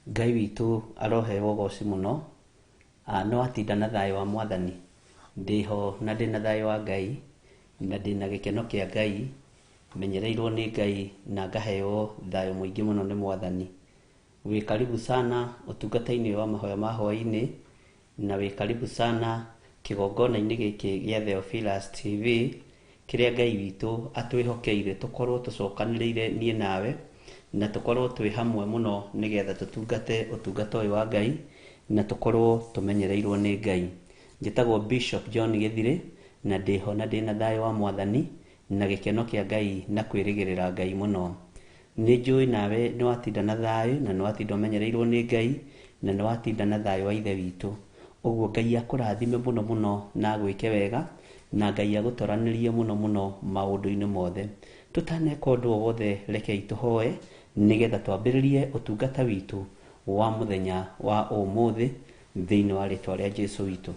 Ngai witũ aroheo ũgoci mũno. Nĩ watinda na thayũ wa Mwathani? Ndĩho na ndĩna thayũ wa Ngai, na ndĩna gĩkeno kĩa Ngai, menyereirwo nĩ Ngai na ngaheo thayũ mũingĩ mũno nĩ Mwathani. Wĩ karibu sana ũtungata-inĩ wa mahoya ma hwaĩ-inĩ, na wĩ karibu sana kĩgongona-inĩ gĩkĩ gĩa Theophilus TV, kĩrĩa Ngai witũ atwĩhokeire tũkorwo tũcokanĩrĩire niĩ nawe, na tũkorwo twĩ hamwe mũno nĩgetha tũtungate ũtungata ũyũ wa Ngai, na tũkorwo tũmenyereirwo nĩ Ngai. Njĩtagwo Bishop John Gĩthirĩ, na ndĩho na ndĩna thayũ wa Mwathani, na gĩkeno kĩa Ngai na kwĩrĩgĩrĩra Ngai mũno. Nĩ njũĩ nawe nĩ watinda na thayũ na nĩ watinda ũmenyereirwo nĩ Ngai na nĩ watinda na thayũ wa Ithe witũ. Ũguo Ngai akũrathime mũno mũno na agwĩke wega na Ngai agũtoranĩrie mũno mũno maũndũ-inĩ mothe. Tũtaneka ũndũ o wothe rekei tũhoe nĩgetha twambĩrĩrie ũtungata witũ wa mũthenya wa ũmũthĩ thĩinĩ wa rĩtwa rĩa Jesu witũ.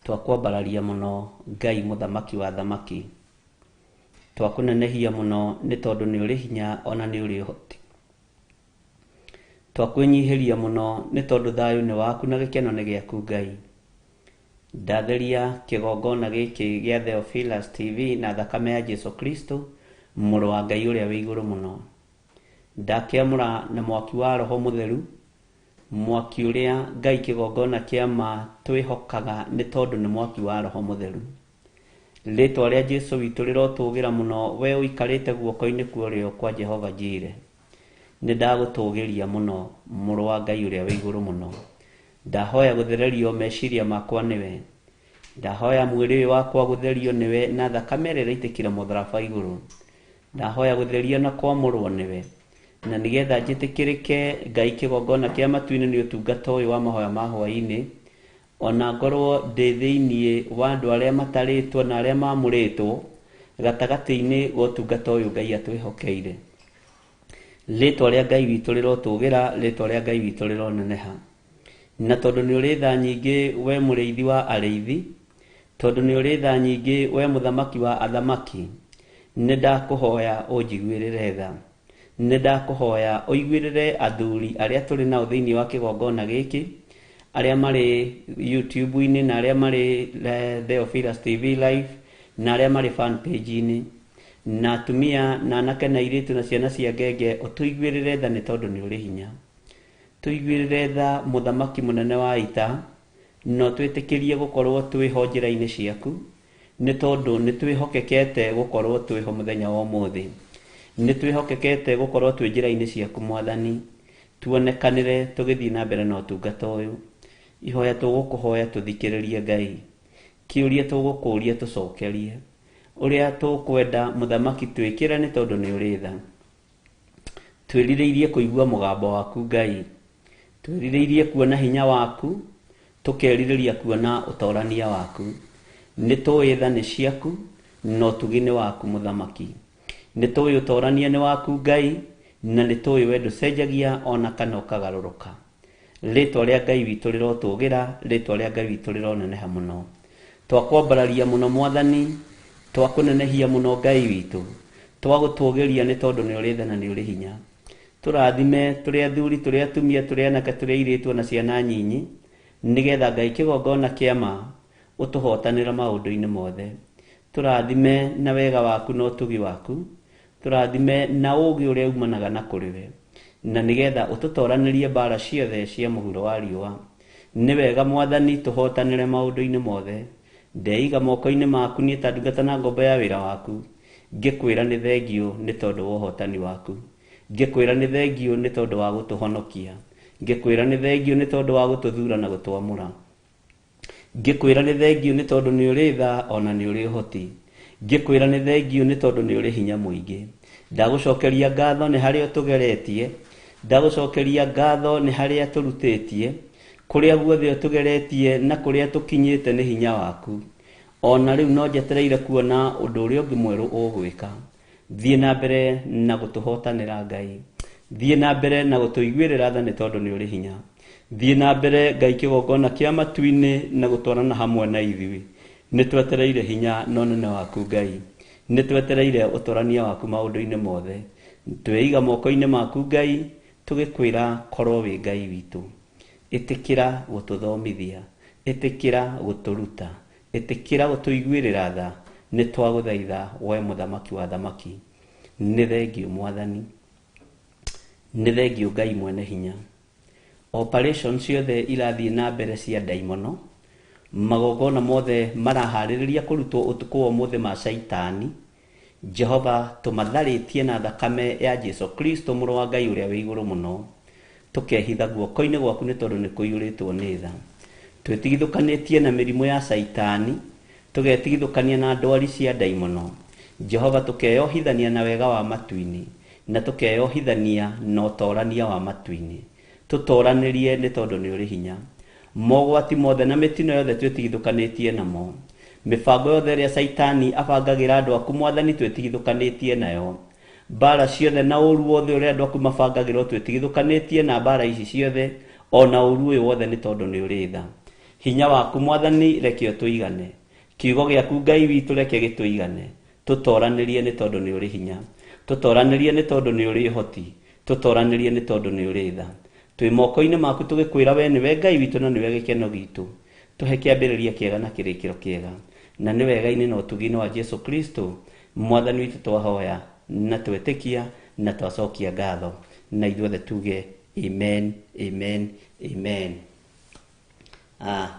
Twakwambararia mũno Ngai mũthamaki wa athamaki. Twakũnenehia mũno nĩ tondũ nĩ ũrĩ hinya ona nĩ ũrĩ ũhoti. Twakwĩnyihĩria mũno nĩ tondũ thayũ nĩ waku na gĩkeno nĩ gĩaku Ngai. Ndatheria kĩgongona gĩkĩ gĩa Theophilus TV na thakame ya Jesu Kristo mũrũ wa Ngai ũrĩa wĩ igũrũ mũno. Ndakĩamũra na mwaki wa Roho Mũtheru, mwaki ũrĩa Ngai kĩgongona kĩa ma twĩhokaga nĩ tondũ nĩ mwaki wa Roho Mũtheru. Rĩtwa rĩa Jesu witũ rĩrotũgĩra mũno we ũikarĩte guoko-inĩ kwa ũrĩo kwa Jehova Jire. Nĩ ndagũtũgĩria mũno mũrũ wa Ngai ũrĩa wĩ igũrũ mũno. Ndahoya gũthererio meciria makwa nĩwe. Ndahoya mwĩrĩ ũyũ wakwa gũtherio nĩwe na thakame ĩrĩa ĩraitĩkire mũtharaba igũrũ. Ndahoya gũtherio na kwamũrwo nĩwe. Na nĩgetha njĩtĩkĩrĩke Ngai kĩgongona kĩa matu-inĩ nĩ ũtungata ũyũ wa mahoya ma hwaĩ-inĩ, ona ngorwo ndĩ thĩinĩ wa andũ arĩa matarĩtwo na arĩa mamũrĩtwo gatagatĩ-inĩ ga ũtungata ũyũ Ngai atwĩhokeire. Rĩtwa rĩa Ngai witũ rĩrotũgĩra, rĩtwa rĩa Ngai witũ rĩroneneha. Na tondũ nĩ ũrĩ tha nyingĩ we mũrĩithi wa arĩithi, tondũ nĩ ũrĩ tha nyingĩ we mũthamaki wa athamaki, nĩ ndakũhoya ũnjiguĩrĩre tha. Nĩ ndakũhoya ũiguĩrĩre athuri arĩa tũrĩ nao thĩinĩ wa kĩgongona gĩkĩ, arĩa marĩ YouTube-inĩ na arĩa marĩ Theophilus TV live na arĩa marĩ fan page-inĩ, na atumia na anake na airĩtu na ciana cia ngenge, ũtũiguĩrĩre tha nĩ tondũ nĩ ũrĩ hinya. Tũiguĩrĩre tha mũthamaki mũnene wa ita, na ũtwĩtĩkĩrie gũkorwo twĩho njĩra-inĩ ciaku, nĩ tondũ nĩ twĩhokekete gũkorwo twĩho mũthenya wa ũmũthĩ. Nĩ twĩhokekete gũkorwo twĩ njĩra-inĩ ciaku Mwathani, tuonekanĩre tũgĩthiĩ na mbere na ũtungata ũyũ. Ihoya tũgũkũhoya tũthikĩrĩrie Ngai. Kĩũria tũgũkũria tũcokerie. Ũrĩa tũkwenda mũthamaki twĩkĩre nĩ tondũ nĩ ũrĩ tha. Twĩrirĩirie kũigua mũgambo waku Ngai. Twĩrirĩirie kuona hinya waku, tũkerirĩria kuona ũtorania waku. Nĩ tũĩ tha nĩ ciaku, na ũtugi nĩ waku mũthamaki. Nĩ tũĩ ũtorania nĩ waku Ngai, na nĩ tũĩ we ndũcenjagia ona kana ũkagarũrũka. Rĩtwa rĩa Ngai witũ rĩrotũgĩra, rĩtwa rĩa Ngai witũ rĩroneneha mũno. Twakwambararia mũno Mwathani, twakũnenehia mũno Ngai witũ, twagũtũgĩria nĩ tondũ nĩ ũrĩ tha na nĩ ũrĩ hinya. Tũrathime tũrĩ athuri, tũrĩ atumia, tũrĩ anake, tũrĩ airĩtu ona ciana nyinyi, nĩgetha Ngai kĩgongona kĩa ma ũtũhotanĩre maũndũ-inĩ mothe. Tũrathime na wega waku na ũtugi waku, tũrathime na ũũgĩ ũrĩa umanaga na kũrĩ we, na nĩgetha ũtũtoranĩrie mbara ciothe cia mũhuro wa riũa. Nĩ wega Mwathani tũhotanĩre maũndũ-inĩ mothe. Ndeiga moko-inĩ maku niĩ ta ndungata na ngombo ya wĩra waku, ngĩkwĩra nĩ thengiũ nĩ tondũ wa ũhotani waku. Ngĩkwĩra nĩ thengiũ nĩ tondũ wa gũtũhonokia. Ngĩkwĩra nĩ thengiũ nĩ tondũ wa gũtũthura na gũtwamũra. Ngĩkwĩra nĩ thengiũ nĩ tondũ nĩ ũrĩ tha ona nĩ ũrĩ ũhoti. Ngĩkwĩra nĩ thengiũ nĩ tondũ nĩ ũrĩ hinya mũingĩ. Ndagũcokeria ngatho nĩ harĩa ũtũgeretie, ndagũcokeria ngatho nĩ harĩa tũrutĩtie, kũrĩa guothe ũtũgeretie na kũrĩa tũkinyĩte nĩ hinya waku. Ona rĩu no njetereire kuona ũndũ ũrĩa ũngĩ mwerũ ũgwĩka. Thiĩ na mbere na gũtũhotanĩra Ngai. Thiĩ na mbere na gũtũiguĩrĩra tha nĩ tondũ nĩ ũrĩ hinya. Thiĩ na mbere Ngai kĩgongona kĩa matu-inĩ na gũtwarana hamwe na ithuĩ. Nĩ twetereire hinya na ũnene waku Ngai. Nĩ twetereire ũtorania waku maũndũ-inĩ mothe. Tweiga moko-inĩ maku Ngai, tũgĩkwĩra korwo wĩ Ngai witũ. Ĩtĩkĩra gũtũthomithia, ĩtĩkĩra gũtũruta, ĩtĩkĩra gũtũiguĩrĩra tha, nĩ twagũthaitha we mũthamaki wa thamaki. Nĩ thengiũ Mwathani, nĩ thengiũ Ngai mwene hinya. Operation ciothe irathiĩ na mbere cia ndaimono, magongona mothe maraharĩrĩria kũrutwo ũtukũ wa ũmũthĩ ma caitani, Jehova tũmatharĩtie na thakame ya Jesu Kristo mũrũ wa Ngai ũrĩa wĩ igũrũ mũno, tũkehitha guoko-inĩ gwaku nĩ tondũ nĩ kũiyũrĩtwo nĩ tha. Twĩtigithũkanĩtie na mĩrimũ ya caitani, tũgetigithũkania na ndwari cia ndaimono, Jehova tũkeyohithania na wega wa matu-inĩ, na tũkeyohithania na ũtorania wa matu-inĩ. Tũtoranĩrie nĩ tondũ nĩ ũrĩ hinya. Mogwati mothe na mĩtino yothe twĩtigithũkanĩtie namo. Mĩbango yothe ĩrĩa caitani abangagĩra andũ aku Mwathani twĩtigithũkanĩtie nayo. Mbara ciothe na ũru wothe ũrĩa andũ aku mabangagĩrwo twĩtigithũkanĩtie na mbara ici ciothe ona ũru ũyũ wothe nĩ tondũ nĩ ũrĩ tha. Hinya waku Mwathani reke ũtũigane. Kiugo gĩaku Ngai witũ reke gĩtũigane. Tũtoranĩrie nĩ tondũ nĩ ũrĩ hinya. Tũtoranĩrie nĩ tondũ nĩ ũrĩ ũhoti. Tũtoranĩrie nĩ tondũ nĩ ũrĩ tha. Twĩ moko-inĩ maku tũgĩkwĩra we nĩwe Ngai witũ na nĩwe gĩkeno gitũ. Tũhe kĩambĩrĩria kĩega na kĩrĩkĩro kĩega. Na nĩ wega-inĩ na ũtugi-inĩ wa Jesu Kristo Mwathani witũ twahoya na twetĩkia na twacokia ngatho. Na ithuothe tuge amen, amen, amen.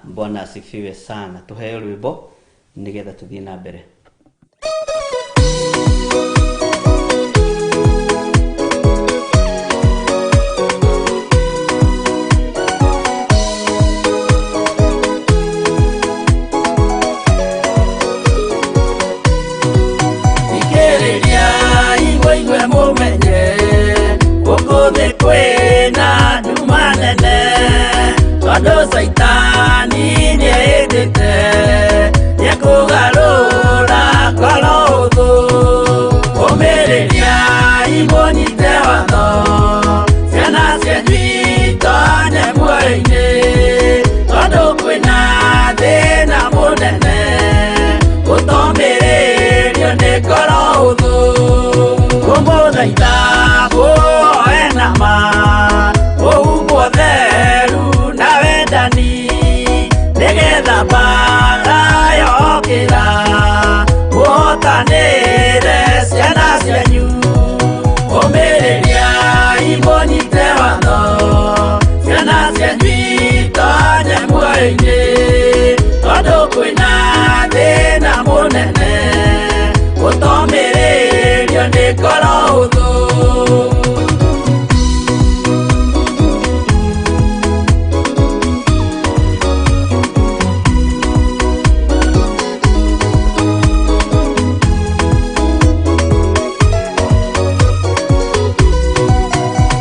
Bwana asifiwe sana. Tuheo rwĩmbo nĩgetha tũthiĩ na mbere. Thikĩrĩria igwe mũmenye gũkũ thĩ kwĩna nduma nene tondũ caitani nĩehĩtĩte nĩekũgarũra ngoro hũthũ. Ũmĩrĩria imũnyite watho ciana cianyu itonye muoyo-inĩ tondũ kwĩna thĩna mũnene gũtomĩrĩrio nĩ ngoro hũthũ. Kũmũthaitha mũhoe na ma mũhumbwo theru na wendani nĩgetha mbara yokĩra mũhotanĩre ciana cianyu. Ũmĩrĩria imũnyite watho ciana cianyu itonye muoyo-inĩ tondũ kwĩna thĩna mũnene gũtomĩrĩrio nĩ ngoro hũthũ.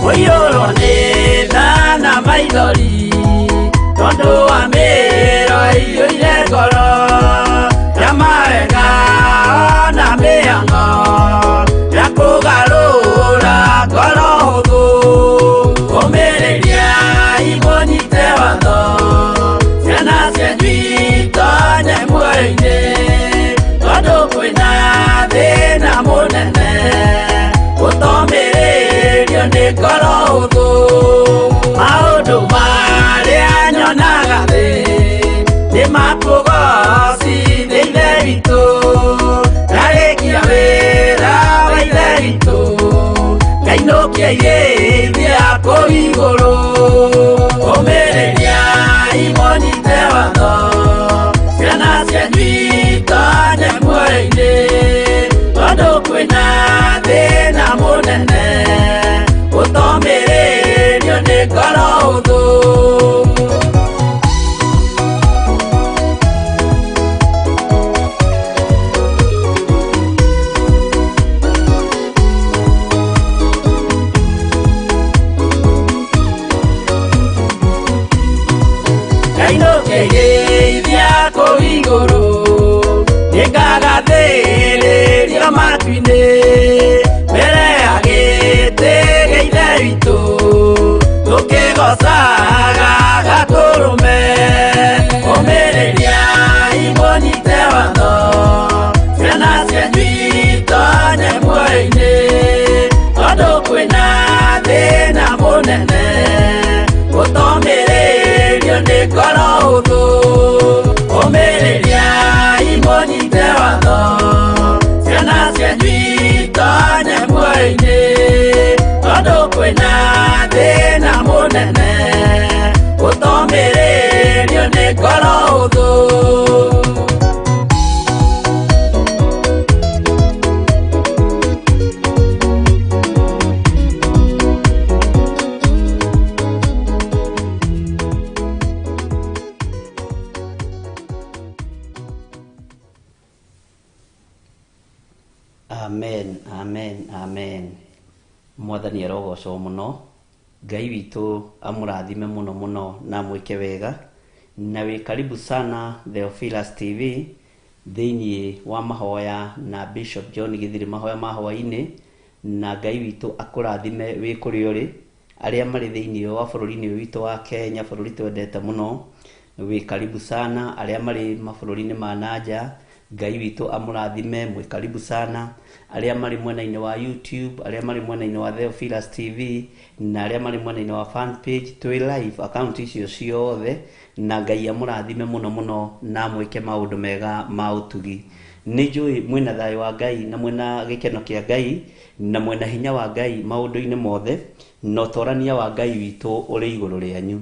Mũiyũrwo nĩ tha na maithori tondũ wa mĩro ĩiyũire ngoro ya mawega na mĩhang'o ya kũgarũra ngoro hũthũ. Ũmĩrĩria imũnyite watho ciana cianyu itonye muoyo-inĩ tondũ kwĩna thĩna mũnene gũtomĩrĩrio nĩ ngoro hũthũ. Maũndũ marĩa nyonaga thĩ nĩ makũgocithia Ithe witũ ndarĩkia wĩra wa Ithe witũ ngainũkia irĩithia kũu igũrũ. Ũmĩrĩria imũnyite watho ciana cianyu itonye muoyo-inĩ tondũ kwĩna thĩna mũnene gũtomĩrĩrio nĩ ngoro hũthũ. Ngainũkĩrĩithia kũu igũrũ nĩngagathĩrĩrio matu-inĩ mbere ya gĩtĩ gĩa Ithe witũ tũkĩgocaga Gatũrũme. Ũmĩrĩria imũnyite watho ciana cianyu itonye muoyo-inĩ tondũ Kwĩna thĩna mũnene ũtomĩrĩrio nĩ ngoro ũthũ. Amen, amen, amen. Mwathani arogocwo mũno. Ngai witũ amũrathime mũno mũno na amwĩke wega. Na wĩ karibu sana Theophilus TV thĩinĩ wa mahoya na Bishop John Githiri, mahoya ma hwaĩ-inĩ. Na Ngai witũ akũrathime wĩ kũrĩa ũrĩ, arĩa marĩ thĩinĩ wa bũrũri-inĩ ũyũ witũ wa Kenya, bũrũri twendete mũno, wĩ karibu sana. Arĩa marĩ mabũrũri-inĩ ma nanja, Ngai witũ amũrathime, mwĩ karibu sana. Arĩa marĩ mwena-inĩ wa YouTube, arĩa marĩ mwena-inĩ wa Theophilus TV, na arĩa marĩ mwena-inĩ wa fan page, twĩ live account icio ciothe, na Ngai amũrathime mũno mũno na amwĩke maũndũ mega ma ũtugi. Nĩ njũĩ mwĩna thayũ wa Ngai na mwĩna gĩkeno kĩa Ngai na mwĩna hinya wa Ngai maũndũ-inĩ mothe, na ũtorania wa Ngai witũ ũrĩ igũrũ rĩanyu.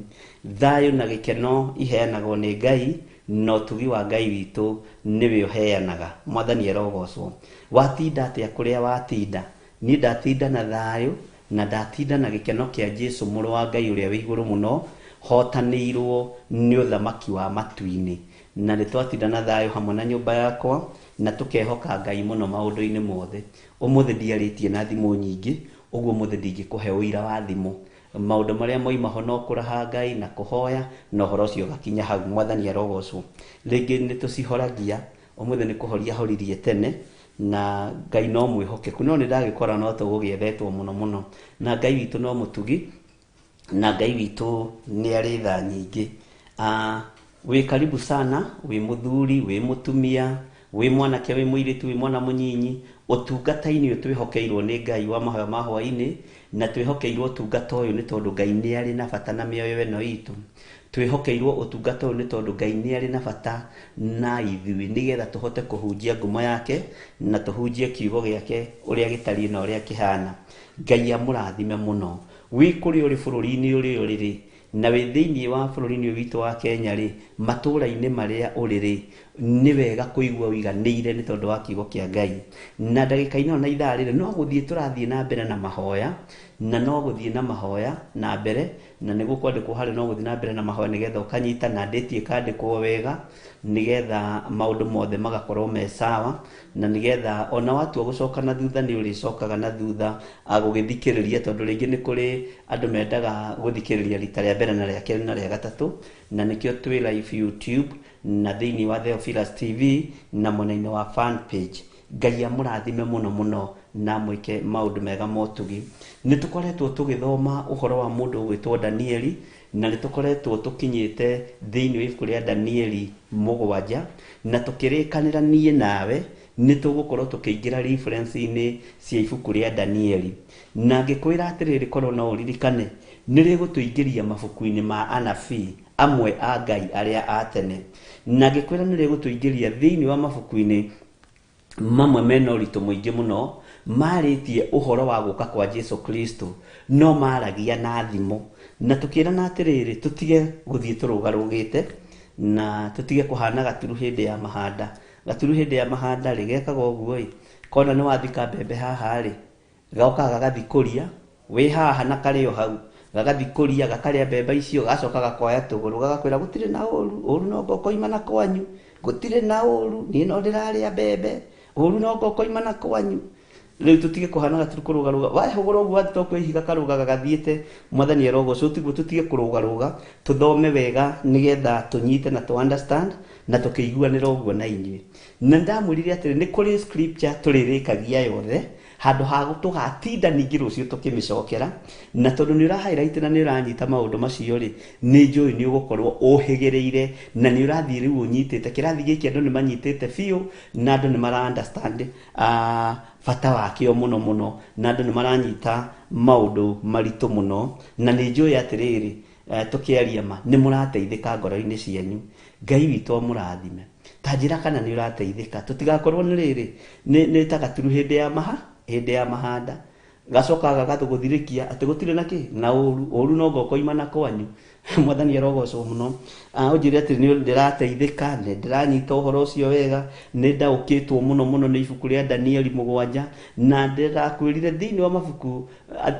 Thayũ na gĩkeno iheanagwo nĩ Ngai, na ũtugi wa Ngai witũ nĩwe ũheanaga. Mwathani arogocwo. Watinda atĩa kũrĩa watinda? Niĩ ndatinda na thayũ na ndatinda na gĩkeno kĩa Jesu mũrũ wa Ngai ũrĩa wĩ igũrũ mũno, hotanĩirwo nĩ ũthamaki wa matu-inĩ. Na nĩ twatinda na thayũ hamwe na nyũmba yakwa, na tũkehoka Ngai mũno maũndũ-inĩ mothe. Ũmũthĩ ndiarĩtie na thimũ nyingĩ, ũguo ũmũthĩ ndingĩkũhe ũira wa thimũ. Maũndũ marĩa moima ho no kũraha Ngai na kũhoya, na ũhoro ũcio ũgakinya hau. Mwathani arogocwo. Rĩngĩ nĩ tũcihoragia, ũmũthĩ nĩ kũhoria horirie tene, na Ngai no mwĩhokeku. No nĩ ndagĩkora no tũgũgĩethetwo mũno mũno. Na Ngai witũ no mũtugi, na Ngai witũ nĩ arĩ tha nyingĩ. Wĩ karibu sana, wĩ mũthuri, wĩ mũtumia, wĩ mwanake, wĩ mũirĩtu, wĩ mwana mũnyinyi, ũtungata-inĩ ũyũ twĩhokeirwo nĩ Ngai wa mahoya ma hwaĩ-inĩ, na twĩhokeirwo ũtungata ũyũ nĩ tondũ Ngai nĩ arĩ na bata na mĩoyo ĩno itũ. Twĩhokeirwo ũtungata ũyũ nĩ tondũ Ngai nĩ arĩ na bata na ithuĩ, nĩgetha tũhote kũhunjia ngumo yake na tũhunjie kiugo gĩake ũrĩa gĩtariĩ na ũrĩa kĩhana. Ngai amũrathime mũno. Wĩ kũrĩa ũrĩ bũrũri-inĩ ũrĩa ũrĩ rĩ, na wĩ thĩinĩ wa bũrũri-inĩ ũyũ witũ wa Kenya rĩ, matũũra-inĩ marĩa ũrĩ rĩ, nĩ wega kũigua ũiganĩire nĩ tondũ wa kiugo kĩa Ngai. Na ndagĩka-inĩ ĩno na ithaa rĩrĩ, no gũthiĩ tũrathiĩ na mbere na mahoya, na no gũthiĩ na mahoya na mbere, na nĩ gũkwandĩkwo harĩa no gũthiĩ na mbere na mahoya nĩgetha ũkanyita, na ndĩti ĩkandĩkwo wega, nĩgetha maũndũ mothe magakorwo me sawa, na nĩgetha ona watua gũcoka na thutha nĩ ũrĩcokaga na thutha gũgĩthikĩrĩria, tondũ rĩngĩ nĩ kũrĩ andũ mendaga gũthikĩrĩria rita rĩa mbere na rĩa kerĩ na rĩa gatatũ, na nĩkĩo twĩ live YouTube na thĩinĩ wa Theophilus TV na mwena-inĩ wa fan page. Ngai amũrathime mũno mũno na amwĩke maũndũ mega motugi. Nĩ tũkoretwo tũgĩthoma ũhoro wa mũndũ ũgwĩtwo Danieli, na nĩ tũkoretwo tũkinyĩte thĩinĩ wa ibuku rĩa Danieli 7, na tũkĩrĩkanĩra niĩ nawe nĩ tũgũkorwo tũkĩingĩra reference-inĩ cia ibuku rĩa Danieli. Na ngĩkwĩra atĩrĩrĩ, korwo no ũririkane, nĩ rĩgũtũingĩria mabuku-inĩ ma anabii amwe a Ngai arĩa a tene. Na ngĩkwĩra nĩ rĩgũtũingĩria thĩinĩ wa mabuku-inĩ mamwe mena ũritũ mũingĩ mũno, marĩtie ũhoro wa gũka kwa Jesu Kristo, no maragia na thimo. Na tũkĩrana atĩrĩrĩ, tũtige gũthiĩ tũrũgarũgĩte, na tũtige kũhana gaturu hĩndĩ ya mahanda. Gaturu hĩndĩ ya mahanda rĩ, gekaga ũguo ĩ, kona nĩ wathika mbembe haha rĩ, gokaga gagathikũria, wĩ haha na karĩ o hau, gagathikũria, gakarĩa mbembe icio, gagacoka gakoya tũgũrũ, gagakwĩra gũtirĩ na ũru, ũru no ngokoima na kwanyu, gũtirĩ na ũru, niĩ no ndĩrarĩa mbembe, ũru no ngokoima na kwanyu. Rĩu tũtige kũhana gaturu kũrũgarũga, wahũgũra ũguo wathiĩ to kwĩ ihiga karũgaga gathiĩte, Mwathani arogocwo. Tiguo tũtige kũrũgarũga, tũthome wega nĩgetha tũnyite na tũ understand na tũkĩiguanĩra ũguo na inyuĩ. Na ndamwĩrire atĩrĩ, nĩ kũrĩ scripture tũrĩrĩkagia yothe, handũ ha tũgatinda ningĩ rũciũ tũkĩmĩcokera, na tondũ nĩ ũra highlight na nĩ ũranyita maũndũ macio rĩ, nĩ njũĩ nĩ ũgũkorwo ũhĩgĩrĩire na nĩ ũrathiĩ rĩu ũnyitĩte. Kĩrathi gĩkĩ andũ nĩ manyitĩte biũ, na andũ nĩ mara understand bata wakĩo mũno mũno, na andũ nĩ maranyita maũndũ maritũ mũno, na nĩ njũĩ atĩrĩrĩ, tũkĩaria ma nĩ mũrateithĩka ngoro-inĩ cianyu. Ngai witũ amũrathime. Ta njĩra kana nĩ ũrateithĩka, tũtigakorwo nĩ rĩrĩ nĩ ta gaturu hĩndĩ ya maha, hĩndĩ ya mahanda. Gacoka gagatũgũthirĩkia atĩ gũtirĩ na kĩ na ũru ũru no ngokoima na kwanyu. Mwathani arogocwo mũno. Ũnjĩre atĩ nĩ ndĩrateithĩka, nĩ ndĩranyita ũhoro ũcio wega, nĩ ndaũkĩtwo mũno mũno nĩ ibuku rĩa Danieli 7, na ndĩrakwĩrire thĩinĩ wa mabuku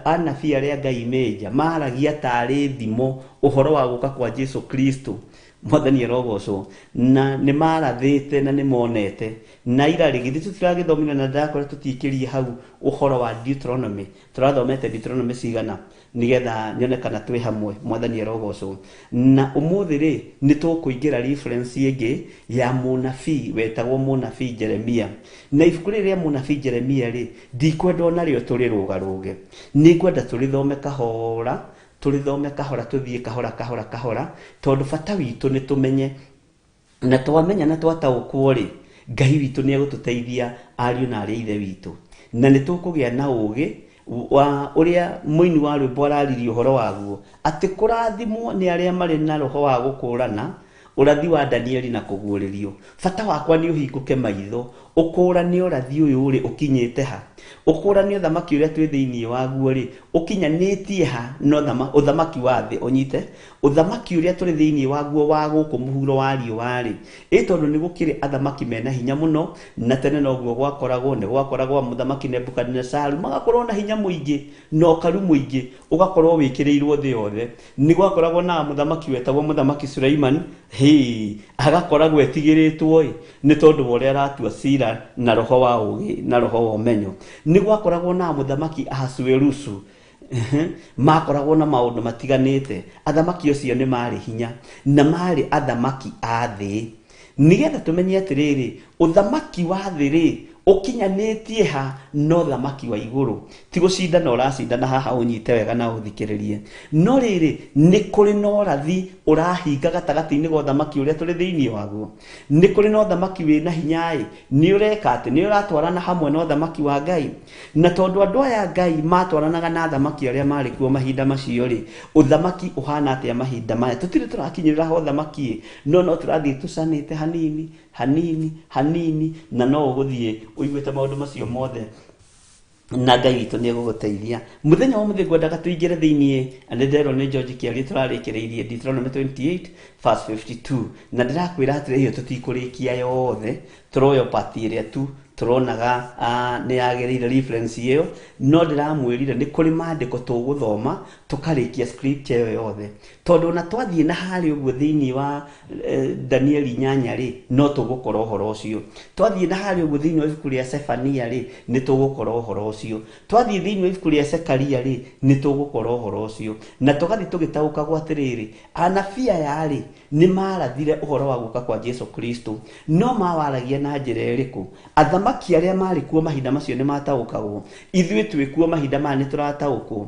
anabii arĩa Ngai menja maragia tarĩ thimo ũhoro wa gũka kwa Jesu Kristo. Mwathani arogocwo. Na nĩ marathĩte na nĩ monete na ira rĩ githĩ tũtiragĩthomire na ndakora tũtiĩkĩrie hau ũhoro wa Deuteronomy. Tũrathomete Deuteronomy cigana nigetha nyone kana twĩ hamwe. Mwathani arogocwo. Na ũmũthĩ rĩ nĩ tũkũingĩra reference ĩngĩ ya mũnabii wetagwo mũnabii Jeremia. Na ibuku rĩrĩ rĩa mũnabii Jeremia rĩ ndikwenda ona rĩo tũrĩrũgarũge, nĩ ngwenda tũrĩthome kahora, tũrĩthome kahora, tũthiĩ kahora kahora kahora, tondũ bata witũ nĩ tũmenye, na twamenya na twataũkwo rĩ Ngai witũ nĩ egũtũteithia ariũ na arĩ ithe witũ, na nĩ tũkũgĩa na ũgĩ wa ũrĩa mũini wa rwĩmbo araririe ũhoro waguo atĩ kũrathimwo nĩ arĩa marĩ na roho wa gũkũrana ũrathi wa Danieli na kũguũrĩrio. Bata wakwa nĩ ũhingũke maitho ũkũrane ũrathi ũyũ rĩ ũkinyĩte ha, ũkũrane ũthamaki ũrĩa twĩ thĩinĩ waguo rĩ ũkinyanĩtie ha na ũthamaki wa thĩ ũnyite ũthamaki ũrĩa tũrĩ thĩinĩ waguo wa gũkũ mũhuro wa riũa rĩ ĩ tondũ nĩ gũkĩrĩ athamaki mena hinya mũno, na tene noguo gwakoragwo, nĩ gwakoragwo mũthamaki Nebukadinesaru magakorwo na hinya mũingĩ na ũkaru mũingĩ ũgakorwo wĩkĩrĩirwo thĩ yothe. Nĩ gwakoragwo na mũthamaki wetagwo mũthamaki Suleiman, hĩ agakoragwo etigĩrĩtwo ĩ nĩ tondũ wa ũrĩa aratua cira na roho wa ũgĩ na roho wa ũmenyo. Nĩ gwakoragwo na mũthamaki Ahasuerusu, makoragwo na maũndũ matiganĩte. Athamaki acio nĩ marĩ hinya na marĩ athamaki a thĩ. Nĩgetha tũmenye atĩrĩrĩ, ũthamaki wa thĩ rĩ ũkinyanĩtie ha na ũthamaki wa igũrũ. Ti gũcindana ũracindana haha ũnyite wega na ũthikĩrĩrie, no rĩrĩ nĩ kũrĩ na ũrathi ũrahinga gatagatĩ-inĩ ga ũthamaki ũrĩa tũrĩ thĩinĩ waguo. Nĩ kũrĩ na ũthamaki wĩna hinya ĩ nĩ ũreka atĩ nĩ ũratwarana hamwe na ũthamaki wa Ngai. Na tondũ andũ aya Ngai matwaranaga na athamaki arĩa marĩ kuo mahinda macio rĩ, ũthamaki ũhana atĩa mahinda maya? Tũtirĩ tũrakinyĩrĩra ho ũthamaki ĩ, no no tũrathiĩ tũcanĩte hanini hanini hanini, na no ũgũthiĩ ũiguĩte maũndũ macio mothe na Ngai witũ nĩ egũgũteithia. Mũthenya wa mũthĩ ngwendaga tũingĩre thĩinĩ, nĩ nderwo nĩ George Kĩarie tũrarĩkĩrĩirie Deuteronomy 28 verse 52, na ndĩrakwĩra atĩrĩ ĩyo tũtikũrĩkia yothe, tũroyo part ĩrĩa tu tũronaga nĩ yagĩrĩire reference ĩyo, no ndĩramwĩrire nĩ kũrĩ maandĩko tũgũthoma tũkarĩkia scripture ĩyo yothe, tondũ ona twathiĩ na harĩa ũguo thĩinĩ wa Danieli 8 rĩ no tũgũkora ũhoro ũcio, twathiĩ na harĩa ũguo thĩinĩ wa ibuku rĩa Sefania rĩ nĩ tũgũkora ũhoro ũcio, twathiĩ thĩinĩ wa ibuku rĩa Sekaria rĩ nĩ tũgũkora ũhoro ũcio, na tũgathiĩ tũgĩtaũkagwo atĩrĩrĩ anabii aya rĩ nĩ marathire ũhoro wa gũka kwa Jesu Kristo, no mawaragia na njĩra ĩrĩkũ? Athamaki arĩa marĩ kuo mahinda macio nĩ mataũkagwo, ithuĩ twĩ kuo mahinda maya nĩ tũrataũkwo.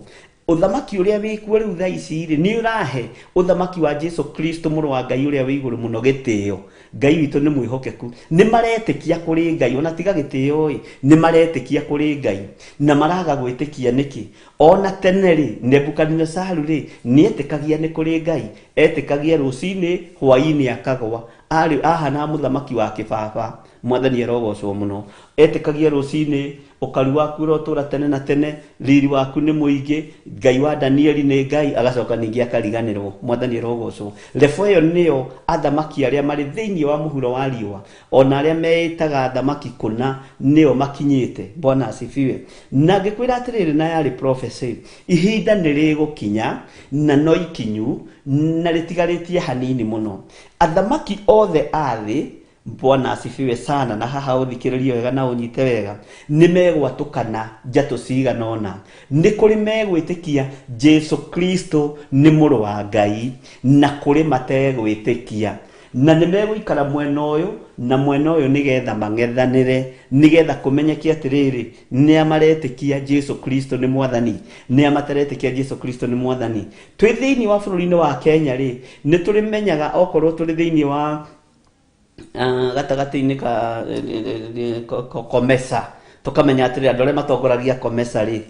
Ũthamaki ũrĩa wĩ kuo rĩu thaa ici rĩ nĩ ũrahe ũthamaki wa Jesu Kristo mũrũ wa Ngai ũrĩa wĩ igũrũ mũno gĩtĩo. Ngai witũ nĩ mwĩhokeku, nĩ maretĩkia kũrĩ Ngai, ona tiga gĩtĩo ĩ nĩ maretĩkia kũrĩ Ngai, na maraga gwĩtĩkia nĩkĩ? Ona tene rĩ Nebukadinesaru rĩ nĩ etĩkagia nĩ kũrĩ Ngai, etĩkagia rũcinĩ hwaĩ-inĩ akagwa, arĩ ahana mũthamaki wa kĩbaba. Mwathani arogocwo mũno. Etĩkagia rũcinĩ ũkaru waku ũrotũra tene na tene, riri waku nĩ mũingĩ, Ngai wa Danieli nĩ Ngai, agacoka ningĩ akariganĩrwo. Mwathani arogocwo. Lebo ĩyo nĩyo athamaki arĩa marĩ thĩinĩ wa mũhuro wa riũa, ona arĩa meĩtaga athamaki kũna nĩo makinyĩte. Bwana asifiwe. Na ngĩkwĩra atĩrĩrĩ, na yarĩ prophecy, ihinda nĩ rĩgũkinya na no ikinyu na rĩtigarĩtie hanini mũno, athamaki othe a thĩ, Bwana asifiwe sana, na haha ũthikĩrĩrie wega na ũnyite wega, nĩ megwatũkana njatũ cigana ũna. Nĩ kũrĩ megwĩtĩkia Jesu Kristo nĩ mũrũ wa Ngai, na kũrĩ mategwĩtĩkia, na nĩ megũikara mwena ũyũ na mwena ũyũ nĩgetha mang'ethanĩre, nĩgetha kũmenyeke atĩrĩrĩ nĩa maretĩkia Jesu Kristo nĩ mwathani, nĩa mataretĩkia Jesu Kristo nĩ mwathani. Twĩ thĩinĩ wa bũrũri-inĩ wa Kenya rĩ, nĩ tũrĩmenyaga okorwo tũrĩ thĩinĩ wa gatagatĩ-inĩ ka Comesa, tũkamenya atĩrĩ andũ arĩa matongoragia Comesa rĩ,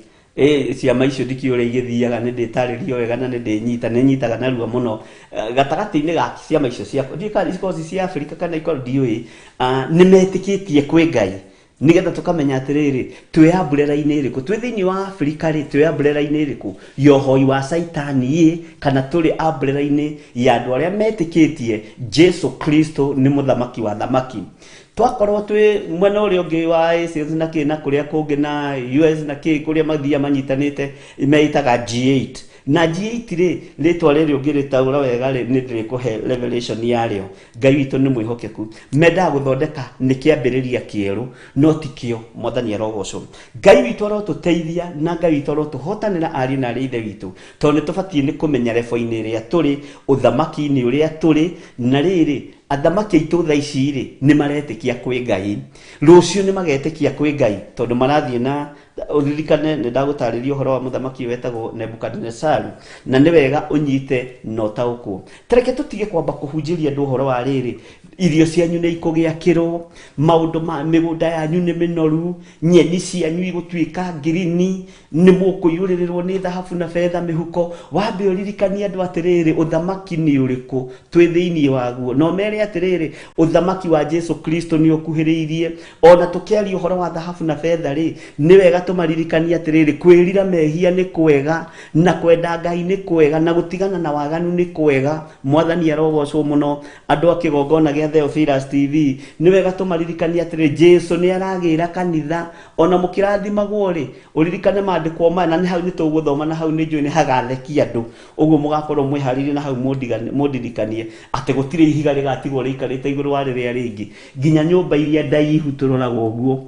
ciama icio ndikĩũĩ ũrĩa igĩthiaga, nĩ ndĩtarĩrio wega na nĩ ndĩnyita, nĩ nyitaga narua mũno. Gatagatĩ-inĩ ga ciama icio cia, ndiũĩ kana ikoragwo ci cia Afrika kana ikoragwo ndiũĩ, nĩ metĩkĩtie kwĩ Ngai. Nĩgetha tũkamenya atĩrĩrĩ, twĩ umbrella-inĩ ĩrĩkũ? Twĩ thĩinĩ wa Afrika rĩ, twĩ umbrella-inĩ ĩrĩkũ? Ya ũhoi wa caitani ĩ, kana tũrĩ umbrella-inĩ ya andũ arĩa metĩkĩtie Jesu Kristo nĩ mũthamaki wa thamaki. Twakorwo twĩ mwena ũrĩa ũngĩ wa Asia na kĩ na kũrĩa kũngĩ na US na kĩ kũrĩa mathiaga manyitanĩte meĩtaga G8. Na G8 rĩ, rĩtwa rĩrĩ ũngĩrĩtaũra wega rĩ, nĩ ndĩrĩkũhe revelation yarĩo. Ngai witũ nĩ mwĩhokeku. Mendaga gũthondeka nĩ kĩambĩrĩria kĩerũ, no ti kĩo. Mwathani arogocwo. Ngai witũ arotũteithia na Ngai witũ arotũhotanĩra ariũ na aarĩ a Ithe witũ, tondũ nĩ tũbatiĩ nĩ kũmenya rebo-inĩ ĩrĩa tũrĩ, ũthamaki-inĩ ũrĩa tũrĩ, na rĩrĩ, athamaki aitũ thaa ici rĩ, nĩ maretĩkia kwĩ Ngai. Rũciũ nĩ magetĩkia kwĩ Ngai, tondũ marathiĩ na Ũririkane nĩ ndagũtarĩria ũhoro wa mũthamaki wetagwo Nebukadinesaru, na nĩ wega ũnyite na ũtaũkwo. Ta reke tũtige kwamba kũhunjĩria andũ ũhoro wa rĩrĩ, irio cianyu nĩ ikũgĩa kĩro, maũndũ ma mĩgũnda yanyu nĩ mĩnoru, nyeni cianyu igũtuĩka ngirini, nĩ mũkũiyũrĩrĩrwo nĩ thahabu na betha mĩhuko. Wambe ũririkanie andũ atĩrĩrĩ, ũthamaki nĩ ũrĩkũ twĩ thĩinĩ waguo, na ũmere atĩrĩrĩ, ũthamaki wa Jesu Kristo nĩ ũkuhĩrĩirie. Ona tũkĩaria ũhoro wa thahabu na betha rĩ, nĩ wega tũmaririkanie atĩrĩrĩ, kwĩrira mehia nĩ kwega, na kwenda Ngai nĩ kwega, na gũtigana na waganu nĩ kwega. Mwathani arogocwo mũno. Andũ a kĩgongona gĩa Theophilus TV, nĩ wega tũmaririkanie atĩrĩrĩ, Jesu nĩ aragĩra kanitha. Ona mũkĩrathimagwo rĩ, ũririkane maandĩko maya, na nĩ hau nĩ tũgũthoma, na hau nĩ njũĩ nĩ hagathekia andũ. Ũguo mũgakorwo mwĩharĩirie na hau mũndirikanie atĩ gũtirĩ ihiga rĩgatigwo rĩikarĩte igũrũ wa rĩrĩa rĩngĩ. Nginya nyũmba iria ndaihu tũroraga ũguo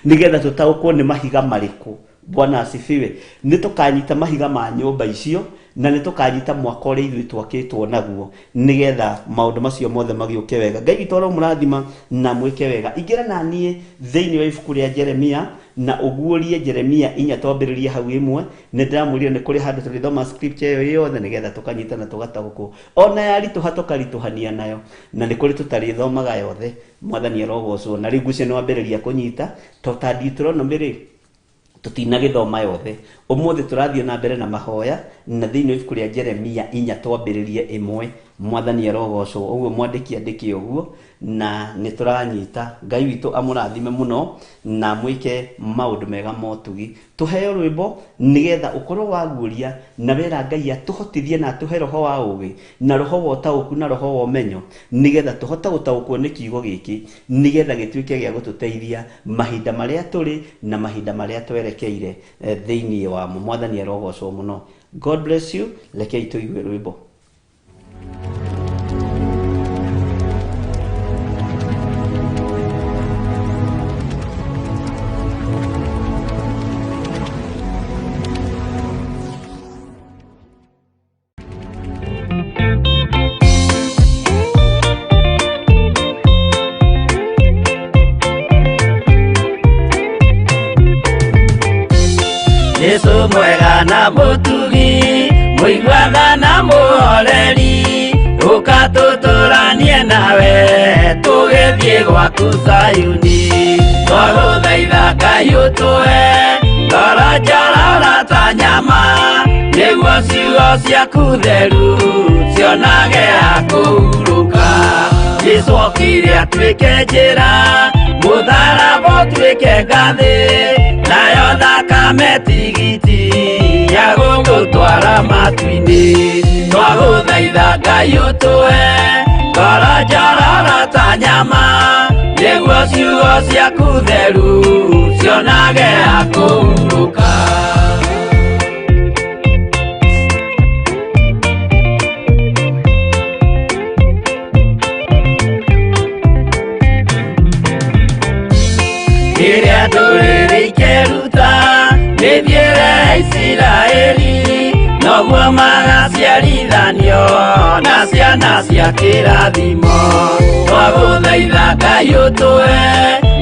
nĩgetha tũtaũkwo nĩ mahiga marĩkũ. Bwana asifiwe. Nĩ tũkanyita mahiga ma nyũmba icio na nĩ tũkanyita mwaka ũrĩa ithuĩ twakĩtwo naguo nĩgetha maũndũ macio mothe magĩũke wega. Ngai witũ aromũrathima na mwĩke wega. Ingĩra na niĩ thĩinĩ wa ibuku rĩa Jeremia na ũguũrie Jeremia inya twambĩrĩrie hau ĩmwe. Nĩ ndĩramwĩrire nĩ kũrĩ handũ tũrĩthoma scripture ĩyo yothe nĩgetha tũkanyita na tũgataũkwo. Ona yaritũha tũkaritũhania nayo. Na nĩ kũrĩ tũtarĩthomaga yothe. Mwathani arogocwo. Na rĩu ngwĩciria nĩ wambĩrĩria kũnyita, to ta Deuteronomy rĩ, tũtinagĩthoma yothe. Ũmũthĩ tũrathiĩ na mbere na mahoya, na thĩinĩ wa ibuku rĩa Jeremia inya twambĩrĩrie ĩmwe. Mwathani arogocwo. Ũguo mwandĩki andĩke ũguo, na nĩ tũranyita. Ngai witũ amũrathime mũno, na amwĩke maũndũ mega ma ũtugi. Tũheo rwĩmbo nĩgetha ũkorwo waguũria na wera Ngai atũhotithie na atũhe roho wa ũũgĩ na roho wa ũtaũku na roho wa ũmenyo nĩgetha tũhote gũtaũkwo nĩ kiugo gĩkĩ nĩgetha gĩtuĩke gĩa gũtũteithia mahinda marĩa tũrĩ na mahinda marĩa twerekeire thĩinĩ wamo. Mwathani arogocwo mũno. God bless you. Rekei tũigue rwĩmbo. Jesu mwega na mũtugi mũiguaga na mũhoreri ũka tũtũranie nawe tũgĩthiĩ gwaku Zayuni twagũthaitha Ngai ũtũhe ngoro njororo ta nyama nĩguo ciugo ciaku theru cionage ha kũhurũka Jesu okire atuĩke njĩra mũtharaba ũtuĩke ngathĩ nayo thakame tigiti ya gũgũtwara matu-inĩ twagũthaitha Ngai ũtũhe ngoro njororo ta nyama nĩguo ciugo ciaku theru cionage ha kũhurũka. Rĩrĩa ndũrĩrĩ ikeruta mĩthiĩre ya Isiraeli noguo magaciarithanio na ciana cia kĩrathimo twagũthaitha Ngai ũtũhe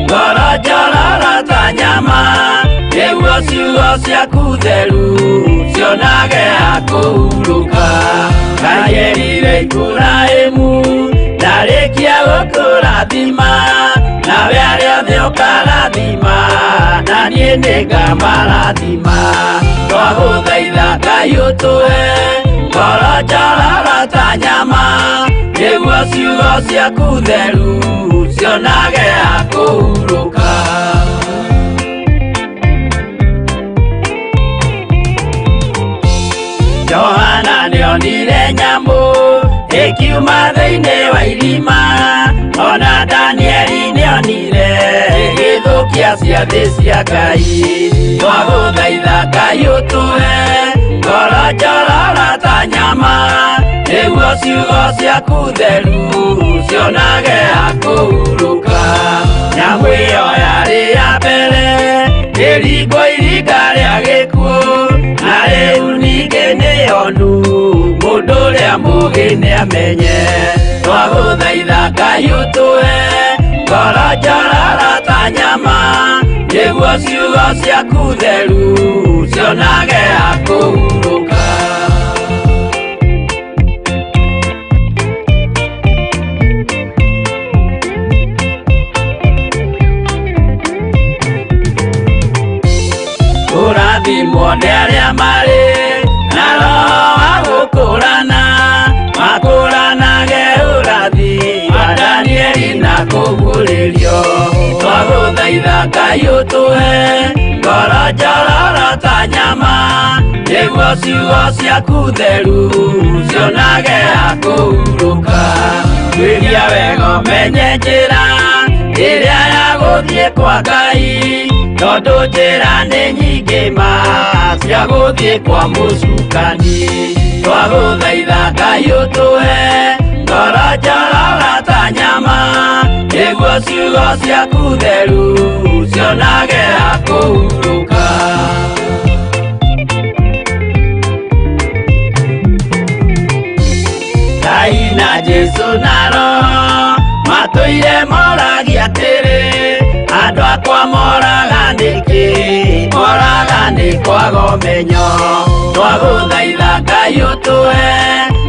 ngoro njororo ta nyama nĩguo ciugo ciaku theru cionage ha kũhurũka Ngai erire Iburahĩmu ndarĩkia gũkũrathima nawe arĩa othe ũkarathima na niĩ nĩngamarathima twagũthaitha Ngai ũtũhe ngoro njororo njororo ta nyama, nĩguo ciugo ciaku theru cionage ha kũhurũka. Johana nĩonire nyamũ ĩkiuma thĩinĩ wa irima, ona Danieli nĩonire ĩgĩthũkia ciathĩ cia Ngai. Twagũthaitha Ngai ũtũhe ngoro njororo ta nyama, nĩguo ciugo ciaku theru cionage ha kũhurũka. Nyamũ ĩyo yarĩ ya mbere ĩringwo iringa rĩa gĩkuũ, na rĩu ningĩ nĩyonu mũndũ ũrĩa mũũgĩ nĩamenye. Twagũthaitha Ngai ũtũhe ngoro njororo ta nyama, nĩguo ciugo ciaku theru cionage ha kũhurũka. Kũrathimwo nĩ arĩa marĩ na roho wa gũkũrana, makũranage ũrathi wa Danieli na kũguũrĩrio. Twagũthaitha Ngai ũtũhe ngoro njororo ta nyama, nĩguo ciugo ciaku theru cionage ha kũhurũka. Tuĩria wega ũmenye njĩra ĩrĩa ya gũthiĩ kwa Ngai, tondũ njĩra nĩ nyingĩ ma cia gũthiĩ kwa mũcukani. Twagũthaitha Ngai ũtũhe ngoro njororo ta nyama, nĩguo ciugo ciaku theru cionage ha kũhurũka. Ngai na Jesũ na Roho matũire moragia atĩrĩ, andũ akwa moraga nĩkĩ? Moraga nĩ kwaga ũmenyo. Twagũthaitha Ngai ũtũhe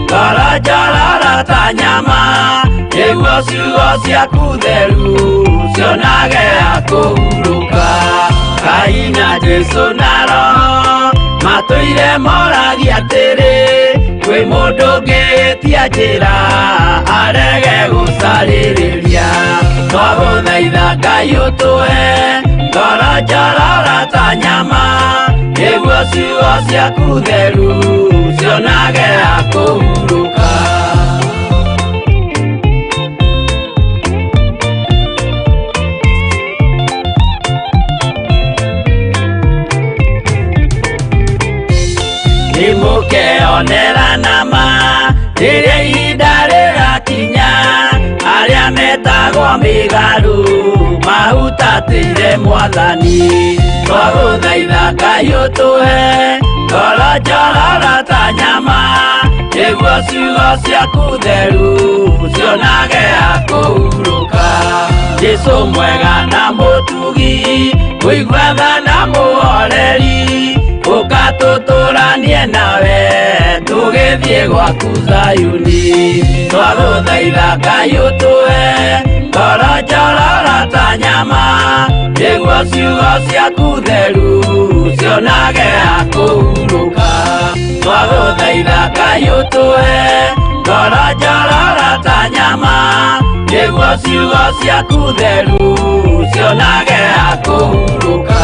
ngoro njororo ta nyama, nĩguo ciugo ciaku theru cionage ha kũhurũka. Ngai na Jesũ na Roho matũire moragia atĩrĩ, kwĩ mũndũ ũngĩtia njĩra arege gũcarĩrĩria. Twagũthaitha Ngai ũtũhe ngoro njororo ta nyama, nĩguo ciugo ciaku theru cionage ha kũhurũka. Nĩmũkeonera nama rĩrĩa ihinda rĩgakinya, arĩa metagwo mĩgarũ mahutatĩire Mwathani. Twagũthaitha Ngai ũtũhe ngoro njororo ta nyama, nĩguo ciugo ciaku theru cionage ha kũhurũka. Jesũ mwega na mũtugi, mũigua tha na mũhoreri, ũka tũtũranie nawe tũgĩthiĩ gwaku Zayuni. Twagũthaitha Ngai ũtũhe ngoro njororo ta nyama, nĩguo ciugo ciaku theru cionage ha kũhurũka. Twagũthaitha Ngai ũtũhe ngoro njororo ta nyama, nĩguo ciugo ciaku theru cionage ha kũhurũka.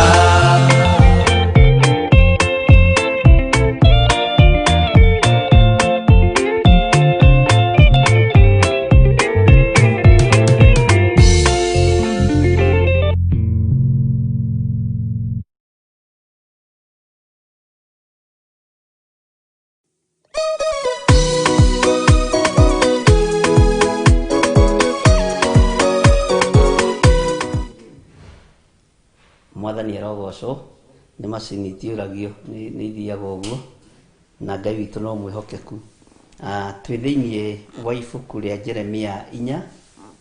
Mwathani arogocwo nĩ macini itiũragio nĩ ithiaga ũguo, na Ngai witũ no mwĩhokeku. Twĩ thĩiniĩ wa ibuku rĩa Jeremia 4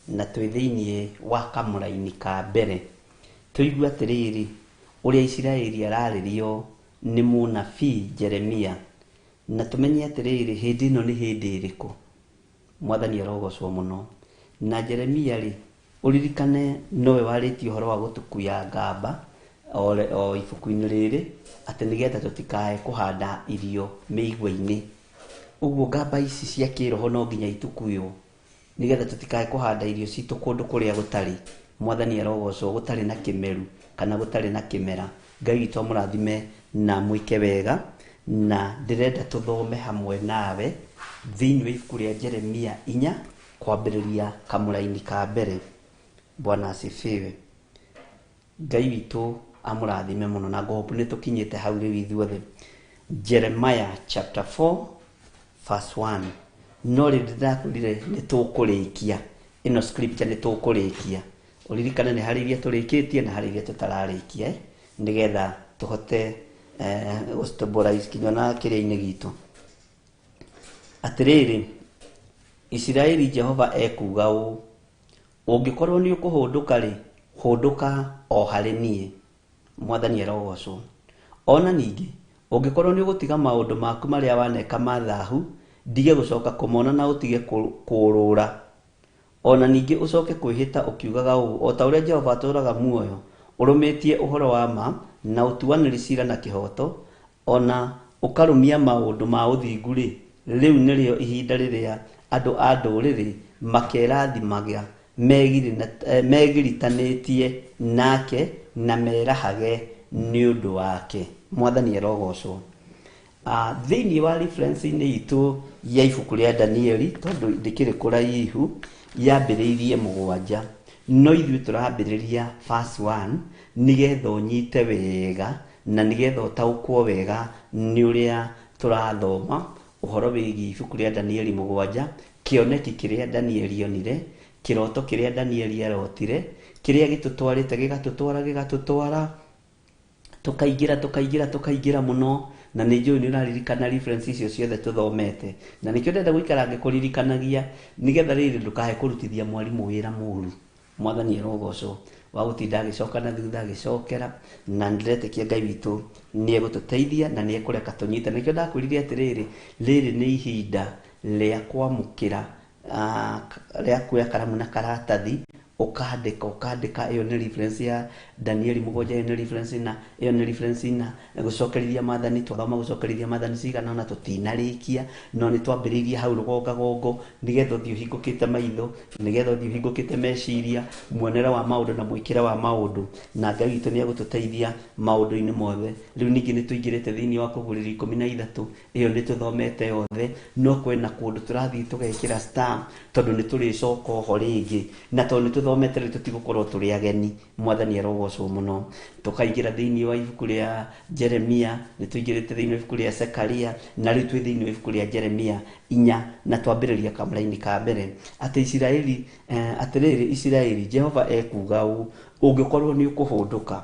na twĩ thĩiniĩ wa kamũraini ka mbere. Tũigue atĩrĩrĩ, ũrĩa Isiraeli ararĩrio nĩ mũnabii Jeremia, na tũmenye atĩrĩrĩ, hĩndĩ ĩno nĩ hĩndĩ ĩrĩkũ. Mwathani arogocwo mũno. Na Jeremia rĩ, ũririkane nowe warĩtie ũhoro wa gũtukuya ngamba o ibuku-inĩ rĩrĩ, atĩ nĩgetha tũtikae kũhanda irio mĩigua-inĩ. Ũguo ngamba ici cia kĩroho no nginya itukuywo nĩgetha tũtikae kũhanda irio citũ kũndũ kũrĩa gũtarĩ. Mwathani arogocwo, gũtarĩ na kĩmeru kana gũtarĩ na kĩmera. Ngai witũ amũrathime na mwĩke wega, na ndĩrenda tũthome hamwe nawe thĩinĩ wa ibuku rĩa Jeremia 4 kwambĩrĩria kamũraini ka mbere. Bwana asifiwe. Ngai witũ amũrathime mũno, na ngũhope nĩ tũkinyĩte hau rĩu ithuothe. Jeremiah chapter 4 verse 1. No rĩrĩ ndĩrakwĩrire nĩ tũkũrĩkia ĩno scripture, nĩ tũkũrĩkia. Ũririkane nĩ harĩ iria tũrĩkĩtie na harĩ iria tũtararĩkia, nĩgetha tũhote gũstabilize kinya na kĩrĩa-inĩ gitũ. Atĩrĩrĩ Isiraeli, Jehova ekuuga ũũ, ũngĩkorwo nĩ ũkũhũndũka rĩ, hũndũka o harĩ niĩ. Mwathani arogocwo. Ona ningĩ ũngĩkorwo nĩ ũgũtiga maũndũ maku marĩa waneka ma thahu, ndige gũcoka kũmona na ũtige kũũrũra. Ona ningĩ ũcoke kwĩhĩta ũkiugaga ũũ, o ta ũrĩa Jehova atũũraga muoyo, ũrũmĩtie ũhoro wa ma na ũtuanĩri ciira na kĩhooto, ona ũkarũmia maũndũ ma ũthingu rĩ, rĩu nĩrĩo ihinda rĩrĩa andũ a ndũrĩrĩ makerathimaga megiritanĩtie nake na merahage nĩ ũndũ wake. Mwathani arogocwo. Thĩinĩ wa reference-inĩ itũ ya ibuku rĩa Danieli, tondũ ndĩkĩrĩ kũraihu, yambĩrĩirie 7, no ithuĩ tũrambĩrĩria verse 1 nĩgetha ũnyite wega na nĩgetha ũtaũkwo wega nĩ ũrĩa tũrathoma ũhoro wĩgiĩ ibuku rĩa Danieli 7, kĩoneki kĩrĩa Danieli onire, kĩroto kĩrĩa Danieli arotire, kĩrĩa gĩtũtwarĩte gĩgatũtwara gĩgatũtwara tukaingĩra tukaingĩra tukaingĩra mũno. Na nĩ njũĩ nĩ ũraririkana reference icio ciothe tũthomete, na nĩkĩo ndĩrenda gũikara ngĩkũririkanagia nĩgetha rĩrĩ ndũkae kũrutithia mwarimũ wĩra mũru. Mwathani arogocwo wa gũtinda agĩcoka na thutha agĩcokera, na ndĩretĩkia Ngai witũ nĩ egũtũteithia na nĩ ekũreka tũnyite. Nĩkĩo ndakwĩrire atĩrĩrĩ, rĩrĩ nĩ ihinda rĩa kwamũkĩra, rĩa kuoya karamu na karatathi ũkandĩka, ũkandĩka. Ĩyo nĩ reference ya Danieli 7, ĩyo nĩ reference na ĩyo nĩ reference na gũcokerithia maathani. Twathoma gũcokerithia maathani cigana ona tũtinarĩkia, no nĩ twambĩrĩirie hau rũgongagongo nĩgetha ũthiĩ ũhingũkĩte maitho, nĩgetha ũthiĩ ũhingũkĩte meciria, muonere wa maũndũ na mwĩkĩre wa maũndũ, na Ngai witũ nĩ egũtũteithia maũndũ-inĩ mothe. Rĩu ningĩ nĩ tũingĩrĩte thĩinĩ wa kũgũrĩrio 13, ĩyo nĩ tũthomete yothe, no kwĩna kũndũ tũrathiĩ tũgekĩra star tondũ nĩ tũrĩcoka oho rĩngĩ, na tondũ nĩ tũthomete rĩu tũtigũkorwo tũrĩ ageni. Mwathani arogocwo mũno. Tũkaingĩra thĩinĩ wa ibuku rĩa Jeremia, nĩ tũingĩrĩte thĩinĩ wa ibuku rĩa Zekaria, na rĩu twĩ thĩinĩ wa ibuku rĩa Jeremia 4, na twambĩrĩria kamũraini ka mbere atĩ Isiraeli, atĩrĩrĩ Isiraeli, Jehova ekuuga ũũ, ũngĩkorwo nĩ ũkũhũndũka,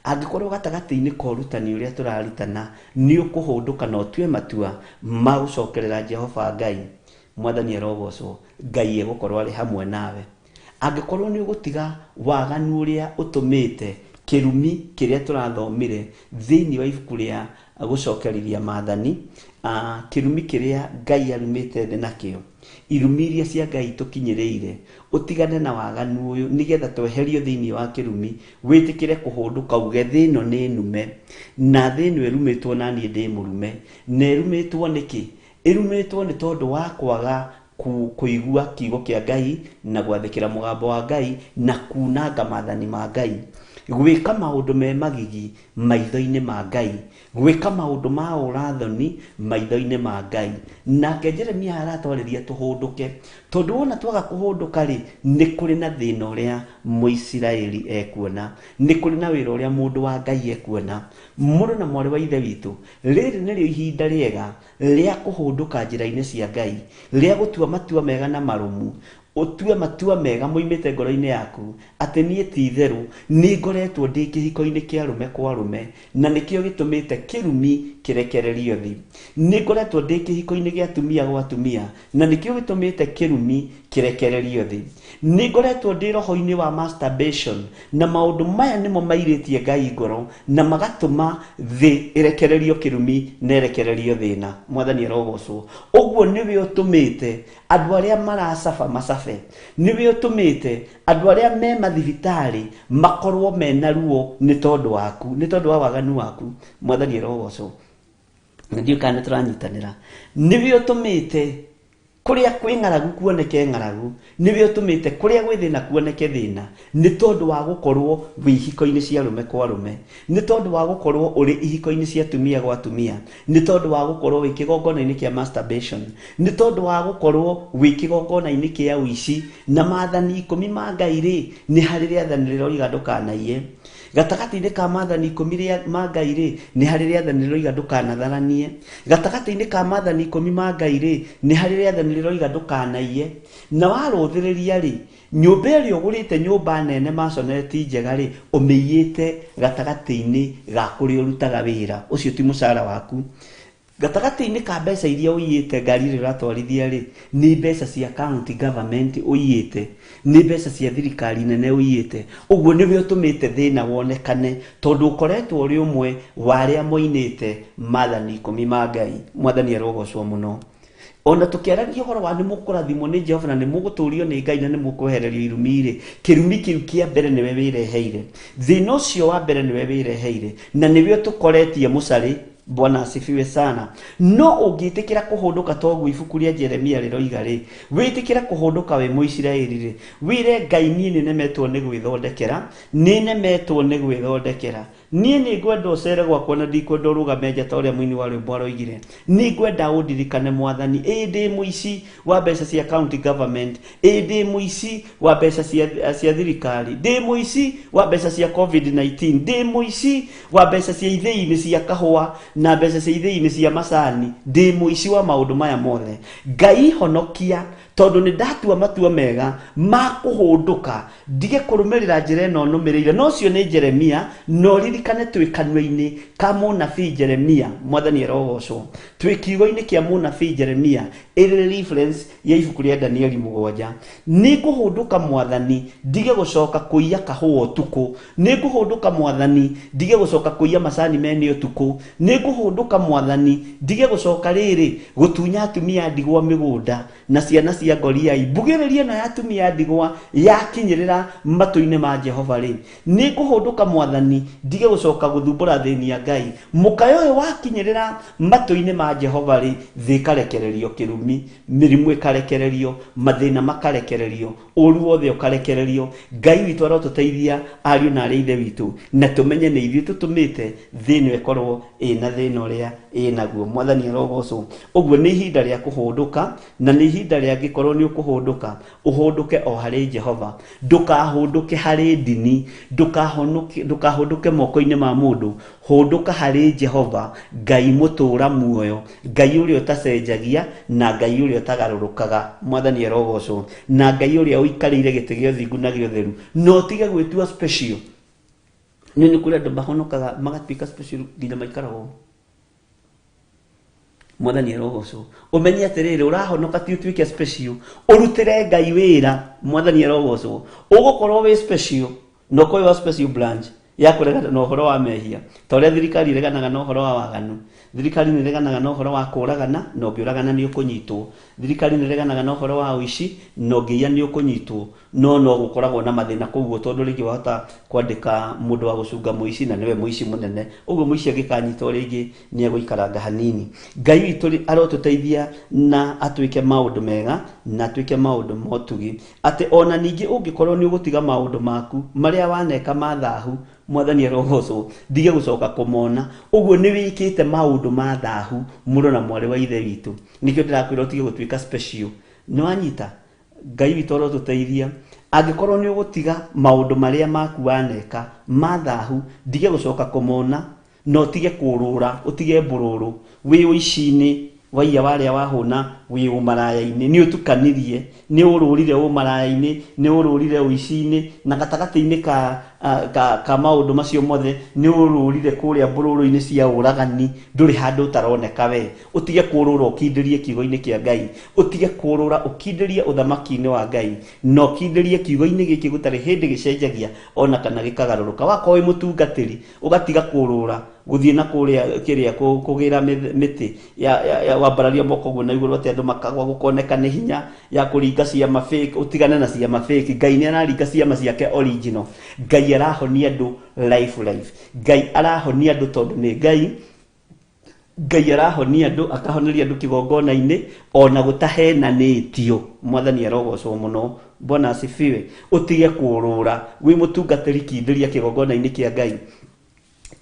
angĩkorwo gatagatĩ-inĩ ka ũrutani ũrĩa tũrarutana nĩ ũkũhũndũka na ũtue matua ma gũcokerera Jehova Ngai, Mwathani arogocwo, Ngai egũkorwo arĩ hamwe nawe. Angĩkorwo nĩ ũgũtiga waganu ũrĩa ũtũmĩte kĩrumi kĩrĩa tũrathomire thĩinĩ wa ibuku rĩa gũcokerithia maathani, kĩrumi kĩrĩa Ngai arumĩte thĩ nakĩo, irumi iria cia Ngai tũkinyĩrĩire, ũtigane na waganu ũyũ nĩgetha tweherio thĩinĩ wa kĩrumi, wĩtĩkĩre kũhũndũka uge thĩ ĩno nĩ nume, na thĩ ĩno ĩrumĩtwo na niĩ ndĩ mũrume. Na ĩrumĩtwo nĩkĩ? Ĩrumĩtwo nĩ tondũ wa kwaga kũigua kiugo kĩa Ngai na gwathĩkĩra mũgambo wa Ngai na kunanga maathani ma Ngai, gwĩka maũndũ me magigi maitho-inĩ ma Ngai, gwĩka maũndũ ma ũrathoni maitho-inĩ ma Ngai. Nake Jeremia aratwarĩria tũhũndũke, tondũ wona twaga kũhũndũka rĩ, nĩ kũrĩ na thĩna ũrĩa Mũisiraeli ekuona, nĩ kũrĩ na wĩra ũrĩa mũndũ wa Ngai ekuona. Mũrũ na mwarĩ wa Ithe witũ, rĩrĩ nĩrĩo ihinda rĩega rĩa kũhũndũka njĩra-inĩ cia Ngai, rĩa gũtua matua mega na marũmu. Ũtue matua mega moimĩte ngoro-inĩ yaku atĩ niĩ ti itherũ nĩ ngoretwo ndĩ kĩhiko-inĩ kĩa arũme kwa arũme, na nĩkĩo gĩtũmĩte kĩrumi kĩrekererio thĩ. Nĩ ngoretwo ndĩ kĩhiko-inĩ gĩa atumia gwa atumia, na nĩkĩo gĩtũmĩte kĩrumi kĩrekererio thĩ. Nĩ ngoretwo ndĩ roho-inĩ wa masturbation, na maũndũ maya nĩmo mairĩtie Ngai ngoro na magatũma thĩ ĩrekererio kĩrumi na ĩrekererio thĩna. Mwathani arogocwo. Ũguo nĩwe ũtũmĩte andũ arĩa maracaba macabe, nĩwe ũtũmĩte andũ arĩa me mathibitarĩ makorwo mena ruo nĩ tondũ waku, nĩ tondũ wa waganu waku. Mwathani arogocwo. Na ndiũĩ kana nĩ tũranyitanĩra. Nĩwe ũtũmĩte kũrĩa kwĩ ng'aragu kuoneke ng'aragu, nĩwe ũtũmĩte kũrĩa gwĩ thĩna kuoneke thĩna, nĩ tondũ wa gũkorwo wĩ ihiko-inĩ cia arũme kwa arũme, nĩ tondũ wa gũkorwo ũrĩ ihiko-inĩ cia atumia gwa atumia, nĩ tondũ wa gũkorwo wĩ kĩgongona-inĩ kĩa masturbation, nĩ tondũ wa gũkorwo wĩ kĩgongona-inĩ kĩa ũici. Na maathani ikũmi ma Ngai rĩ, nĩ harĩ rĩathani rĩroiga ndũkanaiye. Gatagatĩ-inĩ ka maathani ikũmi rĩa ma Ngai rĩ, nĩ harĩ rĩathani rĩroiga ndũkanatharanie. Gatagatĩ-inĩ ka maathani ikũmi ma Ngai rĩ, nĩ harĩ rĩathani rĩroiga ndũkanaiye. Na warũthĩrĩria rĩ, nyũmba ĩrĩa ũgũrĩte, nyũmba nene maisonette njega rĩ, ũmĩiyĩte gatagatĩ-inĩ ga kũrĩa ũrutaga wĩra. Ũcio ti mũcara waku. Gatagatĩ-inĩ ka mbeca iria ũiyĩte ngari ĩrĩa ũratwarithia rĩ, nĩ mbeca cia county government ũiyĩte, nĩ mbeca cia thirikari nene ũiyĩte. Ũguo nĩwe ũtũmĩte thĩna wonekane, tondũ ũkoretwo ũrĩ ũmwe wa arĩa moinĩte maathani ikũmi ma Ngai. Mwathani arogocwo mũno. Ona tũkĩaragia ũhoro wa nĩ mũkũrathimwo nĩ Jehova na nĩ mũgũtũrio nĩ Ngai na nĩ mũkwehererio irumi rĩ, kĩrumi kĩu kĩa mbere nĩwe wĩreheire. Thĩna ũcio wa mbere nĩwe wĩreheire, na nĩwe ũtũkoretie mũcarĩ. Bwana asifiwe sana. No ũngĩtĩkĩra kũhũndũka toguo ibuku rĩa Jeremia rĩroiga rĩ, wĩtĩkĩre kũhũndũka wĩ Mũisiraeli rĩ, wĩre Ngai niĩ nĩnemetwo nĩ gwĩthondekera, nĩnemetwo nĩ gwĩthondekera. Niĩ nĩngwenda ũcere gwakwa na ndikwenda ũrũgame nja ta ũrĩa mũini wa rwĩmbo aroigire. Nĩngwenda ũndirikane Mwathani. Ĩĩ ndĩ mũici wa mbeca cia county government, ĩĩ ndĩ mũici wa mbeca cia thirikari, ndĩ mũici wa mbeca cia COVID-19, ndĩ mũici wa mbeca cia ithĩi-inĩ cia kahũa na mbeca cia ithĩi-inĩ cia macani, ndĩ mũici wa maũndũ maya mothe. Ngai honokia, tondũ nĩ ndatua matua mega ma kũhũndũka ndige kũrũmĩrĩra njĩra ĩno nũmĩrĩire. No ũcio nĩ Jeremia, na ũririkane twĩ kanua-inĩ ka mũnabii Jeremia. Mwathani arogocwo. Twĩ kiugo-inĩ kĩa mũnabii Jeremia, ĩrĩ reference ya ibuku rĩa Danieli 7. Nĩ ngũhũndũka Mwathani, ndige gũcoka kũiya kahũa ũtukũ. Nĩ ngũhũndũka Mwathani, ndige gũcoka kũiya macani mene ũtukũ. Nĩ ngũhũndũka Mwathani, ndige gũcoka rĩrĩ gũtunya atumia a ndigwa mĩgũnda na ciana cia ngoriai. Mbugĩrĩrio ĩno ya atumia a ndigwa yakinyĩrĩra matũ-inĩ ma Jehova rĩ, nĩ ngũhũndũka Mwathani, ndige gũcoka gũthumbũra thĩni ya Ngai. Mũkayo ũyũ wakinyĩrĩra matũ-inĩ ma Jehova rĩ, thĩ ĩkarekererio kĩrumi, mĩrimũ ĩkarekererio, mathĩna makarekererio, ũru wothe ũkarekererio. Ngai witũ arotũteithia ariũ na arĩ ithe witũ, na tũmenye nĩ ithuĩ tũtũmĩte thĩ ĩno ĩkorwo ĩna thĩna ũrĩa ĩnaguo. Mwathani arogocwo. Ũguo nĩ ihinda rĩa kũhũndũka, na nĩ ihinda rĩa angĩkorwo nĩ ũkũhũndũka, ũhũndũke o harĩ Jehova. Ndũkahũndũke harĩ ndini, ndũkahũndũke moko-inĩ ma mũndũ, hũndũka harĩ Jehova, Ngai mũtũũra muoyo, Ngai ũrĩa ũtacenjagia na Ngai ũrĩa ũtagarũrũkaga. Mwathani arogocwo. Na Ngai ũrĩa ũikarĩire gĩtĩ gĩa ũthingu na gĩa ũtheru. Na ũtige gwĩtua special. Nĩ nĩ kũrĩ andũ mahonokaga magatuĩka special nginya maikaraga ũũ. Mwathani arogocwo. Ũmenye atĩrĩrĩ, ũrahonoka ti ũtuĩke special, ũrutĩre Ngai wĩra. Mwathani arogocwo. Ũgũkorwo wĩ special na ũkorwo wa special branch ya kũregana na ũhoro wa mehia, ta ũrĩa thirikari ĩreganaga na ũhoro wa waganu. Thirikari nĩ ĩreganaga na ũhoro wa kũragana, na ũngĩũragana nĩ ũkũnyitwo. Thirikari nĩ ĩreganaga na ũhoro wa ũici, na ũngĩiya nĩ ũkũnyitwo. No no gũkoragwo na mathĩna kũu tondũ rĩngĩ wahota kwandĩka mũndũ wa gũcunga mũici na nĩwe mũici mũnene. Ũguo mũici angĩkanyitwo rĩngĩ nĩ egũikaranga hanini. Ngai witũ arotũteithia na atwĩke maũndũ mega na atwĩke maũndũ ma ũtugi, atĩ ona ningĩ ũngĩkorwo nĩ ũgũtiga maũndũ maku marĩa waneka ma thahu, Mwathani arogocwo, ndige gũcoka kũmona. Ũguo nĩ wĩkĩte maũndũ ma thahu mũno na mwarĩ wa ithe witũ. Nĩkĩo ndĩrakwĩra ũtige gũtuĩka special. Nĩ wanyita? Ngai witũ arotũteithia. Angĩkorwo nĩ ũgũtiga maũndũ marĩa maku waneka ma thahu, ndige gũcoka kũmona, na ũtige kũrũra, ũtige mbũrũrũ, wĩ ũici-inĩ, waiya warĩa wahũna, wĩ ũmaraya-inĩ, nĩ ũtukanirie, nĩ ũrũrire ũmaraya-inĩ, nĩ ũrũrire ũici-inĩ, na gatagatĩ-inĩ ka maũndũ macio mothe, nĩ ũrũrire kũrĩa mbũrũrũ-inĩ cia ũragani, ndũrĩ handũ ũtaroneka we. Ũtige kũrũra ũkindĩrie kiugo-inĩ kĩa Ngai, ũtige kũrũra ũkindĩrie ũthamaki-inĩ wa Ngai, na ũkindĩrie kiugo-inĩ gĩkĩ gũtarĩ hĩndĩ gĩcenjagia ona kana gĩkagarũrũka. Wakorwo wĩ mũtungatĩri, ũgatiga kũrũra gũthiĩ na kũrĩa kĩrĩa kũgĩra mĩtĩ ya wambararia moko ũguo na igũrũ atĩ andũ makagwa, gũkoneka nĩ hinya ya kũringa ciama fake. Ũtigane na ciama fake. Ngai nĩ araringa ciama ciake original. Ngai arahonia andũ life life. Ngai arahonia andũ tondũ nĩ Ngai. Ngai arahonia andũ, akahoneria andũ kĩgongona-inĩ ona gũtahenanĩtio. Mwathani arogocwo mũno. Bwana asifiwe. Ũtige kũũrũra wĩ mũtungatĩri, kindĩria kĩgongona-inĩ kĩa Ngai.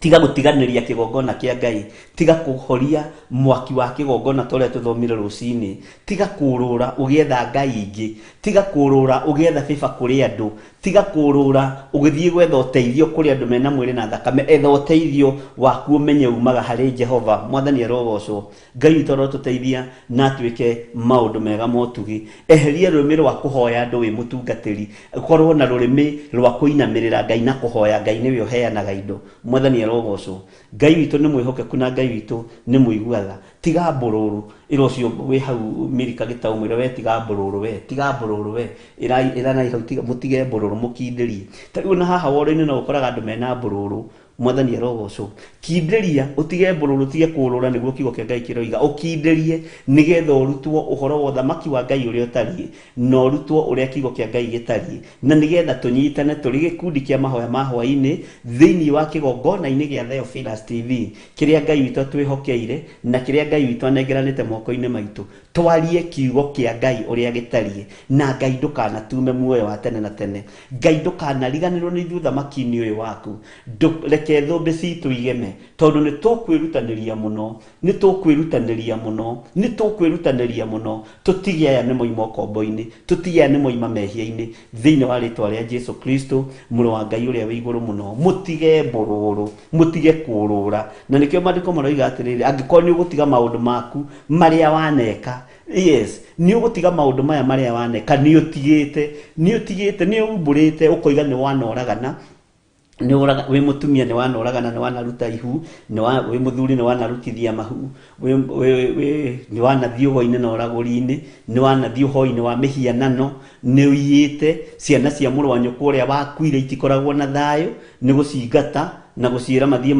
Tiga gũtiganĩria kĩgongona kĩa Ngai, tiga kũhoria mwaki wa kĩgongona ta ũrĩa tũthomire rũcinĩ, tiga kũũrũra ũgĩetha ngai ingĩ, tiga kũũrũra ũgĩetha favor kũrĩ andũ, tiga kũũrũra ũgĩthiĩ gwetha ũteithio kũrĩ andũ mena mwĩrĩ na thakame. Etha ũteithio waku ũmenye umaga harĩ Jehova. Mwathani arogocwo. Ngai witũ arotũteithia na atwĩke maũndũ mega ma ũtugi. Eheria rũrĩmĩ rwa kũhoya andũ wĩ mũtungatĩri, korwo na rũrĩmĩ rwa kũinamĩrĩra Ngai na kũhoya Ngai nĩwe ũheanaga indo. Mwathani arogocwo. Ngai witũ nĩ mwĩhokeku na Ngai witũ nĩ mũigua tha. Tiga mbũrũrũ, ĩra ũcio wĩ hau Milika Gĩtaũ mwĩre we tiga mbũrũrũ we, tiga mbũrũrũ we, ĩranai hau mũtige mbũrũrũ mũkindĩrie. Ta rĩu ona haha woro-inĩ no ũkoraga andũ mena mbũrũrũ. Mwathani arogocwo. Kindĩria, ũtige mbũrũrũ, ũtige kũũrũra, nĩguo kiugo kĩa Ngai kĩroiga. Ũkindĩrie nĩgetha ũrutwo ũhoro wa ũthamaki wa Ngai ũrĩa ũtariĩ, na ũrutwo ũrĩa kiugo kĩa Ngai gĩtariĩ, na nĩgetha tũnyitane tũrĩ gĩkundi kĩa mahoya ma hwaĩ-inĩ thĩinĩ wa kĩgongona-inĩ gĩa Theophilus TV, kĩrĩa Ngai witũ atwĩhokeire na kĩrĩa Ngai witũ anengeranĩte moko-inĩ maitũ. Twarie kiugo kĩa Ngai ũrĩa gĩtariĩ, na Ngai ndũkanatume muoyo wa tene na tene. Ngai ndũkanariganĩrwo nĩ ithuĩ ũthamaki-inĩ ũyũ waku. Reke thũmbĩ citũ igeme, tondũ nĩ tũkwĩrutanĩria mũno, nĩ tũkwĩrutanĩria mũno, nĩ tũkwĩrutanĩria mũno, tũtige aya nĩ moima ũkombo-inĩ, tũtige aya nĩ moima mehia-inĩ, thĩinĩ wa rĩtwa rĩa Jesu Kristo, mũrũ wa Ngai ũrĩa wĩ igũrũ mũno. Mũtige mbũrũrũ, mũtige kũũrũra. Na nĩkĩo maandĩko maroiga atĩrĩrĩ, angĩkorwo nĩ ũgũtiga maũndũ maku marĩa waneka, yes, nĩ ũgũtiga maũndũ maya marĩa waneka, nĩ ũtigĩte, nĩ ũtigĩte, nĩ umbũrĩte, ũkoiga nĩ wanoragana, nĩ ũraga, wĩ mũtumia nĩ wanoragana, nĩ wanaruta ihu, wĩ mũthuri nĩ wanarutithia mahu, nĩ wanathiĩ ũgo-inĩ na ũragũri-inĩ, nĩ wanathiĩ ũhoi-inĩ wa mĩhianano, nĩ ũiyĩte, ciana cia mũrũ wa nyũkwa ũrĩa wakuire itikoragwo na thayũ, nĩ gũcingata na gũciĩra mathiĩ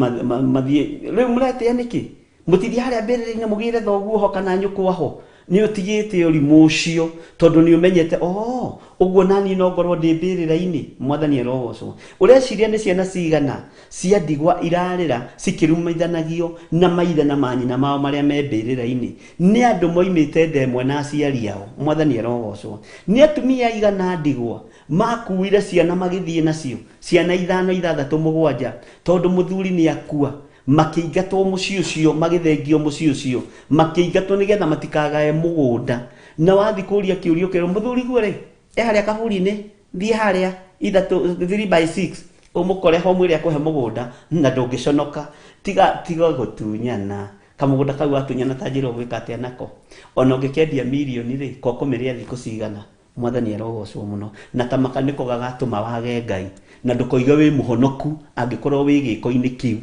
mathiĩ. Rĩu mũretĩa nĩkĩ? Mũtithiĩ harĩa mbĩrĩra-inĩ mũgĩre thoguo ho kana nyũkwa ho? Nĩ ũtigĩte ũrimũ ũcio, tondũ nĩ ũmenyete, oh, ũguo naniĩ no ngorwo ndĩ mbĩrĩra-inĩ. Mwathani arogocwo. Ũreciria nĩ ciana cigana cia ndigwa irarĩra cikĩrumithanagio na maithe na manyina mao marĩa me mbĩrĩra-inĩ? Nĩ andũ moimĩte nda ĩmwe na aciari ao. Mwathani arogocwo. Nĩ atumia aigana ndigwa makuire ciana magĩthiĩ nacio, ciana 5, 6, 7, tondũ mũthuri nĩ akua, makĩingatwo mũciĩ ũcio, magĩthengio mũciĩ ũcio, makĩingatwo nĩgetha matikagae mũgũnda. Na wathiĩ kũria kĩũria ũkerwo, mũthuri guo rĩ, e harĩa kaburi-inĩ, thiĩ harĩa ithatũ, three by six, ũmũkore ho mwĩre akũhe mũgũnda, na ndũngĩconoka. Tiga gũtunyana. Kamũgũnda kau watunyana ta njĩra ũgwĩka atĩa nako? Ona ũngĩkendia mirioni rĩ, ko kũmĩrĩa thikũ cigana? Mwathani arogocwo mũno. Na tamaka nĩko gagatũma wage Ngai. Na ndũkoige wĩ mũhonoku angĩkorwo wĩ gĩko-inĩ kĩu.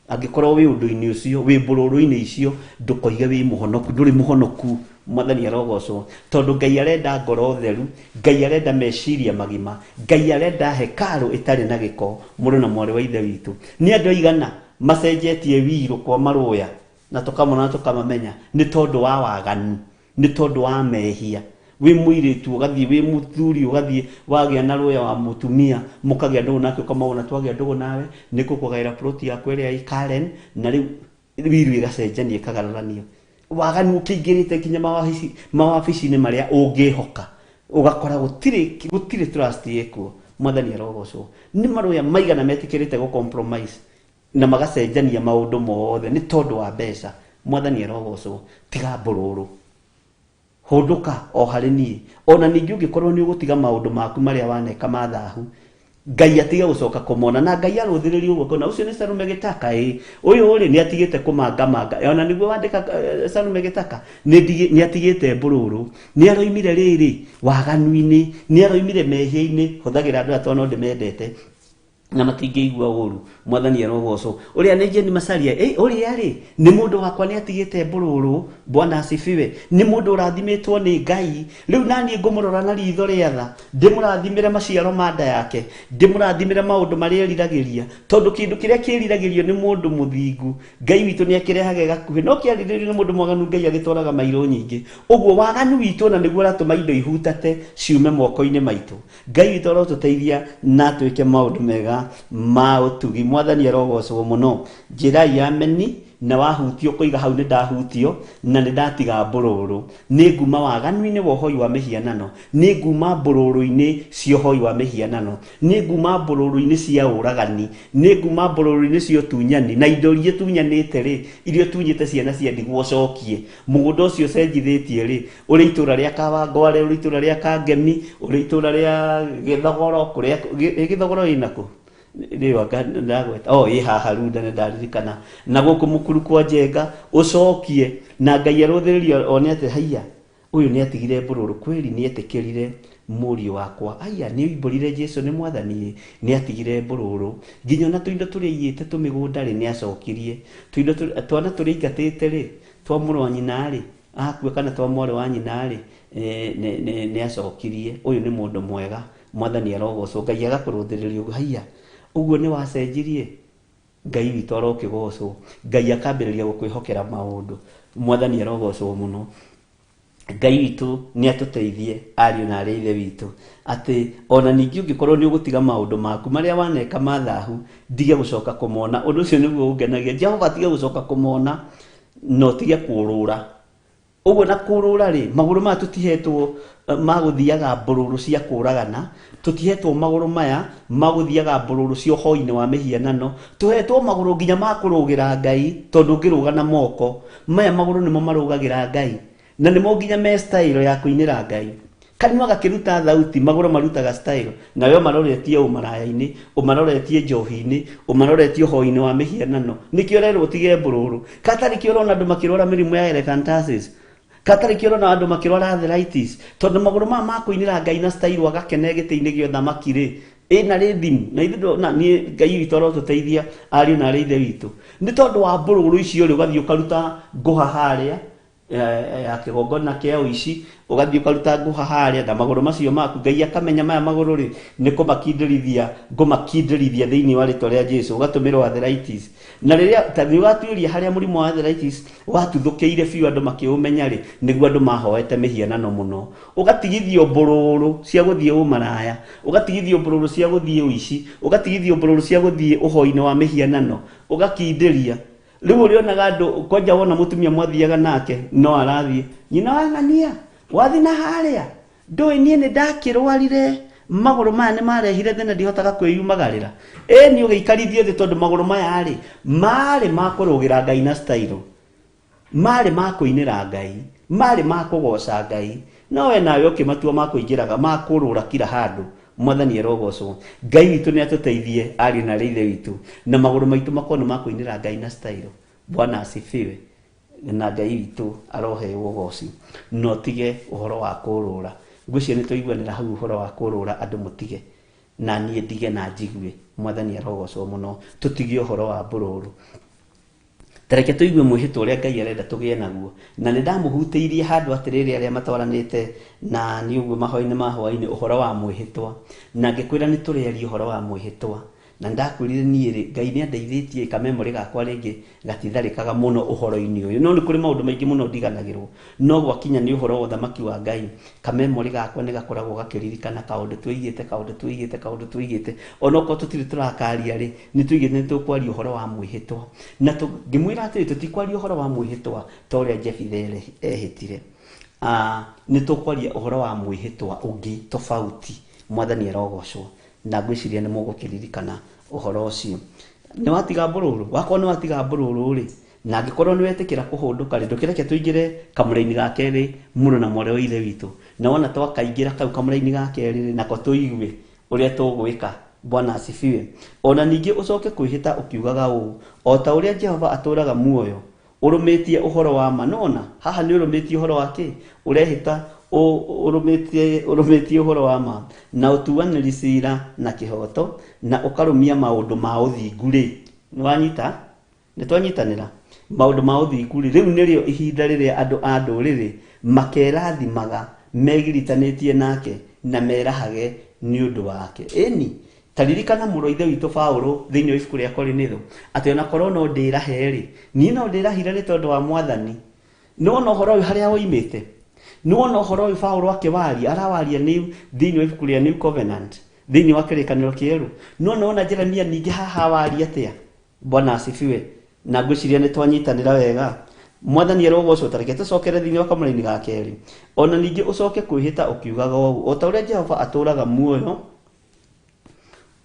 Angĩkorwo wĩ ũndũ-inĩ ũcio, wĩ mbũrũrũ-inĩ icio, ndũkoige wĩ mũhonoku, ndũrĩ mũhonoku. Mwathani arogocwo. Tondũ Ngai arenda ngoro theru, Ngai arenda meciria magima, Ngai arenda hekarũ ĩtarĩ na gĩko, mũrũ na mwarĩ wa Ithe witũ. Nĩ andũ aigana macenjetie wirũ kwa marũya, na tũkamona na tũkamamenya, nĩ tondũ wa waganu, nĩ tondũ wa mehia. Wĩ mũirĩtu ũgathiĩ, wĩ mũthuri ũgathiĩ, wagĩa na rũya wa mũtumia, mũkagĩa ndũgũ nake, ũkamwona twagĩa ndũgũ nawe, nĩ ngũkũgaĩra plot yakwa ĩrĩa ĩ Karen, na rĩu wiru ĩgacenjanio ĩkagararanio. Waganu ũkĩingĩrĩte nginya mawabici-inĩ marĩa ũngĩhoka, ũgakora gũtirĩ trust ĩkuo. Mwathani arogocwo. Nĩ marũya maigana metĩkĩrĩte gũ compromise na magacenjania maũndũ mothe nĩ tondũ wa mbeca. Mwathani arogocwo. Tiga mbũrũrũ, hũndũka o harĩ niĩ. Ona ningĩ ũngĩkorwo nĩ ũgũtiga maũndũ maku marĩa waneka ma thahu, Ngai atige gũcoka kũmona. Na Ngai arũthĩrĩrie ũguo akona ũcio nĩ Salume Gĩtaka, ĩ ũyũ rĩ nĩ atigĩte kũmangamanga. Ona nĩguo wandĩka Salume Gĩtaka, nĩ atigĩte mbũrũrũ, nĩ aroimire rĩrĩ waganu-inĩ, nĩ aroimire mehia-inĩ. Hũthagĩra andũ aya tondũ no ndĩmendete na matingĩigua ũru. Mwathani arogocwo. Ũrĩa nĩ Jane Macharia, ĩ ũrĩa rĩ nĩ mũndũ wakwa, nĩ atigĩte mbũrũrũ. Bwana asifiwe. Nĩ mũndũ ũrathimĩtwo nĩ Ngai. Rĩu naniĩ ngũmũrora na ritho rĩa tha, ndĩmũrathimĩre maciaro ma nda yake, ndĩmũrathimĩre maũndũ marĩa eriragĩria, tondũ kĩndũ kĩrĩa kĩriragĩrio nĩ mũndũ mũthingu Ngai witũ nĩ akĩrehaga gakuhĩ, no kĩarirĩrio nĩ mũndũ mwaganu Ngai agĩtwaraga mairũ nyingĩ. Ũguo waganu witũ ona nĩguo ũratũma indo ihutate ciume moko-inĩ maitũ. Ngai witũ arotũteithia na atwĩke maũndũ mega ma ũtugi. Mwathani arogocwo mũno. Njĩrai ameni. Na wahutio ũkoiga hau nĩ ndahutio na nĩ ndatiga mbũrũrũ, nĩ nguma waganu-inĩ wa ũhoi wa mĩhianano, nĩ nguma mbũrũrũ-inĩ cia ũhoi wa mĩhianano, nĩ nguma mbũrũrũ-inĩ cia ũragani, nĩ nguma mbũrũrũ-inĩ cia ũtunyani, na indo iria ũtunyanĩte rĩ, iria ũtunyĩte ciana cia ndigwa ũcokie. Mũgũnda ũcio ũcenjithĩtie rĩ, ũrĩ itũra rĩa Kawangware, ũrĩ itũra rĩa Kangemi, ũrĩ itũra rĩa Gĩthogoro, kũrĩa Gĩthogoro ĩna kũ? Rĩu anga ndagweta oh ĩ haha Runda nĩ ndaririkana, na gũkũ Mũkuru kwa Njenga ũcokie, na Ngai arũthĩrĩrie one atĩ haiya ũyũ nĩ atigire mbũrũrũ kweli, nĩ etĩkĩrire mũriũ wakwa, aya nĩ oimbũrire Jesu nĩ mwathani, nĩ atigire mbũrũrũ, nginya ona tũindo tũrĩa aiyĩte tũmĩgũnda rĩ nĩ acokirie, tũindo twana tũrĩa aingatĩte rĩ twa mũrũ wa nyina rĩ akua kana twa mwarĩ wa nyina rĩ nĩ acokirie. Ũyũ nĩ mũndũ mwega, mwathani arogocwo, Ngai agakũrũthĩrĩria ũguo, haiya ũguo nĩ wacenjirie, Ngai witũ arokĩgocwo, Ngai akambĩrĩria gũkwĩhokera maũndũ, mwathani arogocwo mũno. Ngai witũ nĩ atũteithie ariũ na arĩ a ithe witũ, atĩ ona ningĩ ũngĩkorwo nĩ ũgũtiga maũndũ maku marĩa waneka ma thahu, ndige gũcoka kũmona. Ũndũ ũcio nĩguo ũngenagia, Jehova atige gũcoka kũmona na ũtige kũũrũra. Ũguo na kũũrũra rĩ, magũrũ maya tũtihetwo ma gũthiaga mbũrũrũ cia kũũragana, tũtihetwo magũrũ maya ma gũthiaga mbũrũrũ cia ũhoi-inĩ wa mĩhianano, tũhetwo magũrũ nginya ma kũrũgĩra Ngai, tondũ ũngĩrũga na moko, maya magũrũ nĩmo marũgagĩra Ngai, na nĩmo nginya me style ya kũinĩra Ngai. Kanua gakĩruta thauti, magũrũ marutaga style, nawe ũmaroretie ũmaraya-inĩ, ũmaroretie njohi-inĩ, ũmaroretie ũhoi-inĩ wa mĩhianano. Nĩkĩo ũrerwo ũtige mbũrũrũ. Katarĩ kĩo ũrona andũ makĩrwara mĩrimũ ya elephantiasis, katarĩ kĩo ũrona andũ makĩrwara arthritis, tondũ magũrũ maya ma kũinĩra Ngai na style agakene gĩtĩ-inĩ gĩa ũthamaki rĩ, ĩna rhythm, na ithuĩ na niĩ Ngai witũ arotũteithia ariũ na arĩ ithe witũ. Nĩ tondũ wa mbũrũrũ icio rĩ, ũgathiĩ ũkaruta ngũha harĩa ya kĩgongona kĩa ũici, ũgathiĩ ũkaruta ngũha harĩa na magũrũ macio maku, Ngai akamenya maya magũrũ rĩ nĩ kũmakindĩrithia, ngũmakindĩrithia thĩinĩ wa rĩtwa rĩa Jesu, ũgatũmĩrwo arthritis. Na rĩrĩa ta nĩ ũgatuĩria harĩa mũrimũ wa arthritis watuthũkĩire biũ andũ makĩũmenya rĩ, nĩguo andũ mahoete mĩhianano mũno. Ũgatigithio mbũrũrũ cia gũthiĩ ũmaraya, ũgatigithio mbũrũrũ cia gũthiĩ ũici, ũgatigithio mbũrũrũ cia gũthiĩ ũhoi-inĩ wa mĩhianano, ũgakindĩria. Rĩu ũrĩonaga andũ kwanja wona mũtumia mwathiaga nake no arathiĩ, nyina wa ng'ania wathi na harĩa, ndũĩ niĩ nĩ ndakĩrwarire, magũrũ maya nĩ marehire thĩna ndihotaga kwĩyumagarĩra. Ĩ nĩ ũgĩikarithio thĩ tondũ magũrũ maya rĩ marĩ ma kũrũgĩra Ngai na style, marĩ ma kũinĩra Ngai, marĩ ma kũgoca Ngai, no we nawe ũkĩmatua ma kũingĩraga, ma kũrũra kila handũ. Mwathani arogocwo. Ngai witũ nĩ atũteithie ariũ na arĩ ithe witũ, na magũrũ maitũ makorwo nĩ ma kũinĩra Ngai na style. Bwana asifiwe. Na Ngai witũ aroheo ũgoci. Na ũtige ũhoro wa kũrũra. Ngwĩciria nĩ twaiguanĩra hau ũhoro wa kũrũra andũ mũtige. Na niĩ ndige na njigue. Mwathani arogocwo mũno. Tũtige ũhoro wa mbũrũrũ. Tareke tũigue mwĩhĩtwa ũrĩa Ngai arenda tũgĩe naguo. Na nĩ ndamũhutĩirie handũ atĩrĩrĩ arĩa matwaranĩte na niĩ ũguo mahoya-inĩ ma hwaĩ-inĩ ũhoro wa mwĩhĩtwa. Na ngĩkwĩra nĩ tũrĩaria ũhoro wa mwĩhĩtwa. Na ndakwĩrire niĩ rĩ, Ngai nĩ andeithĩtie kamemorĩ gakwa rĩngĩ gatitharĩkaga mũno ũhoro-inĩ ũyũ. No nĩ kũrĩ maũndũ maingĩ mũno ndiganagĩrwo. No gwakinya nĩ ũhoro wa ũthamaki wa Ngai, kamemorĩ gakwa nĩ gakoragwo gakĩririkana kaũndũ tũigĩte, kaũndũ tũigĩte, kaũndũ tũigĩte. Onokorwo tũtirĩ tũrakaria rĩ, nĩ tũigĩte nĩ tũkwaria ũhoro wa mwĩhĩtwa. Na ngĩmwĩra atĩrĩ, tũtikwaria ũhoro wa mwĩhĩtwa ta ũrĩa Jefitha ehĩtire. Nĩ tũkwaria ũhoro wa mwĩhĩtwa ũngĩ tofauti. Mwathani arogocwo. Na ngwĩciria nĩ mũgũkĩririkana ũhoro ũcio. Nĩ watiga mbũrũrũ? Wakorwo nĩ watiga mbũrũrũ rĩ, na angĩkorwo nĩ wetĩkĩra kũhũndũka rĩ, ndũkĩreke tũingĩre kamũra-inĩ ga kerĩ mũrũ na mwarĩ wa ithe witũ. Na wona twakaingĩra kau kamũra-inĩ ga kerĩ rĩ, nako tũigue ũrĩa tũgwĩka. Bwana asifiwe. Ona ningĩ ũcoke kwĩhĩta ũkiugaga ũũ, o ta ũrĩa Jehova atũũraga muoyo, ũrũmĩtie ũhoro wa ma. Nona haha nĩ ũrũmĩtie ũhoro wa kĩ? Ũrehĩta ũrũmĩtie ũhoro wa ma na ũtuanĩri cira na kĩhooto na ũkarũmia maũndũ ma ũthingu rĩ. Nĩ wanyita? Nĩ twanyitanĩra maũndũ ma ũthingu rĩ. Rĩu nĩrĩo ihinda rĩrĩa andũ a ndũrĩrĩ makerathimaga megiritanĩtie nake na merahage nĩ ũndũ wake. Ĩni, ta ririkana mũrũ wa ithe witũ Paũlũ thĩinĩ wa ibuku rĩa Korinitho atĩ ona korwo no ndĩrahe rĩ, niĩ no ndĩrahire nĩ tondũ wa Mwathani. Nĩ wona ũhoro ũyũ harĩa woimĩte? Nĩ wona ũhoro ũyũ Paũlũ akĩwaria, arawaria thĩinĩ wa ibuku rĩa New Covenant, thĩinĩ wa kĩrĩkanĩro kĩerũ. No nĩ wona Jeremia ningĩ haha awaria atĩa? Bwana asifiwe. Na ngwĩciria nĩ twanyitanĩra wega. Mwathani arogocwo. Ta reke tũcokere thĩinĩ wa kamũraini ga kerĩ. Ona ningĩ ũcoke kwĩhĩta ũkiugaga ũũ, o ta ũrĩa Jehova atũũraga muoyo,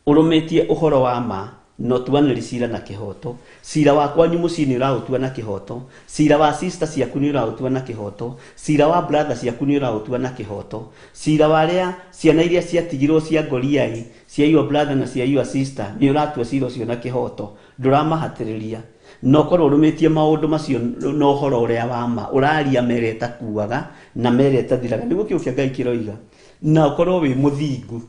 ũrũmĩtie ũhoro wa ma na ũtuanĩri cira na kĩhoto. Cira wa kwanyu mũciĩ nĩ ũraũtua na kĩhoto, cira wa sister ciaku nĩ ũraũtua na kĩhoto, cira wa brother ciaku nĩ ũraũtua na kĩhoto, cira wa arĩa ciana iria ciatigirwo cia ngoriai, cia your brother na cia your sister, nĩ ũratua cira ũcio na kĩhoto, ndũramahatĩrĩria. Na ũkorwo ũrũmĩtie maũndũ macio na ũhoro ũrĩa wa ma, ũraria ma ĩrĩa ĩtakuaga na ma ĩrĩa ĩtathiraga, nĩguo kiugo kĩa Ngai kĩroiga. Na ũkorwo wĩ mũthingu,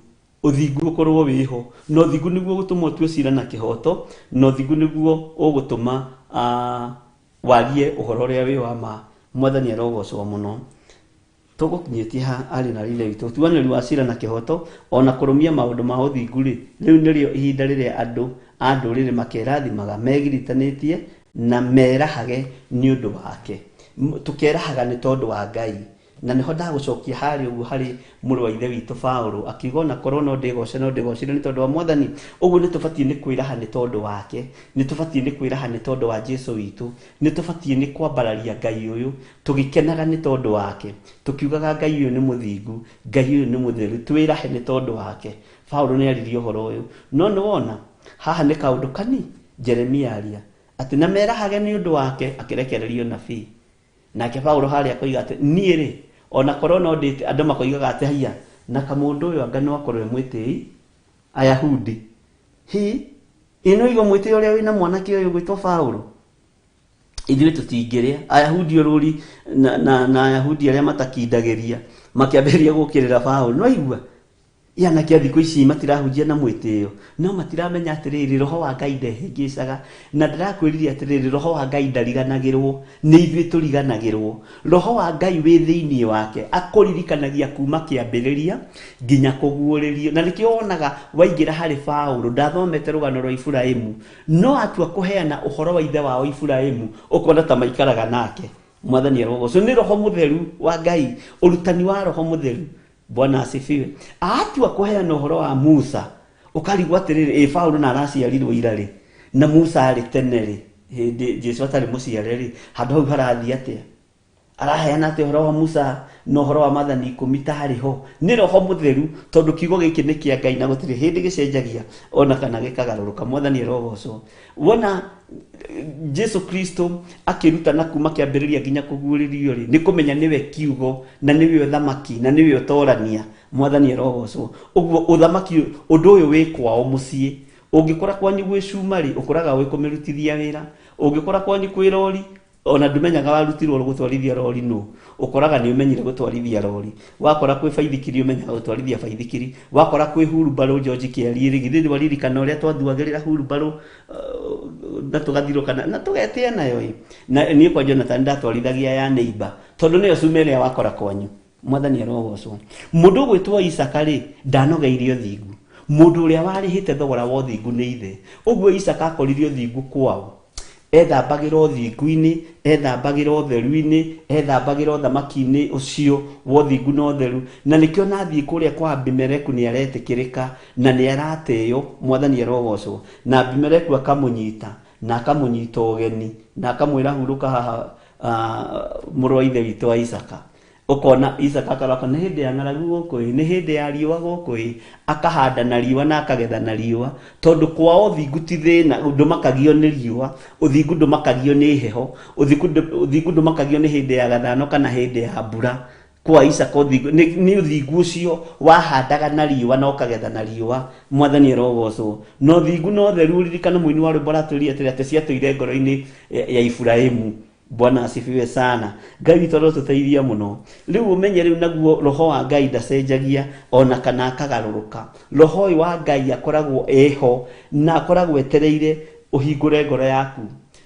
ũthingu ũkorwo wĩho, na ũthingu nĩguo ũgũtũma ũtue cira na kĩhoto, na ũthingu nĩguo ũgũtũma warie ũhoro ũrĩa wĩ wa ma. Mwathani arogocwo mũno. Tũgũkinyĩtie ha arĩ na rĩrĩa witũ ũtuanĩri wa cira na kĩhoto, ona kũrũmia maũndũ ma ũthingu rĩ, rĩu nĩrĩo ihinda rĩrĩa andũ a ndũrĩrĩ makerathimaga megiritanĩtie na merahage nĩ ũndũ wake. Tũkerahaga nĩ tondũ wa Ngai. Na nĩho ndagũcokia harĩa ũguo harĩ mũrũ wa ithe witũ Paũlũ, akiuga ona korwo no ndĩgoce, no ndĩgocire nĩ tondũ wa Mwathani. Ũguo nĩ tũbatiĩ nĩ kwĩraha nĩ tondũ wake, nĩ tũbatiĩ nĩ kwĩraha nĩ tondũ wa Jesu witũ, nĩ tũbatiĩ nĩ kwambararia Ngai ũyũ, tũgĩkenaga nĩ tondũ wake, tũkiugaga Ngai ũyũ nĩ mũthingu, Ngai ũyũ nĩ mũtheru, twĩrahe nĩ tondũ wake. Paũlũ nĩ aririe ũhoro ũyũ. No nĩ wona haha nĩ kaũndũ kani Jeremia aria atĩ na merahage nĩ ũndũ wake, akĩrekererio nabii. Nake Paũlũ harĩa akoiga atĩ niĩ rĩ, ona korwo no ndĩte, andũ makoigaga atĩ haiya, na kamũndũ ũyũ anga no akorwo e mwĩtĩi, Ayahudi. Hi, ĩno igua mwĩtĩo ũrĩa wĩna mwanake ũyũ gwĩtwo Paũlũ. Ithuĩ tũtingĩrĩa. Ayahudi ũrũri na Ayahudi arĩa matakindagĩria makĩambĩrĩria gũkĩrĩra Paũlũ. No igua anake a thikũ ici matirahunjia na mwĩtĩo, no matiramenya atĩrĩrĩ, roho wa Ngai ndehĩngĩcaga. Na ndĩrakwĩrire atĩrĩrĩ, roho wa Ngai ndariganagĩrwo, nĩ ithuĩ tũriganagĩrwo. Roho wa Ngai wĩ thĩinĩ wake, akũririkanagia kuma kĩambĩrĩria nginya kũguũrĩrio. Na nĩkĩo wonaga waingĩra harĩ Paũlũ, ndathomete rũgano rwa Iburahĩmu, no atua kũheana ũhoro wa ithe wao Iburahĩmu, ũkona ta maikaraga nake. Mwathani arogocwo. Nĩ roho mũtheru wa Ngai, ũrutani wa roho mũtheru. Bwana asifiwe. Atua kũheana ũhoro wa Musa, ũkarigwo atĩrĩrĩ, ĩ Paũlũ na araciarirwo ira rĩ, na Musa arĩ tene rĩ, hĩndĩ Jesu atarĩ mũciare rĩ, handũ hau harathiĩ atĩa? Araheana atĩ ũhoro wa Musa na ũhoro wa maathani ikũmi tarĩ ho. Nĩ roho mũtheru, tondũ kiugo gĩkĩ nĩ kĩa Ngai na gũtirĩ hĩndĩ gĩcenjagia ona kana gĩkagarũrũka. Mwathani arogocwo. Wona Jesu Kristo akĩrutana kuma kĩambĩrĩria nginya kũguũrĩrio rĩ, nĩ kũmenya nĩwe kiugo na nĩwe ũthamaki na nĩwe ũtorania. Mwathani arogocwo. Ũguo ũthamaki ũndũ ũyũ wĩ kwao mũciĩ. Ũngĩkora kwanyu gwĩ cuma rĩ, ũkoraga wĩ kũmĩrutithia wĩra. Ũngĩkora kwanyu kwĩ rori, ona ndũmenyaga warutirwo gũtwarithia rori nũ, ũkoraga nĩ ũmenyire gũtwarithia rori. Wakora kwĩ baithikiri ũmenyaga gũtwarithia baithikiri. Wakora kwĩ hurumbarũ George Kĩariĩ rĩ, githĩ ndwaririkana ũrĩa twathuagĩrĩra hurumbarũ na tũgathirũka na tũgetĩa nayo ĩ. Na niĩ kwa Jonathan ndatwarithagia ya neighbor, tondũ nĩyo cuma ĩrĩa wakora kwanyu. Mwathani arogocwo. Mũndũ ũgwĩtwo Isaka rĩ, ndanogeire ũthingu. Mũndũ ũrĩa warĩhĩte thogora wa ũthingu nĩ ithe. Ũguo Isaka akorire ũthingu kwao. Ethambagĩra ũthingu-inĩ, ethambagĩra ũtheru-inĩ, ethambagĩra ũthamaki-inĩ ũcio wa ũthingu na ũtheru. Na nĩkĩo nathiĩ kũrĩa kwa Abimeleku nĩ aretĩkĩrĩka na nĩ aratĩo. Mwathani arogocwo. Na Abimeleku akamũnyita na akamũnyita ũgeni na akamwĩra hurũka haha, mũrũ wa ithe witũ wa Isaka. Ũkona Isaka akaroka, nĩ hĩndĩ ya ng'aragu gũkũ ĩ, nĩ hĩndĩ ya riũa gũkũ ĩ, akahanda na riũa na akagetha na riũa, tondũ kwao ũthingu ti thĩna, ndũmakagio nĩ riũa, ũthingu ndũmakagio nĩ heho, ũthingu ndũmakagio nĩ hĩndĩ ya gathano kana hĩndĩ ya mbura. Kwa Isaka ũthingu nĩ ũthingu ũcio wahandaga na riũa na ũkagetha na riũa. Mwathani arogocwo. Na ũthingu na ũtheru, ririkana mũini wa rwĩmbo aratwĩrire atĩrĩ, atĩ ciatũire ngoro-inĩ ya Iburahĩmu. Bwana asifiwe sana. Ngai witũ arotũteithia mũno. Rĩu ũmenye rĩu naguo roho wa Ngai ndacenjagia ona kana akagarũrũka. Roho ũyũ wa Ngai akoragwo eho na akoragwo etereire ũhingũre ngoro yaku.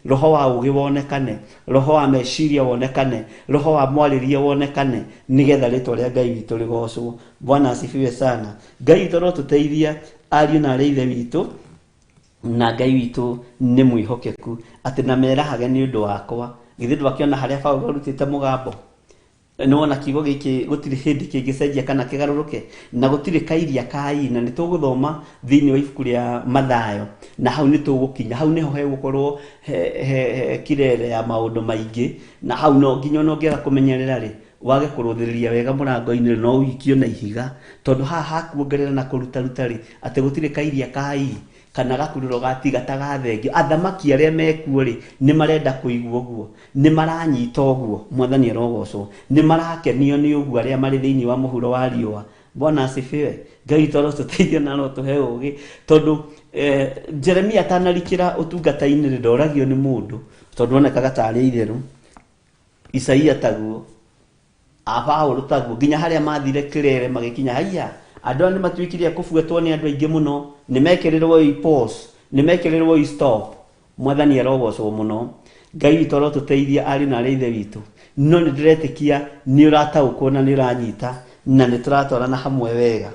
Roho wa ũũgĩ wonekane, roho wa meciria wonekane, roho wa mwarĩrie wonekane, nĩgetha rĩtwa rĩa Ngai witũ rĩgocwo. Bwana asifiwe sana. Ngai witũ arotũteithia ariũ na arĩ ithe witũ, na Ngai witũ nĩ mwĩhokeku atĩ na merahage nĩ ũndũ wakwa. Githĩ ndwakĩona harĩa Paũlũ arutĩte mũgambo? Nĩwona kiugo gĩkĩ gũtirĩ hĩndĩ kĩngĩcenjia kana kĩgarũrũke, na gũtirĩ kairia ka i, na nĩ tũgũthoma thĩinĩ wa ibuku rĩa Mathayo, na hau nĩ tũgũkinya, hau nĩho hegũkorwo he kirere ya maũndũ maingĩ, na hau no nginya ona ũngĩaga kũmenyerera rĩ, wage kũrũthĩrĩria wega mũrango-inĩ no ũikio na ihiga, tondũ haha hakuongerera na kũrutaruta rĩ, atĩ gũtirĩ kairia ka i kana gakururo gatiga tagathengio. Athamaki arĩa mekuo rĩ, nĩ marenda kũigua ũguo, nĩ maranyita ũguo, mwathani arogocwo, nĩ marakenio nĩ ũguo arĩa marĩ thĩinĩ wa mũhuro wa riũa. Bwana asifiwe. Ngai witũ arotũteithia na arotũhe ũgĩ, tondũ Jeremia atanarikĩra ũtungata-inĩ rĩ, ndoragio nĩ mũndũ, tondũ onekaga tarĩ itherũ. Isaia taguo, Paũlũ taguo, nginya harĩa mathire kĩrere magĩkinya haiya, andũ aya nĩ matuĩkire a kũbuatwo nĩ andũ aingĩ mũno, nĩ mekĩrĩrwo i pause, nĩ mekĩrĩrwo i stop. Mwathani arogocwo mũno. Ngai witũ arotũteithia ariũ na arĩ ithe witũ. No nĩ ndĩretĩkia nĩ ũrataũkwo na nĩ ũranyita, na nĩ tũratwarana hamwe wega.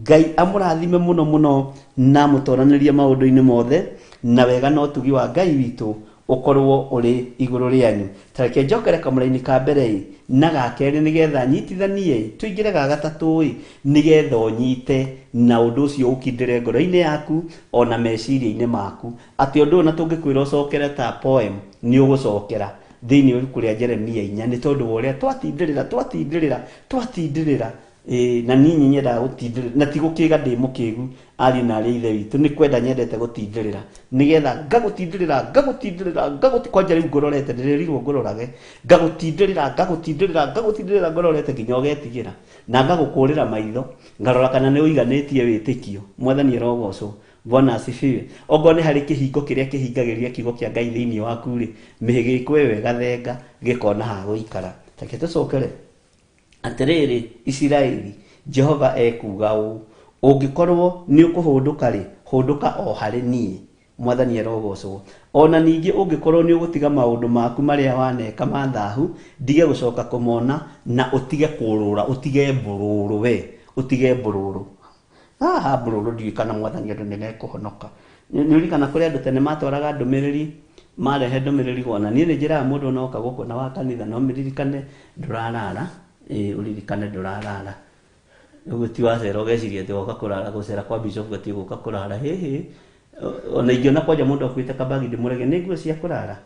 Ngai amũrathime mũno mũno na amũtoranĩrie maũndũ-inĩ mothe, na wega na ũtugi wa Ngai witũ ũkorwo ũrĩ igũrũ rĩanyu. Ta reke njokere kamũraini ka mbere ĩ, na ga kerĩ nĩgetha nyitithanie, tũingĩre ga gatatũ ĩ, nĩgetha ũnyite na ũndũ ũcio ũkindĩre ngoro-inĩ yaku ona meciria-inĩ maku, atĩ ũndũ ũyũ na tũngĩkwĩra ũcokere ta poem nĩ ũgũcokera thĩinĩ wa ibuku rĩa Jeremia 4, nĩ tondũ wa ũrĩa twatindĩrĩra twatindĩrĩra twatindĩrĩra. Na niĩ nyendaga gũtindĩrĩra, na ti gũkĩga ndĩ mũkĩgu ariũ na arĩ ithe witũ, nĩ kwenda nyendete gũtindĩrĩra, nĩgetha ngagũtindĩrĩra ngagũtindĩrĩra kwanja rĩu ngũrorete, ndĩrĩrirwo ngũrorage, ngagũtindĩrĩra ngagũtindĩrĩra ngagũtindĩrĩra ngũrorete nginya ũgetigĩra, na ngagũkũrĩra maitho, ngarora kana nĩ ũiganĩtie wĩtĩkio. Mwathani arogocwo. Bwana asifiwe. Ongorwo nĩ harĩ kĩhingo kĩrĩa kĩhingagĩrĩria kiugo kĩa Ngai thĩinĩ waku rĩ, mĩhĩgĩko ĩyo ĩgathenga, gĩkona ha gũikara. Reke tũcokere. Atĩrĩrĩ Isiraeli, Jehova ekuuga ũũ, ũngĩkorwo nĩ ũkũhũndũka rĩ, hũndũka o harĩ niĩ. Mwathani arogocwo. Ona ningĩ ũngĩkorwo nĩ ũgũtiga maũndũ maku marĩa waneka ma thahu, ndige gũcoka kũmona, na ũtige kũrũra, ũtige mbũrũrũ we, ũtige mbũrũrũ. Haha mbũrũrũ ndiũĩ kana mwathani andũ nĩ mekũhonoka. Nĩ ũririkana kũrĩ andũ tene matwaraga ndũmĩrĩri, marehe ndũmĩrĩri ona niĩ nĩ njĩraga mũndũ ona oka gũkũ na wa kanitha, no mĩririkane ndũrarara, ũririkane ndũrarara. Ũguo ti wacera ũgeciria atĩ woka kũrara, gũcera kwa bishop gatiĩ gũka kũrara, hĩhĩ. Ona ingĩona kwanja mũndũ akuĩte kabagi ndĩmũrege, nĩ nguo cia kũrara.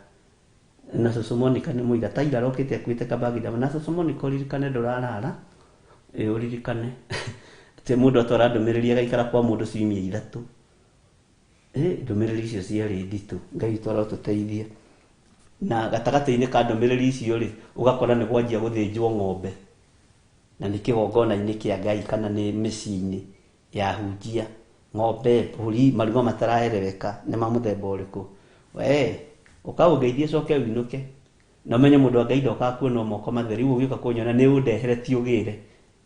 Na cũcũ Monica nĩ mũira, Taira arokĩte akuĩte kabagi ndamũ, na cũcũ Monica ũririkane ndũrarara, ũririkane. Atĩ mũndũ atwara ndũmĩrĩri agaikara kwa mũndũ ciumia 3. Ndũmĩrĩri icio ciarĩ nditũ, Ngai witũ arotũteithia. Na gatagatĩ-inĩ ka ndũmĩrĩri icio rĩ, ũgakora nĩ gwanjia gũthĩnjwo ng'ombe, na nĩ kĩgongona-inĩ kĩa Ngai kana nĩ mĩciĩ-inĩ ya hunjia. Ng'ombe, mbũri, maruga mataraerereka nĩ ma mũthemba ũrĩkũ. We, ũkaũngeithie ũcoke ũinũke. Na ũmenye mũndũ wa Ngai ndokaga kuona moko matheri, ũguo ũgĩũka kũnyona nĩ ũndehere ti ũgĩre.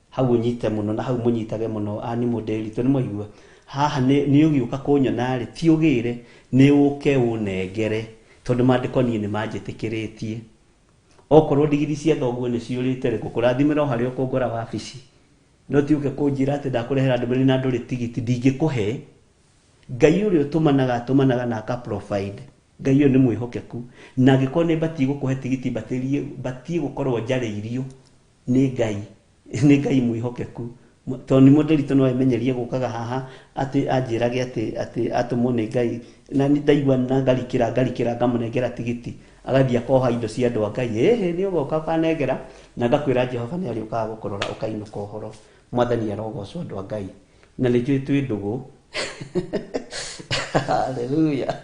Hau ũnyite mũno na hau mũnyitage mũno ani mũndĩritũ, nĩ mwaigua. Haha nĩ ũgĩũka kũnyona rĩ, ti ũgĩre, nĩ ũke ũnengere, tondũ maandĩko niĩ nĩ manjĩtĩkĩrĩtie. Okorwo ndigiri cia thoguo nĩ ciũrĩte rĩ, ngũkũrathimĩra o harĩa ũkũngora wabici. No ti ũke kũnjĩra atĩ ndakũrehera ndũmĩrĩri na ndũrĩ tigiti, ndingĩkũhe. Ngai ũrĩa ũtũmanaga, atũmanaga na aka provide. Ngai ũyũ nĩ mwĩhokeku. Na angĩkorwo nĩ batiĩ gũkũhe tigiti, batiĩ gũkorwo njarĩirio nĩ Ngai. Nĩ Ngai mwĩhokeku. Tondũ nĩ mũndĩritũ no emenyerie gũkaga haha atĩ anjĩrage atĩ atũmwo nĩ Ngai. Na nĩ ndaigua na ngarikĩra, ngarikĩra ngamũnengera tigiti. Agathiĩ akoha indo cia andũ a Ngai. Ĩhĩ, nĩ ũgoka ũkanengera, na ngakwĩra Jehova nĩ arĩũkaga gũkũrora ũkainũka ũhoro. Mwathani arogocwo andũ a Ngai. Na nĩ njũĩ twĩ ndũgũ. Hallelujah.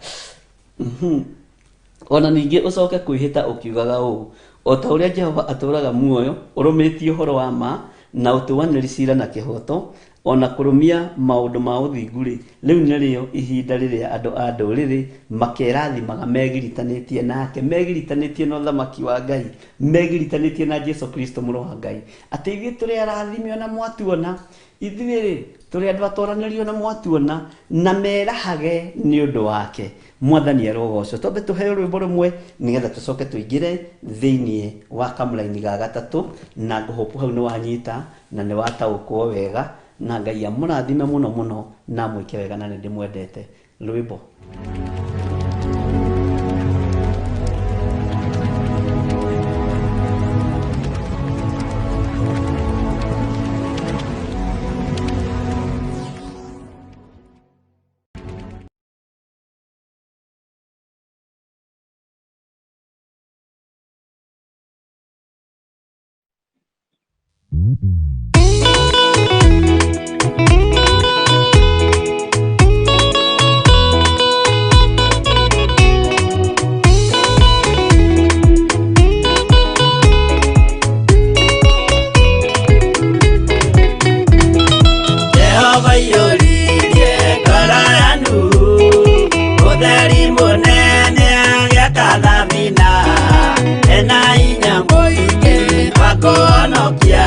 Ona ningĩ ũcoke kwĩhĩta ũkiugaga ũũ, o ta ũrĩa Jehova atũũraga muoyo, ũrũmĩtie ũhoro wa ma na ũtuanĩri cira na kĩhooto, ona kũrũmia maũndũ ma ũthingu rĩ, rĩu nĩrĩo ihinda rĩrĩa andũ a ndũrĩrĩ makerathimaga megiritanĩtie nake, megiritanĩtie na ũthamaki wa Ngai, megiritanĩtie na Jesu Kristo mũrũ wa Ngai. Atĩ ithuĩ tũrĩ arathime ona mwatuona, ithuĩ rĩ tũrĩ andũ atoranĩrio na mwatuona, na merahage nĩ ũndũ wake. Mwathani arogocwo. Twambe tũheo rwĩmbo rũmwe nĩgetha tũcoke tũingĩre thĩinĩ wa kamũraini ga gatatũ, na ngũhopu hau nĩ wanyita na nĩ wataũkwo wega, na Ngai amũrathime mũno mũno na amwĩke wega, na nĩ ndĩmwendete. Rwĩmbo. Jehova iyũririe ngoro ya Nuhu, ũtheri mũnene agĩaka thabina, ena hinya mũingĩ wa kũhonokia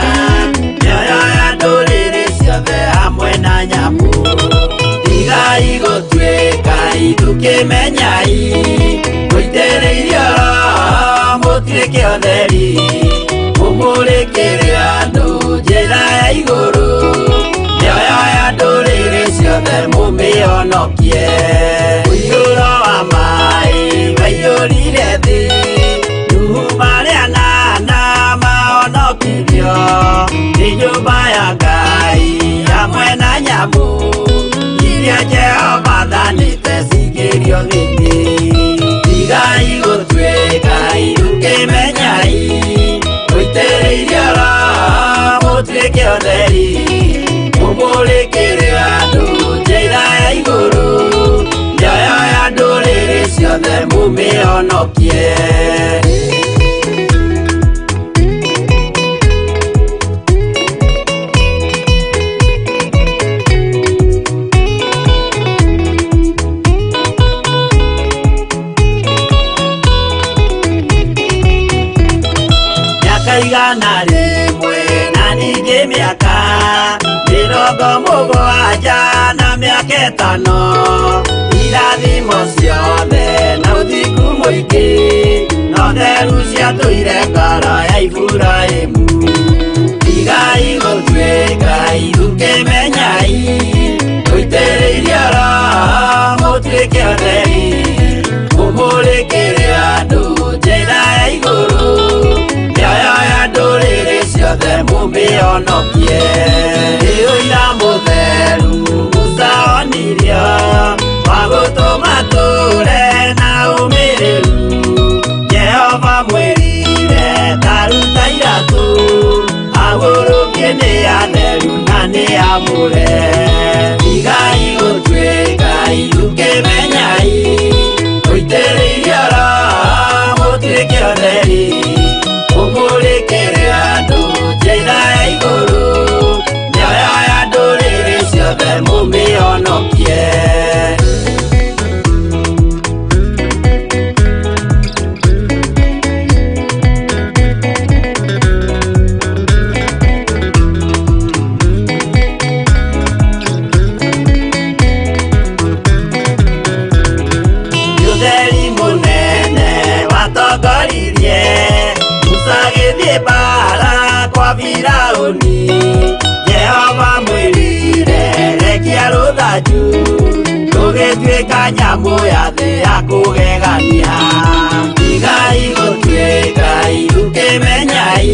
mĩoyo ya ndũrĩrĩ ciothe hamwe na nyamũ. Tigai gũtuĩka ithukĩmenyai, mũitĩrĩirio Roho mũtuĩke ũtheri, mũmũrĩkĩre andũ njĩra ya igũrũ, mĩoyo ya ndũrĩrĩ ciothe mũmĩhonokie. Mũiyũro wa maĩ waiyũrire thĩ, Nuhu marĩ anana mahonokirio nĩ nyũmba ya Ngai hamwe na nyamũ iria Jehova athanĩte cingĩrio thĩinĩ. Tigai gũtuĩka ithukĩmenyai, mũitĩrĩirio Roho mũtuĩke ũtheri, mũmũrĩkĩre andũ njĩra ya igũrũ, mĩoyo ya ndũrĩrĩ ciothe mũmĩhonokie. Mĩaka 100 na ningĩ mĩaka 70 na mĩaka 5, irathimo ciothe na ũthingu mũingĩ, na ũtheru ciatũire ngoro ya Iburahĩmu. Tigai gũtuĩka ithukĩmenyai, mũitĩrĩirio Roho mũtuĩke ũtheri, mũmũrĩkĩre andũ njĩra ya igũrũ, mĩoyo ya ndũrĩrĩ ciothe mũmĩhonokie. Nĩ ũira mũtheru Musa onirio, wa gũtũma tũre na ũmĩrĩru. Jehova mwĩrire ta ruta iratũ, agũrũkie nĩ atheru na nĩ amũre. Tigai gũtuĩka ithukĩmenyai, mũitĩrĩirio Roho mũtuĩke ũtheri, mũmũrĩkĩre andũ njĩra ya igũrũ, mĩoyo ya ndũrĩrĩ ciothe mũmĩhonokie. Ũtheri mũnene watongoririe Musa agĩthiĩ mbara kwa Firaũni. Jehova mwĩrire rekia rũthanju, rũgĩtuĩka nyamũ ya thĩ ya kũgegania. Tigai gũtuĩka ithukĩmenyai,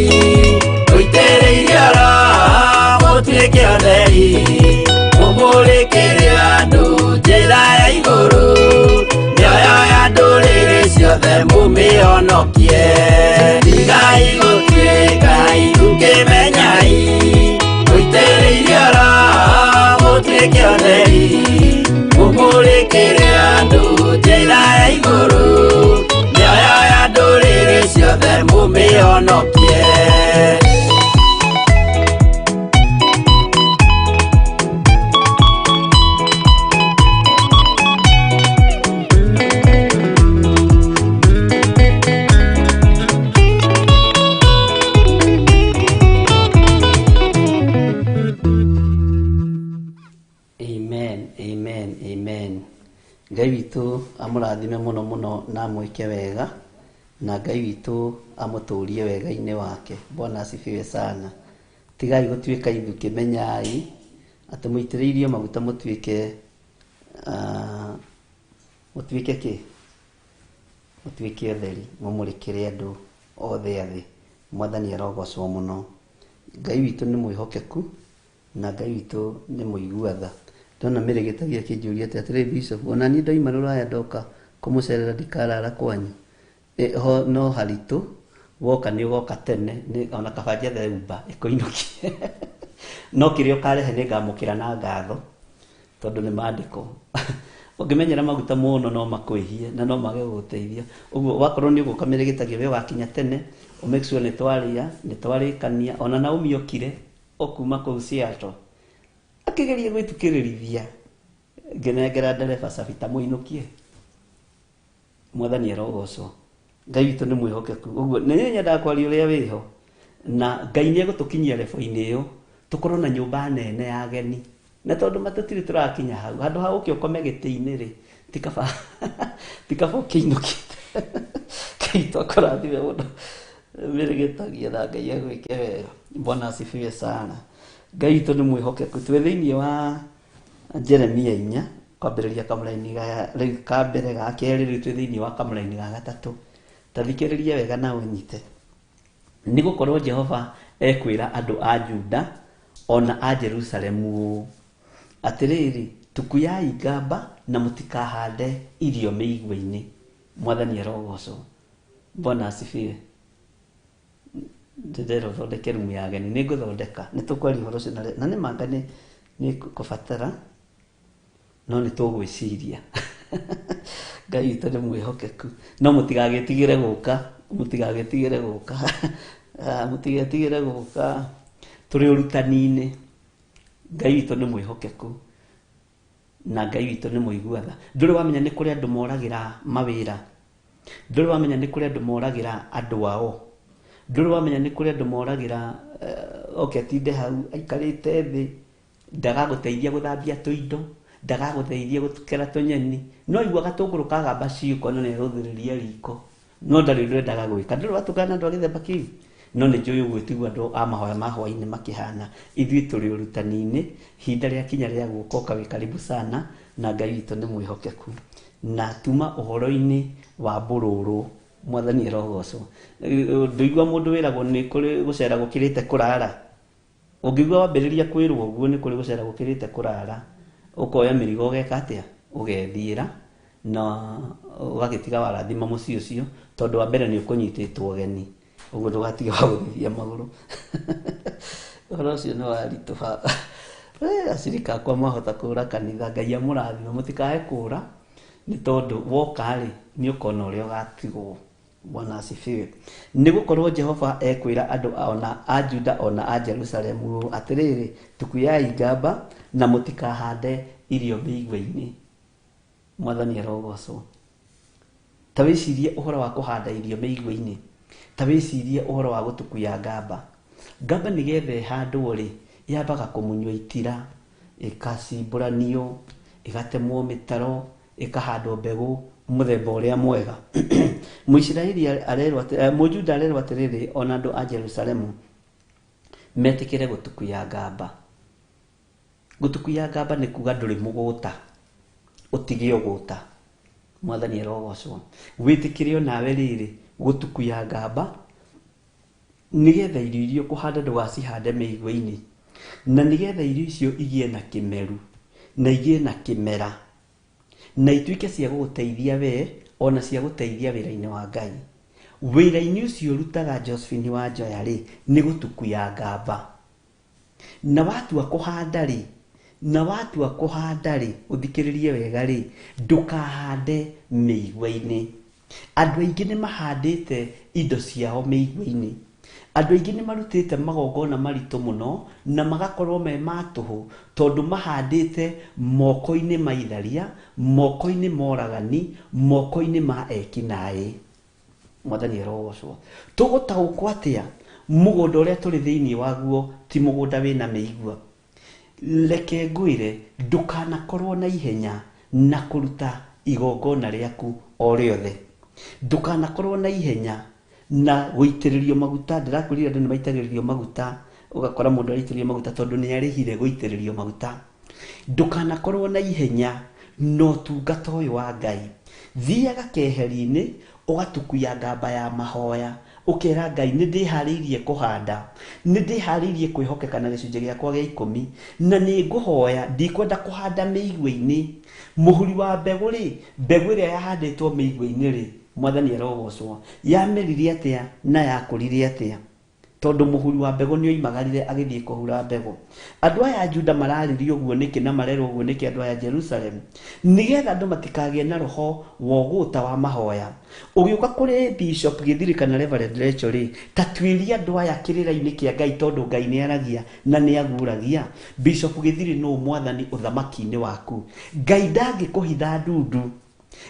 mũitĩrĩirio Roho mũtuĩke ũtheri, mũmũrĩkĩre andũ njĩra ya igũrũ, mĩoyo ya ndũrĩrĩ ciothe mũmĩhonokie. Tigai gũtuĩka ithukĩmenyai, mũitĩrĩirio Roho mũtuĩke ũtheri, mũmũrĩkĩre andũ njĩra ya igũrũ, mĩoyo ya ndũrĩrĩ ciothe mũmĩhonokie. Amen, amen, amen. Ngai witũ amũrathime mũno mũno na amwĩke wega, na Ngai witũ amũtũrie wega-inĩ wake. Bwana asifiwe sana. Tigai gũtuĩka ithukĩ, menyai atĩ mũitĩrĩirio maguta mũtuĩke, mũtuĩke kĩ? Mũtuĩke ũtheri, mũmũrĩkĩre andũ othe a thĩ. Mwathani arogocwo mũno. Ngai witũ nĩ mwĩhokeku na Ngai witũ nĩ mũigua tha. Ndona mĩrĩgĩtagia akĩnjũria atĩ atĩrĩ Bishop, ona niĩ ndoima rũraya ndoka kũmũcerera ndikarara kwanyu. Ho no haritũ, Woka nĩ ũgoka tene, ona kaba njethe Uber ĩkũinũkie. No kĩrĩa ũkarehe nĩ ngamũkĩra na ngatho, tondũ nĩ maandĩko. Ũngĩmenyera maguta mũno no makwĩhie na no mage gũgũteithia. Ũguo wakorwo nĩ ũgũka mĩrĩgĩtagio we ũgakinya tene, ũ make sure nĩ twarĩa, nĩ twarĩkania, ona Naomi okire o kuma kũu Seattle. Akĩgeria gwĩtukĩrĩrithia, ngĩnengera ndereba cabi ta mũinũkie. Mwathani arogocwo. Ngai witũ nĩ mwĩhokeku. Ũguo nĩ nyendaga kwaria ũrĩa wĩho. Na Ngai nĩ egũtũkinyia level-inĩ ĩyo, tũkorwo na nyũmba nene ya ageni. Na tondũ ma tũtirĩ tũrakinya hau, handũ ha ũke ũkome gĩtĩ-inĩ rĩ, ti kaba ti kaba ũkĩinũkĩte. Ngai witũ akũrathime mũno. Mĩrĩgĩtagia na Ngai agwĩke wega. Bwana asifiwe sana. Ngai witũ nĩ mwĩhokeku. Twĩ thĩinĩ wa Jeremia 4, kwambĩrĩria kamũraini ga rĩu ka mbere ga kerĩ, rĩu twĩ thĩinĩ wa kamũraini ga gatatũ. Ta thikĩrĩria wega na ũnyite. Nĩ gũkorwo Jehova ekwĩra andũ a Juda ona a Jerusalemu ũũ, atĩrĩrĩ, tukuyai ngamba na mũtikahande irio mĩigua-inĩ. Mwathani arogocwo. Bwana asifiwe. Ndĩrerwo thondeke rumu ya ageni, nĩ ngũthondeka, nĩ tũkwaria ũhoro ũcio na nĩ manga nĩ kũbatara, no nĩ tũgwĩciria. Ngai witũ nĩ mwĩhokeku. No mũtigagĩtigĩre gũka, mũtigagĩtigĩre gũka. Mũtigetigĩre gũka. Tũrĩ ũrutani-inĩ. Ngai witũ nĩ mwĩhokeku. Na Ngai witũ nĩ mũigua tha. Ndũrĩ wamenya nĩ kũrĩ andũ moragĩra mawĩra. Ndũrĩ wamenya nĩ kũrĩ andũ moragĩra andũ ao. Ndũrĩ wamenya nĩ kũrĩ andũ moragĩra, oke atinde hau aikarĩte thĩ, ndagagũteithia gũthambia tũindo, ndagagũteithia gũkera tũnyeni. No igua gatũngũrũ kagamba ciũ kona nĩ arũthĩrĩria riko. No ndarĩ ũndũ endaga gwĩka. Ndũrĩ watũngana na andũ a gĩthemba kĩu? No nĩ njũĩ ũguo tiguo andũ a mahoya ma hwaĩ-inĩ makĩhana. Ithuĩ tũrĩ ũrutani-inĩ, ihinda rĩakinya rĩa gũka ũka wĩ karibu sana, na Ngai witũ nĩ mwĩhokeku. Na tuma ũhoro-inĩ wa mbũrũrũ, Mwathani arogocwo. Ndũigua mũndũ wĩragwo nĩ kũrĩ gũcera gũkĩrĩte kũrara. Ũngĩigua wambĩrĩria kwĩrwo ũguo nĩ kũrĩ gũcera gũkĩrĩte kũrara, ũkoya mĩrigo ũgeka atĩa? Ũgethiĩra na ũgagĩtiga warathima mũciĩ ũcio, tondũ wa mbere nĩ ũkũnyitĩtwo ũgeni. Ũguo ndũgatige wa gũthithia magũrũ. Ũhoro ũcio nĩ waritũha. Acirika akwa mwahota kũra kanitha, Ngai amũrathime, mũtikae kũra, nĩ tondũ woka rĩ, nĩ ũkona ũrĩa ũgatigwo. Bwana asifiwe. Nĩ gũkorwo Jehova ekwĩra andũ ona a Juda ona a Jerusalemu ũũ, atĩrĩrĩ, tukuyai ngamba na mũtikahande irio mĩigua-inĩ. Mwathani arogocwo. Ta wĩcirie ũhoro wa kũhanda irio mĩigua-inĩ. Ta wĩcirie ũhoro wa gũtukuya ngamba. Ngamba nĩgetha ĩhandwo rĩ, yambaga kũmunywo itira, ĩgacimbũranio, ĩgatemwo mĩtaro, ĩkahandwo mbegũ mũthemba ũrĩa mwega. Mũisiraeli arerwo atĩ, Mũjuda arerwo atĩrĩrĩ, ona andũ a Jerusalemu metĩkĩre gũtukuya ngamba. Gũtukuya ngamba nĩ kuga ndũrĩ mũgũta, ũtige ũgũta. Mwathani arogocwo. Wĩtĩkĩre onawe rĩrĩ gũtukuya ngamba nĩgetha irio iria ũkũhanda ndũgacihande mĩigua-inĩ, na nĩgetha irio icio igĩe na kĩmeru na igĩe na kĩmera na ituĩke cia gũgũteithia we ona cia gũteithia wĩra-inĩ wa Ngai. Wĩra-inĩ ũcio ũrutaga Josephine wa Njoya rĩ, nĩ gũtukuya ngamba. Na watua kũhanda rĩ, na watua kũhanda rĩ, ũthikĩrĩrie wega rĩ, ndũkahande mĩigua-inĩ. Andũ aingĩ nĩ mahandĩte indo ciao mĩigua-inĩ. Andũ aingĩ nĩ marutĩte magongona maritũ mũno na magakorwo me ma tũhũ, tondũ mahandĩte moko-inĩ ma itharia, moko-inĩ ma oragani, moko-inĩ ma ekinaĩ. Mwathani arogocwo. Tũgũtaũkwo atĩa mũgũnda ũrĩa tũrĩ thĩinĩ waguo ti mũgũnda wĩna mĩigua? Reke ngwĩre, ndũkanakorwo na ihenya na kũruta igongona rĩaku o rĩothe. Ndũkanakorwo na ihenya na gũitĩrĩrio maguta. Ndĩrakwĩrire andũ nĩ maitagĩrĩrio maguta, ũgakora mũndũ araitĩrĩrio maguta tondũ nĩ arĩhire gũitĩrĩrio maguta. Ndũkanakorwo na ihenya na ũtungata ũyũ wa Ngai. Thiaga keheri-inĩ, ũgatukuya ngamba ya mahoya, ũkera Ngai nĩ ndĩharĩirie kũhanda, nĩ ndĩharĩirie kwĩhokeka na gĩcunjĩ gĩakwa gĩa ikũmi, na nĩ ngũhoya, ndikwenda kũhanda mĩigua-inĩ. Mũhuri wa mbegũ rĩ, mbegũ ĩrĩa yahandĩtwo mĩigua-inĩ rĩ, Mwathani arogocwo. Yamerire atĩa na yakũrire atĩa? Tondũ mũhuri wa mbegũ nĩ oimagarire agĩthiĩ kũhura mbegũ. Andũ aya a Juda mararĩrio ũguo nĩkĩ na marerwo ũguo nĩkĩ andũ aya Jerusalem? Nĩgetha andũ matikagĩe na roho wa ũgũta wa mahoya. Ũgĩũka kũrĩ Bishop Gĩthiri kana Reverend Rachel rĩ, ta tuĩria andũ aya kĩrĩra-inĩ kĩa Ngai, tondũ Ngai nĩ aragia na nĩ aguũragia. Bishop Gĩthiri nũ mwathani ũthamaki-inĩ waku? Ngai ndangĩkũhitha ndundu.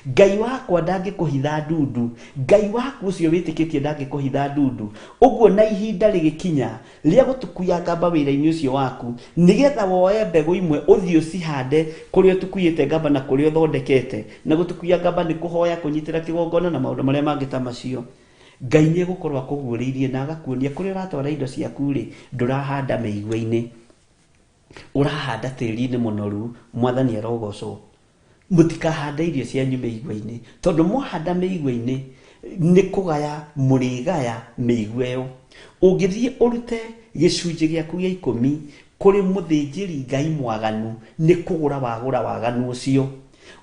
Ngai wakwa ndangĩkũhitha ndundu. Ngai waku ũcio wĩtĩkĩtie ndangĩkũhitha ndundu. Ũguo na ihinda rĩgĩkinya rĩa gũtukuya ngamba wĩra-inĩ ũcio waku, nĩgetha woe mbegũ imwe ũthiĩ ũcihande kũrĩa ũtukuyĩte ngamba na kũrĩa ũthondekete. Na gũtukuya ngamba nĩ kũhoya, kũnyitĩra kĩgongona na maũndũ marĩa mangĩ ta macio. Ngai nĩ egũkorwo akũguũrĩirie na agakuonia kũrĩa ũratwara indo ciaku rĩ, ndũrahanda mĩigua-inĩ, ũrahanda tĩri-inĩ mũnoru. Mwathani arogocwo. Mũtikahande irio cianyu mĩigua-inĩ, tondũ mwahanda mĩigua-inĩ nĩ kũgaya mũrĩgaya mĩigua ĩyo. Ũngĩthiĩ ũrute gĩcunjĩ gĩaku gĩa ikũmi kũrĩ mũthĩnjĩri Ngai mwaganu, nĩ kũgũra wagũra waganu ũcio.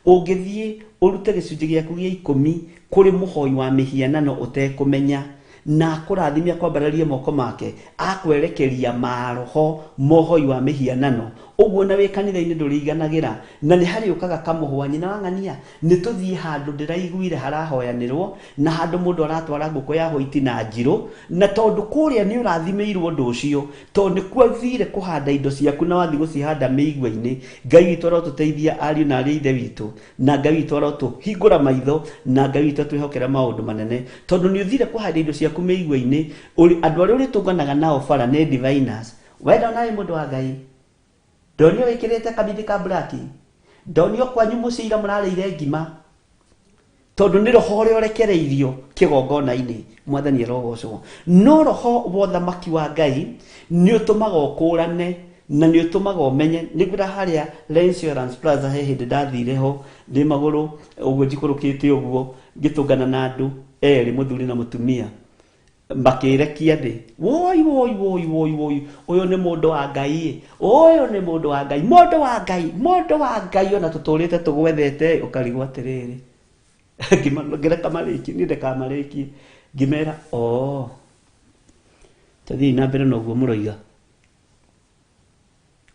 Ũngĩthiĩ ũrute gĩcunjĩ gĩaku gĩa ikũmi kũrĩ mũhoi wa mĩhianano ũtekũmenya, na akũrathime akwambararie moko make, akwerekeria maroho mohoi wa mĩhianano. Ũguo na wĩ kanitha-inĩ ndũrĩiganagĩra, na nĩ harĩũkaga kamũhwa nyina wa ng'ania, nĩ tũthiĩ handũ ndĩraiguire harahoyanĩrwo, na handũ mũndũ aratwara ngũkũ ya hwaiti na njirũ, na tondũ kũrĩa nĩ ũrathimĩirwo ũndũ ũcio, tondũ nĩkuo thire kũhanda indo ciaku na wathiĩ gũcihanda mĩigua-inĩ. Ngai witũ arotũteithia ariũ na arĩ a Ithe witũ, na Ngai witũ arotũhingũra maitho, na Ngai witũ atwĩhokere maũndũ manene, tondũ nĩ ũthire kũhanda indo ciaku mĩigua-inĩ. Andũ arĩa ũrĩtũnganaga nao bara nĩ diviners. We ndona wĩ mũndũ wa Ngai, ndonio wĩkĩrĩte kabithi ka black, ndonio kwanyu mũciĩ ira mũrarĩire ngima, tondũ nĩ roho ũrĩa ũrekereirio kĩgongona-inĩ. Mwathani arogocwo. No roho wa ũthamaki wa Ngai nĩ ũtũmaga ũkũrane na nĩ ũtũmaga ũmenye. Nĩngwĩra harĩa Le Insurance Plaza he hĩndĩ ndathire ho ndĩ magũrũ ũguo njikũrũkĩte ũguo, ngĩtũngana na andũ erĩ, mũthuri na mũtumia, makĩrekia thĩ, woi woi woi woi woi, ũyũ nĩ mũndũ wa Ngai, ũyũ nĩ mũndũ wa Ngai, mũndũ wa Ngai, mũndũ wa Ngai, ona tũtũrĩte tũgwethete. Ũkarigwo atĩrĩrĩ, ngĩreka marĩkie, niĩ ndekamarĩkie, ngĩmera o tũthiĩ na mbere na ũguo mũroiga.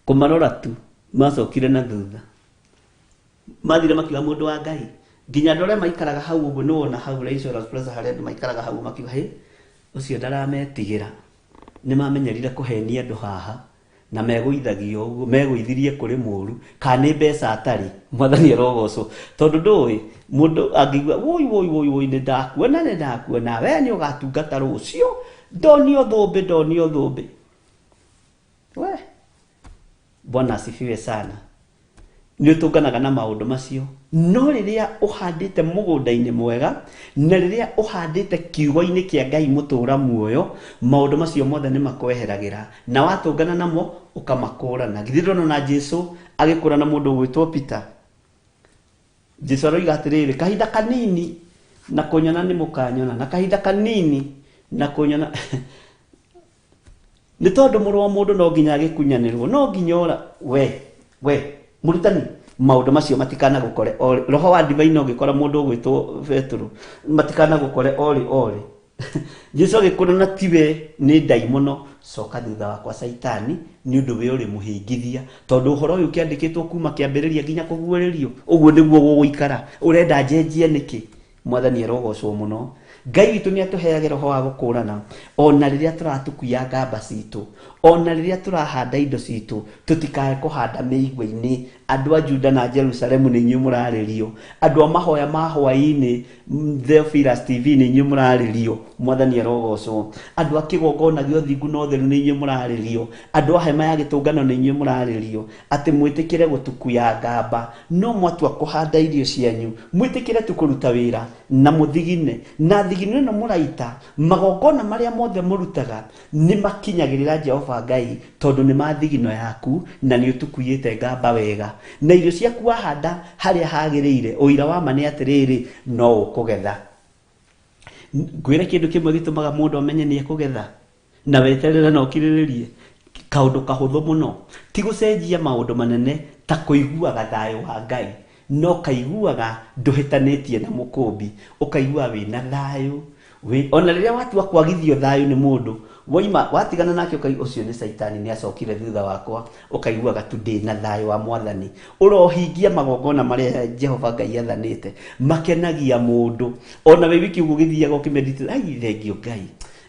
Kũmarora tu macokire na thutha, mathire makiuga mũndũ wa Ngai. Nginya andũ arĩa maikaraga hau ũguo, nĩ wona hau Le Insurance Plaza harĩa andũ maikaraga hau, makiuga hĩ, ũcio ndarametigĩra, nĩ mamenyerire kũhenia andũ haha na megũithagio ũguo, megũithirie kũrĩ mũru kana nĩ mbeca atarĩ. Mwathani arogocwo. Tondũ ndũĩ mũndũ angĩigua woi woi woi woi, nĩ ndakuona, nĩ ndakuona, we nĩ ũgatungata rũciũ, ndonio thũmbĩ, ndonio thũmbĩ. We Bwana asifiwe sana. Nĩ ũtũnganaga na maũndũ macio, no rĩrĩa ũhandĩte mũgũnda-inĩ mwega na rĩrĩa ũhandĩte kiugo-inĩ kĩa Ngai mũtũra muoyo, maũndũ macio mothe nĩ makweheragĩra, na watũngana namo ũkamakũrana. Githĩ ndũrona na Jesu agĩkũrana mũndũ ũgwĩtwo Peter? Jesu aroiga atĩrĩrĩ, kahinda kanini na kũnyona nĩ mũkanyona, na kahinda kanini na kũnyona, nĩ tondũ mũrũ wa mũndũ no nginya agĩkunyanĩrwo, no nginya ora we we mũrutani. Maũndũ macio matikanagũkore orĩ. Roho wa divine ũngĩkora mũndũ ũgwĩtwo Petero, matikanagũkore orĩ orĩ. Jesu agĩkũrana tiwe nĩ ndaimono, coka thutha wakwa Saitani, nĩ ũndũ we ũrĩ mũhĩngithia, tondũ ũhoro ũyũ ũkĩandĩkĩtwo kuma kĩambĩrĩria nginya kũguũrĩrio, ũguo nĩguo gũgũikara. Ũrenda njenjie nĩkĩ? Mwathani arogocwo mũno. Ngai witũ nĩ atũheage roho wa gũkũrana, ona rĩrĩa tũratukuya ngamba citũ, ona rĩrĩa tũrahanda indo citũ, tũtikae kũhanda mĩigua-inĩ. Andũ a Juda na Jerusalemu nĩ inyuĩ mũrarĩrio, andũ a mahoya ma hwaĩ-inĩ Theophilus TV nĩ inyuĩ mũrarĩrio. Mwathani arogocwo. Andũ a kĩgongona gĩa ũthingu na ũtheru nĩ inyuĩ mũrarĩrio, andũ a hema ya gĩtũngano nĩ inyuĩ mũrarĩrio, atĩ mwĩtĩkĩre gũtukuya ngamba, no mwatua kũhanda irio cianyu mwĩtĩkĩre tu kũruta wĩra na mũthigine, na thigino ĩno mũraita, magongona marĩa mothe mũrutaga nĩ makinyagĩrĩra Jehova Ngai, tondũ nĩ ma thigino yaku na nĩ ũtukuyĩte ngamba wega, na irio ciaku wahanda harĩa hagĩrĩire. Ũira wa ma nĩ atĩrĩrĩ, no ũkũgetha. Ngwĩre kĩndũ kĩmwe gĩtũmaga mũndũ amenye nĩ ekũgetha, na weterere na ũkirĩrĩrie, kaũndũ kahũthũ mũno, ti gũcenjia maũndũ manene ta kũiguaga thayũ wa Ngai. No kaiguaga ndũhĩtanĩtie na mũkũmbi, ũkaigua wĩna thayũ. Ona rĩrĩa watua kwagithio thayũ nĩ mũndũ, woima watigana nake ũkaigua ũcio nĩ caitani nĩ acokire thutha wakwa, ũkaiguaga tu ndĩna thayũ wa mwathani. Ũrohingia magongona marĩa Jehova Ngai athanĩte, makenagia mũndũ. Ona wĩ wiki ũguo ũgĩthiaga ũkĩmeditate, ai thengio Ngai,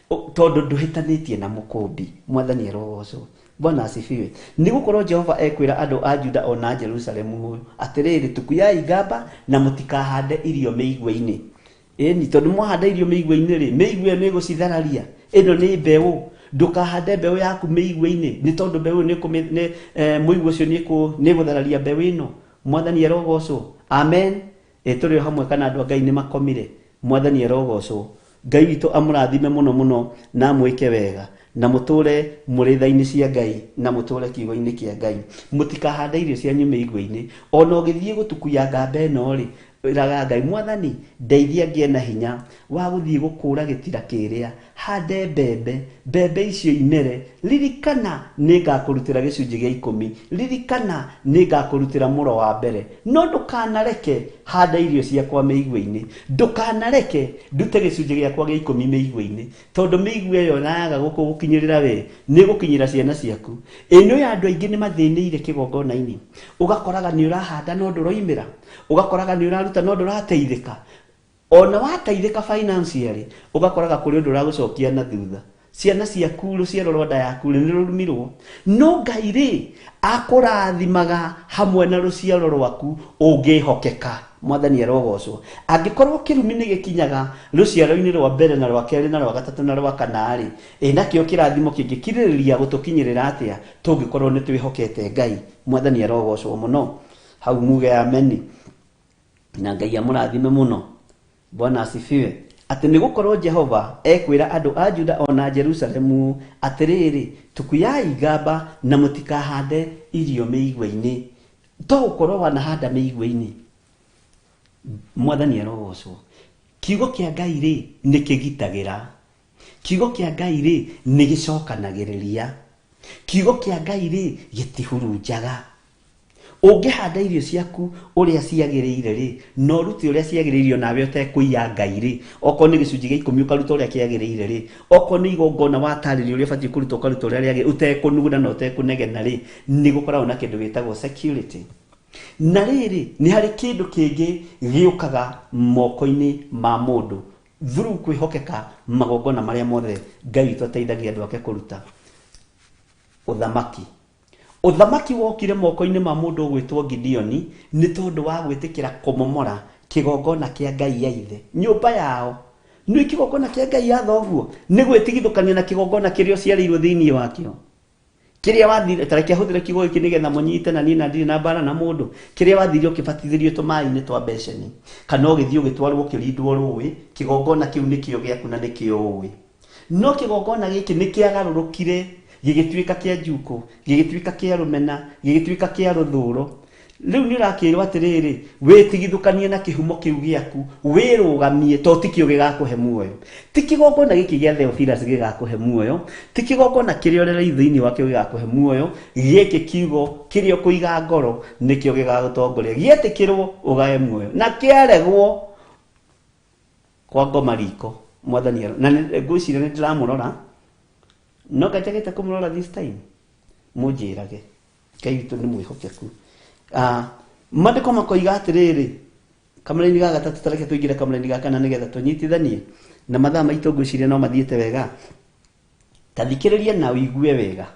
tondũ ndũhĩtanĩtie na mũkũmbi. Mwathani arogocwo. Bwana asifiwe. Nĩ gũkorwo Jehova ekwĩra andũ a Juda ona Jerusalemu atĩrĩrĩ, tukuyai ngamba na mũtikahande irio mĩigua-inĩ. Ĩni, tondũ mwahanda irio mĩigua-inĩ rĩ, mĩigua ĩyo nĩ ĩgũcithararia. Ĩno nĩ mbeũ. Ndũkahande mbeũ yaku mĩigua-inĩ, nĩ tondũ mbeũ ĩyo nĩ mũigua ũcio nĩ ĩgũthararia mbeũ ĩno. Mwathani arogocwo. Amen. Tũrĩ o hamwe kana andũ a Ngai nĩ makomire. Mwathani arogocwo. Ngai witũ amũrathime mũno mũno na amwĩke wega, na mũtũre mũrĩ tha-inĩ cia Ngai, na mũtũre kiugo-inĩ kĩa Ngai. Mũtikahande irio cianyu mĩigua-inĩ. Ona ũgĩthiĩ gũtukuya ngamba ĩno rĩ, ĩraga Ngai, Mwathani, ndeithia ngĩe na hinya wa gũthiĩ gũkũra gĩtira kĩrĩa, hande mbembe, mbembe icio imere. Ririkana nĩ ngakũrutĩra gĩcunjĩ gĩa 10, ririkana nĩ ngakũrutĩra mũro wa mbere. No ndũkanareke hande irio ciakwa mĩigua-inĩ, ndũkanareke ndute gĩcunjĩ gĩakwa gĩa 10 mĩigua-inĩ, tondũ mĩigua ĩyo na yaga gũkũgũkinyĩrĩra we, nĩ ĩgũkinyĩra ciana ciaku. Ĩno ya andũ aingĩ nĩ mathĩnĩire kĩgongona-inĩ. Ũgakoraga nĩ ũrahanda no ndũroimĩra, ũgakoraga nĩ ũraruta no ndũrateithĩka. Ona wateithĩka financially, ũgakoraga kũrĩ ũndũ ũragũcokia na thutha. Ciana ciaku, rũciaro rwa nda yaku nĩ rũrumirwo. No Ngai rĩ, akũrathimaga hamwe na rũciaro rwaku ũngĩhokeka. Mwathani arogocwo. Angĩkorwo kĩrumi nĩ gĩkinyaga rũciaro-inĩ rwa mbere na rwa kerĩ na rwa gatatũ na rwa kana rĩ, ĩ nakĩo kĩrathimo kĩngĩkirĩrĩria gũtũkinyĩrĩra atĩa tũngĩkorwo nĩ twĩhokete Ngai. Mwathani arogocwo mũno. Hau muge ameni. Na Ngai amũrathime mũno. Bwana asifiwe. Atĩ nĩ gũkorwo Jehova ekwĩra andũ a Juda ona Jerusalemu atĩrĩrĩ, tukuyai ngamba na mũtikahande irio mĩigua-inĩ. To gũkorwo wanahanda mĩigua-inĩ. Mwathani arogocwo. Kiugo kĩa Ngai rĩ, nĩ kĩgitagĩra. Kiugo kĩa Ngai rĩ, nĩ gĩcokanagĩrĩria. Kiugo kĩa Ngai rĩ, gĩtihurunjaga. Ũngĩhanda irio ciaku ũrĩa ciagĩrĩire rĩ, na ũrute ũrĩa ciagĩrĩire nawe ũtekũiya Ngai rĩ, okorwo nĩ gĩcunjĩ gĩa 10 ũkaruta ũrĩa kĩagĩrĩire rĩ, okorwo nĩ igongona watarĩria ũrĩa ũbatiĩ kũruta ũkaruta ũrĩa rĩagĩrĩire, ũtekũnuguna na ũtekũnegena rĩ, nĩ gũkoragwo na kĩndũ gĩtagwo security. Na rĩrĩ, nĩ harĩ kĩndũ kĩngĩ gĩũkaga moko-inĩ ma mũndũ through kwĩhokeka magongona marĩa mothe Ngai witũ ateithagia andũ ake kũruta. Ũthamaki. Ũthamaki wokire moko-inĩ ma mũndũ ũgwĩtwo Gideoni nĩ tondũ wa gwĩtĩkĩra kũmomora kĩgongona kĩa Ngai ya ithe, nyũmba yao. Nĩ kĩgongona kĩa Ngai ya thoguo, nĩ gwĩtigithũkania na kĩgongona kĩrĩa ũciarĩirwo thĩinĩ wakĩo. Kĩrĩa wathire, ta reke hũthĩre kiugo gĩkĩ nĩgetha mũnyite na niĩ na ndirĩ na mbara na mũndũ. Kĩrĩa wathire ũkĩbatithĩrio tũmaĩ-inĩ twa beceni, kana ũgĩthiĩ ũgĩtwarwo ũkĩrindwo rũĩ, kĩgongona kĩu nĩkĩo gĩaku na nĩkĩo ũĩ. No kĩgongona gĩkĩ nĩ kĩagarũrũkire, gĩgĩtuĩka kĩa njukũ, gĩgĩtuĩka kĩa rũmena, gĩgĩtuĩka kĩa rũthũro. Rĩu nĩ ũrakĩrwo atĩrĩrĩ, wĩtigithũkanie na kĩhumo kĩu gĩaku, wĩrũgamie, to ti kĩo gĩgakũhe muoyo. Ti kĩgongona gĩkĩ gĩa Theophilus gĩgakũhe muoyo, ti kĩgongona kĩrĩa ũrerei thĩinĩ wakĩo gĩgakũhe muoyo, gĩkĩ kiugo kĩrĩa ũkũiga ngoro nĩkĩo gĩgagũtongoria. Gĩetĩkĩrwo ũgae muoyo, na kĩaregwo kwa ngoma riko. Mwathani aro, na ngwĩciria nĩ ndĩramũrora, no nganjagĩte kũmũrora this time, mũnjĩrage. Ngai witũ nĩ mwĩhokeku. Maandĩko makoiga atĩrĩrĩ, kamũraini ga gatatũ, tareke tũingĩre kamũraini ga kana nĩgetha tũnyitithanie na mathaa maitũ, ngwĩciria no mathiĩte wega. Ta thikĩrĩria na ũigue wega,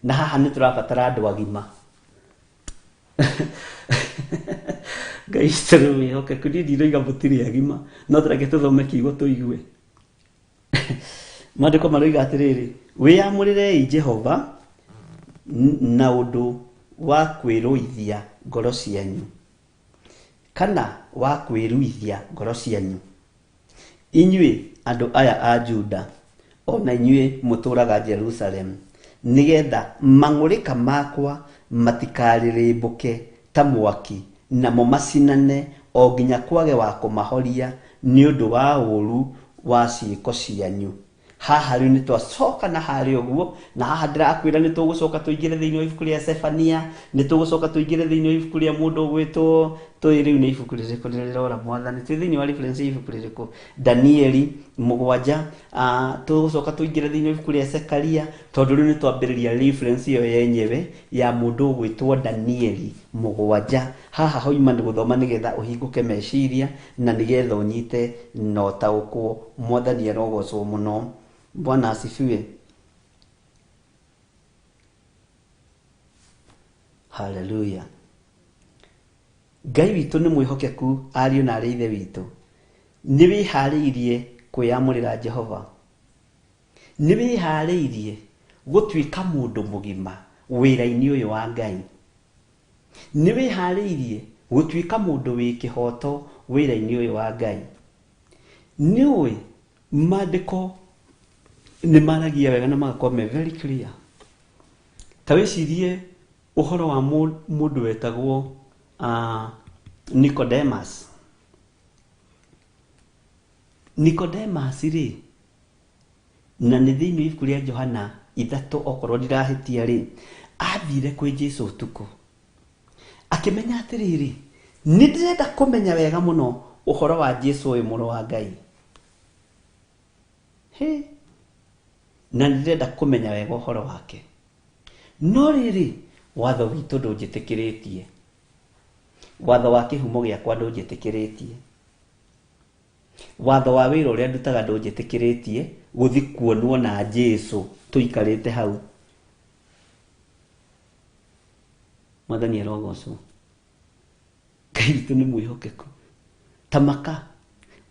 na haha nĩ tũrabatara andũ agima. Ngai witũ nĩ mwĩhokeku, niĩ ndiroiga mũtirĩ agima, no tareke tũthome kiugo tũigue. Maandĩko maroiga atĩrĩrĩ, wĩyamũrĩrei Jehova na ũndũ wa kwĩrũithia ngoro cianyu, kana wa kwĩruithia ngoro cianyu, inyuĩ andũ aya a Juda, ona inyuĩ mũtũũraga Jerusalemu, nĩgetha mang'ũrĩka makwa matikarĩrĩmbũke ta mwaki, namo macinane o nginya kwage wa kũmahoria nĩ ũndũ wa ũũru wa ciĩko cianyu. Haha rĩu nĩ twacoka na harĩa ũguo, na haha ndĩrakwĩra nĩ tũgũcoka tũingĩre thĩinĩ wa ibuku rĩa Sefania, nĩ tũgũcoka tũingĩre thĩinĩ wa ibuku rĩa mũndũ ũgwĩtwo Tũĩ rĩu nĩ ibuku rĩrĩkũ rĩrora mwathani, twĩ thĩinĩ wa reference ya ibuku rĩrĩkũ? Danieli 7. Tũgũcoka tũingĩre thĩinĩ wa ibuku rĩa Zekaria, tondũ rĩu nĩ twambĩrĩria reference ĩyo yenyewe ya mũndũ ũgwĩtwo Danieli 7. Haha hoima nĩ gũthoma nĩgetha ũhingũke meciria na nĩgetha ũnyite na ũtaũkwo. Mwathani arogocwo mũno. Bwana asifiwe. Haleluya. Ngai witũ nĩ mwĩhokeku, ariũ na arĩ ithe witũ. Nĩ wĩharĩirie kwĩyamũrĩra Jehova? Nĩ wĩharĩirie gũtuĩka mũndũ mũgima wĩra-inĩ ũyũ wa Ngai? Nĩ wĩharĩirie gũtuĩka mũndũ wĩ kĩhoto wĩra-inĩ ũyũ wa Ngai? Nĩ ũĩ maandĩko nĩ maragia wega na magakorwo me very clear. Ta wĩcirie ũhoro wa mũndũ wetagwo Nicodemus. Nicodemus rĩ, na nĩ thĩinĩ wa ibuku rĩa Johana 3 okorwo ndirahĩtia rĩ, athire kwĩ Jesu ũtukũ. Akĩmenya atĩrĩrĩ, nĩ ndĩrenda kũmenya wega mũno ũhoro wa Jesu ũyũ mũrũ wa Ngai. He, na nĩ ndĩrenda kũmenya wega ũhoro wake. No rĩrĩ, watho witũ ndũnjĩtĩkĩrĩtie. Watho wa kĩhumo gĩakwa ndũnjĩtĩkĩrĩtie. Watho wa wĩra ũrĩa ndutaga ndũnjĩtĩkĩrĩtie gũthiĩ kuonwo na Jesu tũikarĩte hau. Mwathani arogocwo. Ngai witũ nĩ mwĩhokeku. Tamaka,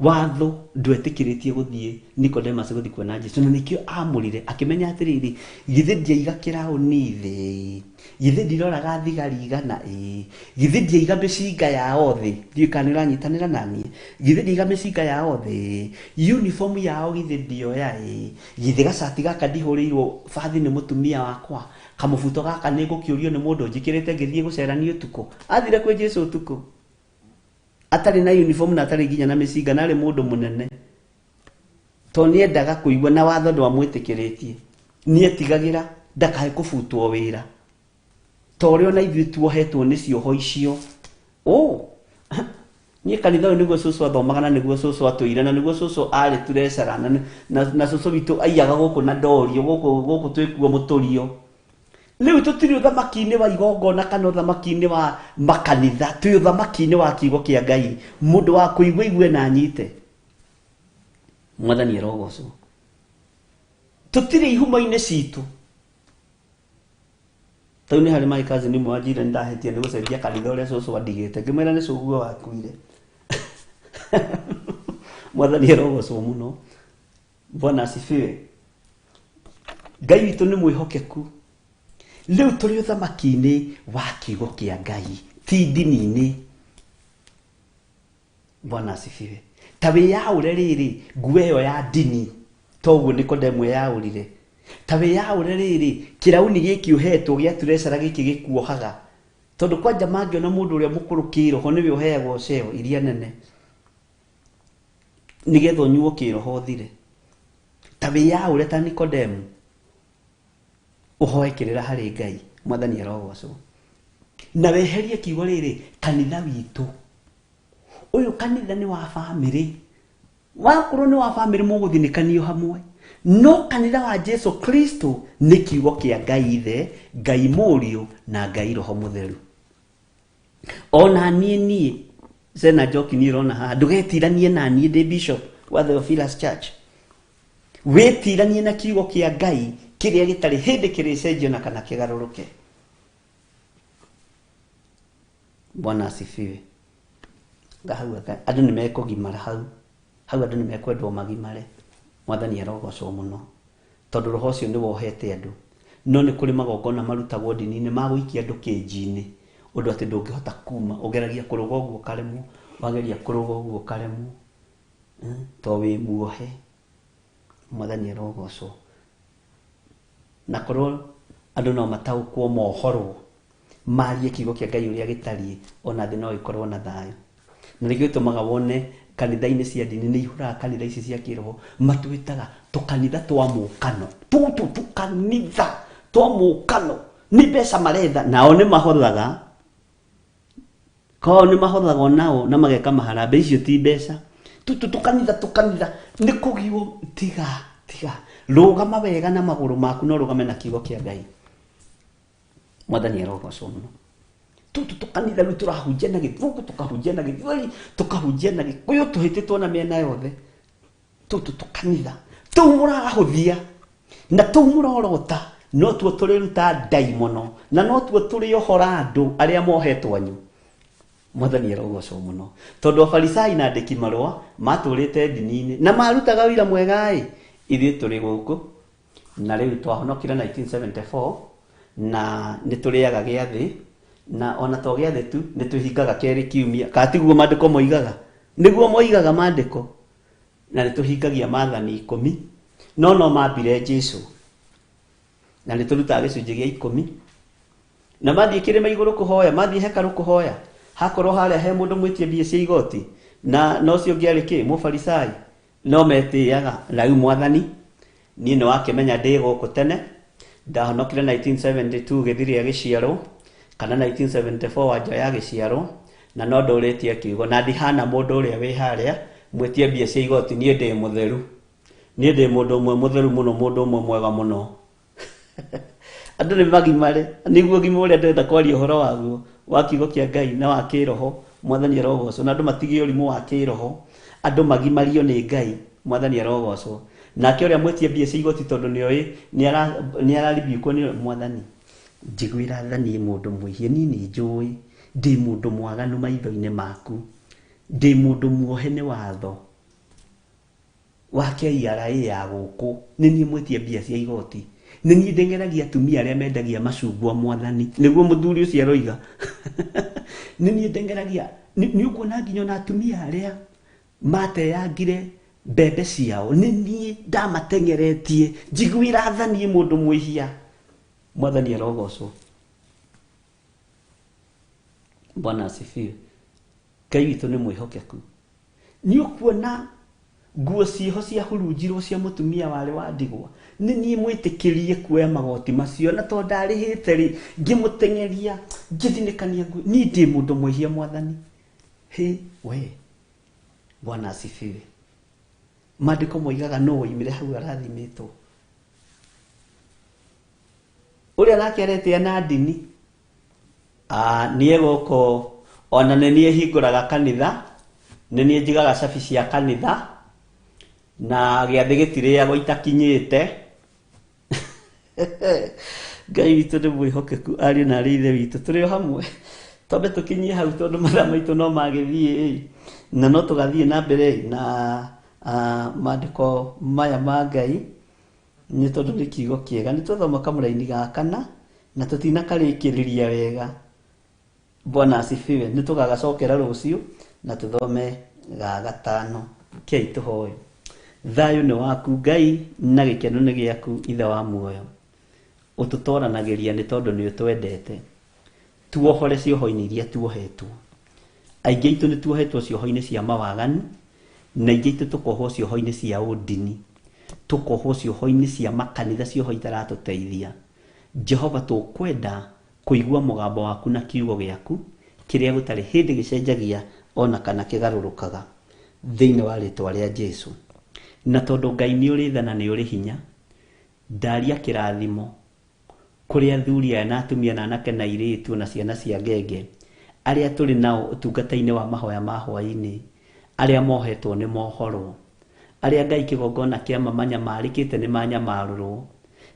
watho ndwetĩkĩrĩtie gũthiĩ Nicodemus gũthiĩ kuona Jesu, na nĩkĩo amũrire akĩmenya atĩrĩrĩ, githĩ ndiaiga kĩraũni thĩ, githĩ ndiroraga thigari 100 ĩ, githĩ ndiaiga mĩcinga yao thĩ, ndiũĩ kana nĩ ũranyitanĩra na niĩ, githĩ ndiaiga mĩcinga yao thĩ, uniform yao githĩ ndioya ĩ, githĩ gacati gaka ndihũrĩirwo bathi nĩ mũtumia wakwa, kamũbuto gaka nĩ ngũkĩũrio nĩ mũndũ njĩkĩrĩte ngĩthiĩ gũcerania ũtukũ. Athire kwĩ Jesu ũtukũ atarĩ na uniform na atarĩ nginya na mĩcinga, na arĩ mũndũ mũnene, tondũ nĩendaga kũigua na watho ndwamwĩtĩkĩrĩtie. Nĩetigagĩra ndakae kũbutwo wĩra, ta ũrĩa ona ithuĩ tuohetwo nĩ cioho icio. Niĩ kanitha ũyũ nĩguo cũcũ athomaga, na nĩguo cũcũ atũire, na nĩguo cũcũ arĩ turecara, na cũcũ witũ aiyaga gũkũ na ndorio, gũkũ twĩkuo mũtũrio. Rĩu tũtirĩ ũthamaki-inĩ wa igongona kana ũthamaki-inĩ wa makanitha, twĩ ũthamaki-inĩ wa kiugo kĩa Ngai. Mũndũ wa kũigua igue na anyite. Mwathani arogocwo. Tũtirĩ ihumo-inĩ citũ. Tau nĩ harĩ my cousin ũmwe wanjĩrire nĩ ndahĩtia nĩ gũcenjia kanitha ũrĩa cũcũ andigĩte, ngĩmwĩra nĩ cũguo wakuire. Mwathani arogocwo mũno. Bwana asifiwe. Ngai witũ nĩ mwĩhokeku. Rĩu tũrĩ ũthamaki-inĩ wa kiugo kĩa Ngai, ti ndini-inĩ. Bwana asifiwe. Ta wĩyaũre rĩrĩ nguo ĩyo ya ndini, toguo Nikodemu eyaũrire. Ta wĩyaũre rĩrĩ kĩrauni gĩkĩ ũhetwo gĩa turecara gĩkĩ gĩkuohaga, tondũ kwanja mangĩona mũndũ ũrĩa mũkũrũ kĩroho nĩwe ũheagwo ceo iria nene nĩgetha ũnyuo kĩroho ũthire. Ta wĩyaũre ta Nikodemu, ũhoe kĩrĩra harĩ Ngai. Mwathani arogocwo. Na weherie kiugo rĩrĩ kanitha witũ. Ũyũ kanitha nĩ wa bamĩrĩ. Wakorwo nĩ wa bamĩrĩ mũgũthinĩkanio hamwe. No kanitha wa Jesu Kristo nĩ kiugo kĩa Ngai Ithe, Ngai Mũriũ na Ngai Roho Mũtheru. Ona niĩ niĩ Zena Njoki niĩ ũrona haha, ndũgetiranie na niĩ ndĩ bishop wa Theophilus Church. Wĩtiranie na kiugo kĩa Ngai kĩrĩa gĩtarĩ hĩndĩ kĩrĩcenjio na kana kĩgarũrũke. Bwana asifiwe. Hau andũ nĩ mekũgimara hau. Hau andũ nĩ mekwendwo magimare. Mwathani arogocwo mũno. Tondũ roho ũcio nĩ wohete andũ. No nĩ kũrĩ magongona marutagwo ndini-inĩ ma gũikia andũ kĩnji-inĩ, ũndũ atĩ ndũngĩhota kuma, ũgeragia kũrũga ũguo ũkaremwo, wageria kũrũga ũguo ũkaremwo, to wĩ muohe. Mwathani arogocwo. Na korwo andũ no mataũkwo mohorwo, marie kiugo kĩa Ngai ũrĩa gĩtariĩ, ona thĩ no ĩkorwo na thayũ. Na nĩkĩo gĩtũmaga wone kanitha-inĩ cia ndini nĩ ihũraga kanitha ici cia kĩroho, matwĩtaga tũkanitha twa mũkano. Tũtũ tũkanitha twa mũkano nĩ mbeca maretha, nao nĩ mahothaga. Kao nĩ mahothagwo nao na mageka maharambĩ, icio ti mbeca. Tũkanitha tũkanitha nĩ kũgiwo. Tiga tiga, rũgama wega na magũrũ maku na ũrũgame na kiugo kĩa Ngai. Mwathani arogocwo mũno. Tũtũ tũkanitha rĩu tũrahunjia na Gĩthũngũ, tũkahunjia na Gĩthweri, tũkahunjia na Gĩkũyũ, tũhĩtĩtwo na mĩena yothe. Tũtũ tũkanitha tũu mũrahũthia na tũu mũrorota, no tuo tũrĩruta ndaimono na no tuo tũrĩohora andũ arĩa mohetwo anyu. Mwathani arogocwo mũno, tondũ afarisai na andĩki marũa matũrĩte ndini-inĩ na marutaga wĩra mwega ĩ, ithuĩ tũrĩ gũkũ na rĩu twahonokire 1974 na nĩ tũrĩaga gĩathĩ, na ona to gĩathĩ tu, nĩ twĩhingaga kerĩ kiumia, kana tiguo maandĩko moigaga? Nĩguo moigaga maandĩko. Na nĩ tũhingagia maathani 10, no no mambire Jesu, na nĩ tũrutaga gĩcunjĩ gĩa 10. Na mathiĩ kĩrĩma igũrũ kũhoya, mathiĩ hekarũ kũhoya, hakorwo harĩa he mũndũ mwĩtie mbia cia igoti, na no ũcio ũngĩ arĩ kĩ mũfarisai, no metĩaga. Na rĩu Mwathani, niĩ nĩ wakĩmenya ndĩ gũkũ tene, ndahonokire 1972 gĩthiri gĩciarwo, kana 1974 wanjoya gĩciarwo, na no ndũrĩtie kiugo, na ndihana mũndũ ũrĩa wĩ harĩa mwĩtie mbia cia igoti. Niĩ ndĩ mũtheru, niĩ ndĩ mũndũ ũmwe mũtheru mũno, mũndũ ũmwe mwega mũno. Andũ nĩ magimare nĩguo ũgima ũrĩa ndĩrenda kwaria ũhoro waguo wa kiugo kĩa Ngai na wa kĩroho. Mwathani arogocwo. Na andũ matige ũrimũ wa kĩroho, andũ magimario nĩ Ngai. Mwathani arogocwo. Nake ũrĩa mwĩtie mbia cia igoti, tondũ nĩoĩ nĩ araribiũkwo nĩ Mwathani, njiguĩra tha niĩ mũndũ mwĩhia, niĩ nĩ njũĩ ndĩ mũndũ mwaganu maitho-inĩ maku, ndĩ mũndũ muohe nĩ watho wa KRA ya gũkũ, nĩ niĩ mwĩtie mbia cia igoti, nĩ niĩ ndeng'eragia atumia arĩa mendagia macungwa. Mwathani, nĩguo mũthuri ũcio aroiga, nĩ niĩ ndeng'eragia. Nĩ ũkuona nginya ona atumia arĩa mateyangire mbembe ciao, nĩ niĩ ndamateng'eretie. Njiguĩra tha niĩ mũndũ mwĩhia. Mwathani arogocwo. Bwana asifiwe. Ngai witũ nĩ mwĩhokeku. Nĩ ũkuona nguo ciĩho ciahurunjirwo cia mũtumia warĩ wa ndigwa, nĩ niĩ mwĩtĩkĩrie kuoya magoti macio, na tondũ ndarĩhĩte rĩ, ngĩmũteng'eria ngĩthinĩkania nguo. Niĩ ndĩ mũndũ mwĩhia, Mwathani. Hĩ we, Bwana asifiwe. Maandĩko moigaga no woimire hau arathimĩtwo ũrĩa nake aretĩa na ndini. Niĩ gũkũ ona nĩ niĩ hingũraga kanitha, nĩ niĩ njigaga cabi cia kanitha, na gĩathĩ gĩtirĩagwo itakinyĩte. Ngai witũ nĩ mwĩhokeku. Ariũ na arĩ ithe witũ, tũrĩ o hamwe, twambe tũkinyie hau tondũ mathaa maitũ no magĩthiĩ ĩ, na no tũgathiĩ na mbere na maandĩko maya ma Ngai, nĩ tondũ nĩ kiugo kĩega. Nĩ twathoma kamũraini ga kana na tũtinakarĩkĩrĩria wega. Bwana asifiwe. Nĩ tũgagacokera rũciũ na tũthome ga gatano. Kei tũhoe. Thayũ nĩ waku Ngai, na gĩkeno nĩ gĩaku Ithe wa muoyo. Ũtũtoranagĩria nĩ tondũ nĩ ũtwendete. Tuohore cioho-inĩ iria tuohetwo. Aingĩ aitũ nĩ tuohetwo cioho-inĩ cia mawaganu, na aingĩ aitũ tũkohwo cioho-inĩ cia ũndini, tũkohwo cioho-inĩ cia makanitha, cioho itaratũteithia. Jehova, tũkwenda kũigua mũgambo waku na kiugo gĩaku kĩrĩa gũtarĩ hĩndĩ gĩcenjagia ona kana kĩgarũrũkaga, thĩinĩ wa rĩtwa rĩa Jesu. Na tondũ Ngai nĩ ũrĩ tha na nĩ ũrĩ hinya, ndaria kĩrathimo kũrĩ athuri aya na atumia na anake na airĩtu na ciana cia ngenge arĩa tũrĩ nao ũtungata-inĩ wa mahoya ma hwaĩ-inĩ, arĩa mohetwo nĩ mohorwo, arĩa Ngai kĩgongona kĩa mamanyamarĩkĩte nĩ manyamarũrwo,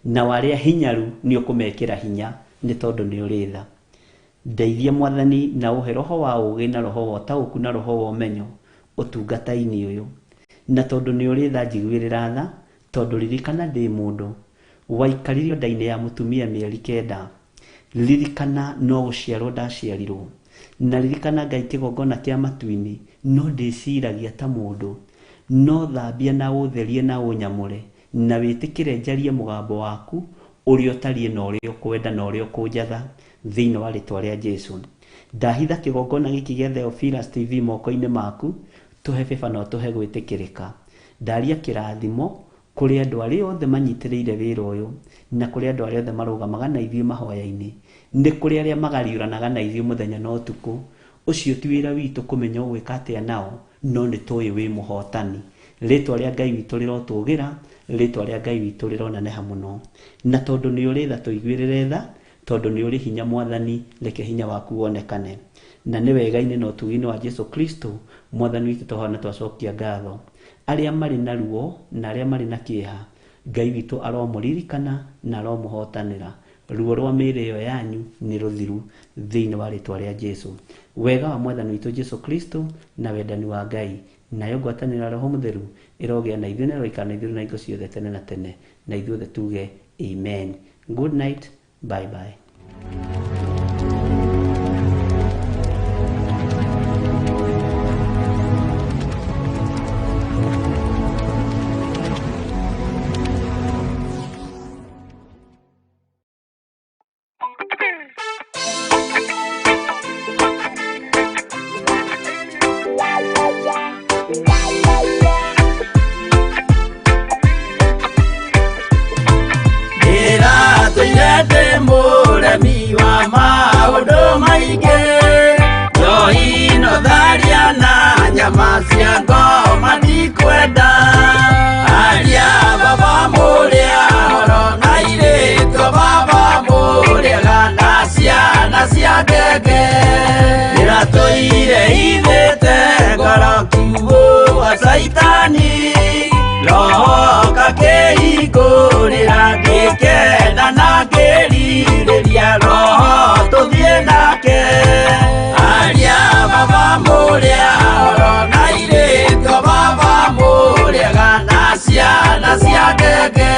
nao arĩa hinyaru nĩ ũkũmekĩra hinya nĩ tondũ nĩ ũrĩ tha. Ndeithia Mwathani na ũhe roho wa ũũgĩ na roho wa ũtaũku na roho wa ũmenyo ũtungata-inĩ ũyũ. Na tondũ nĩ ũrĩ tha, njiguĩrĩra tha, tondũ ririkana ndĩ mũndũ waikaririo nda-inĩ ya mũtumia mĩeri 9. Ririkana no gũciarwo ndaciarirwo, na ririkana Ngai kĩgongona kĩa matu-inĩ no ndĩciragia ta mũndũ. No thambia na ũtherie na ũnyamũre, na wĩtĩkĩre njarie mũgambo waku ũrĩa ũtariĩ na ũrĩa ũkwenda na ũrĩa ũkũnjatha, thĩinĩ wa rĩtwa rĩa Jesu. Ndahitha kĩgongona gĩkĩ gĩa Theophilus TV moko-inĩ maku, tũhe bĩba na ũtũhe gwĩtĩkĩrĩka. Ndaria kĩrathimo kũrĩ andũ arĩa othe manyitĩrĩire wĩra ũyũ, na kũrĩ andũ arĩa othe marũgamaga na ithuĩ mahoya-inĩ, nĩ kũrĩ arĩa magariũranaga na ithuĩ mũthenya na ũtukũ. Ũcio ti wĩra witũ kũmenya ũgwĩka atĩa nao, no nĩ tũĩ wĩ mũhotani. Rĩtwa rĩa Ngai witũ rĩrotũgĩra, rĩtwa rĩa Ngai witũ rĩroneneha mũno. Na tondũ nĩ ũrĩ tha tũiguĩrĩre tha, tondũ nĩ ũrĩ hinya Mwathani, reke hinya waku wonekane. Na nĩ wega-inĩ na ũtugi-inĩ wa Jesu Kristo, Mwathani witũ twahoya na twacokia ngatho. Arĩa marĩ na ruo na arĩa marĩ na kĩeha, Ngai witũ aromũririkana na aromũhotanĩra. Ruo rwa mĩĩrĩ ĩyo yanyu nĩ rũthiru thĩinĩ wa rĩtwa rĩa Jesu. Wega wa Mwathani witũ Jesu Kristo na wendani wa Ngai nayo ngwatanĩro ya Roho Mũtheru ĩrogĩa na ithuĩ na ĩroikara na ithuĩ na hingo ciothe tene na tene. Na ithuothe tuge amen. Good night. Bye bye. Ndĩratũire ndĩ mũremi wa maũndũ maingĩ, njohi no tharia na nyama cia ngoma ndikwenda. Aria baba mũrĩa horo na airĩtu baba mũrĩega na ciana cia ngenge. Ndĩratũire ithĩte ngoro kiugũ wa caitani, roho kakĩhingũrĩra ngĩkena na ngĩrirĩria roho tũthiĩ nake. Aria baba mũrĩa horo na airĩtu baba mũrĩega na ciana cia ngenge.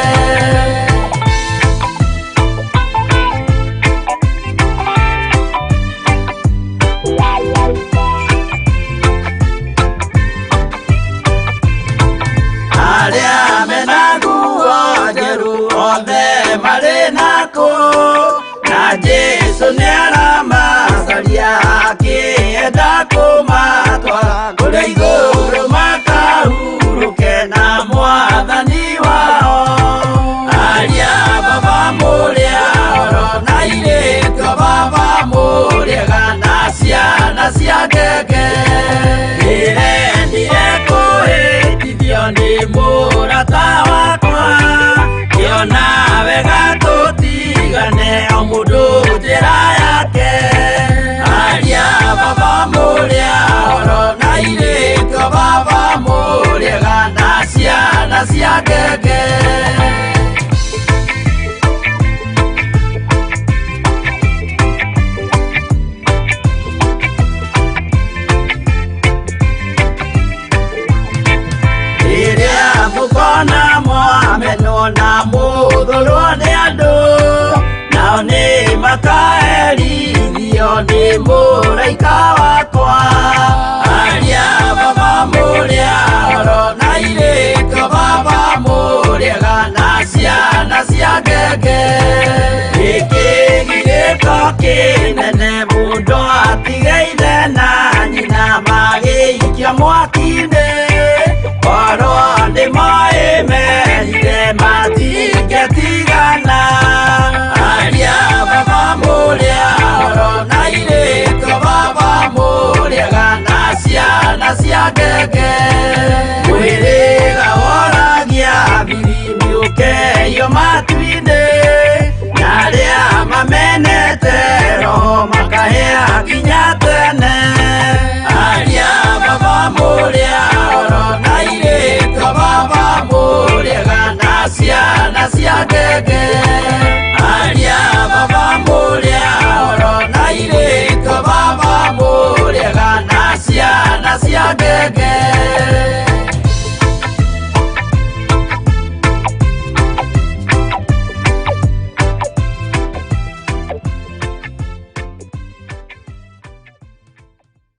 Arĩa mena nguo njerũ othe marĩ nakũ, na Jesũ nĩaramacaria akĩenda kũmatwara kũrĩa igũrũ makahurũke na Mwathani wao. Aria baba mũrĩa horo na airĩtu baba mũrĩega na ciana cia ngenge. Ndĩrendire kũhĩtithio nĩ mũrata wakwa, ngĩona wega tũtigane o mũndũ njĩra yake. Aria baba mũrĩa horo na airĩtu baba mũrĩega na ciana cia ngenge. Rĩrĩa mũkona mwamenwo na mũthũrwo nĩ andũ, nao nĩ makaherithio nĩ mũraika wakwa. Aria baba mũrĩa horo na airĩtu baba mũrĩega na ciana cia ngenge. Gĩkĩ gĩgĩko kĩnene mũndũ atige ithe na nyina magĩikio mwaki-inĩ, korwo nĩ moĩ merire matingĩtigana. Aria baba mũrĩa horo na airĩtu baba mũrĩega na ciana cia ngenge. Mwĩrĩga woragia thiri nĩũkeio matu-inĩ, na arĩa mamenete roho makahĩa nginya tene. Aria baba mũrĩa horo na airĩtu baba mũrĩega na ciana cia ngenge. Aria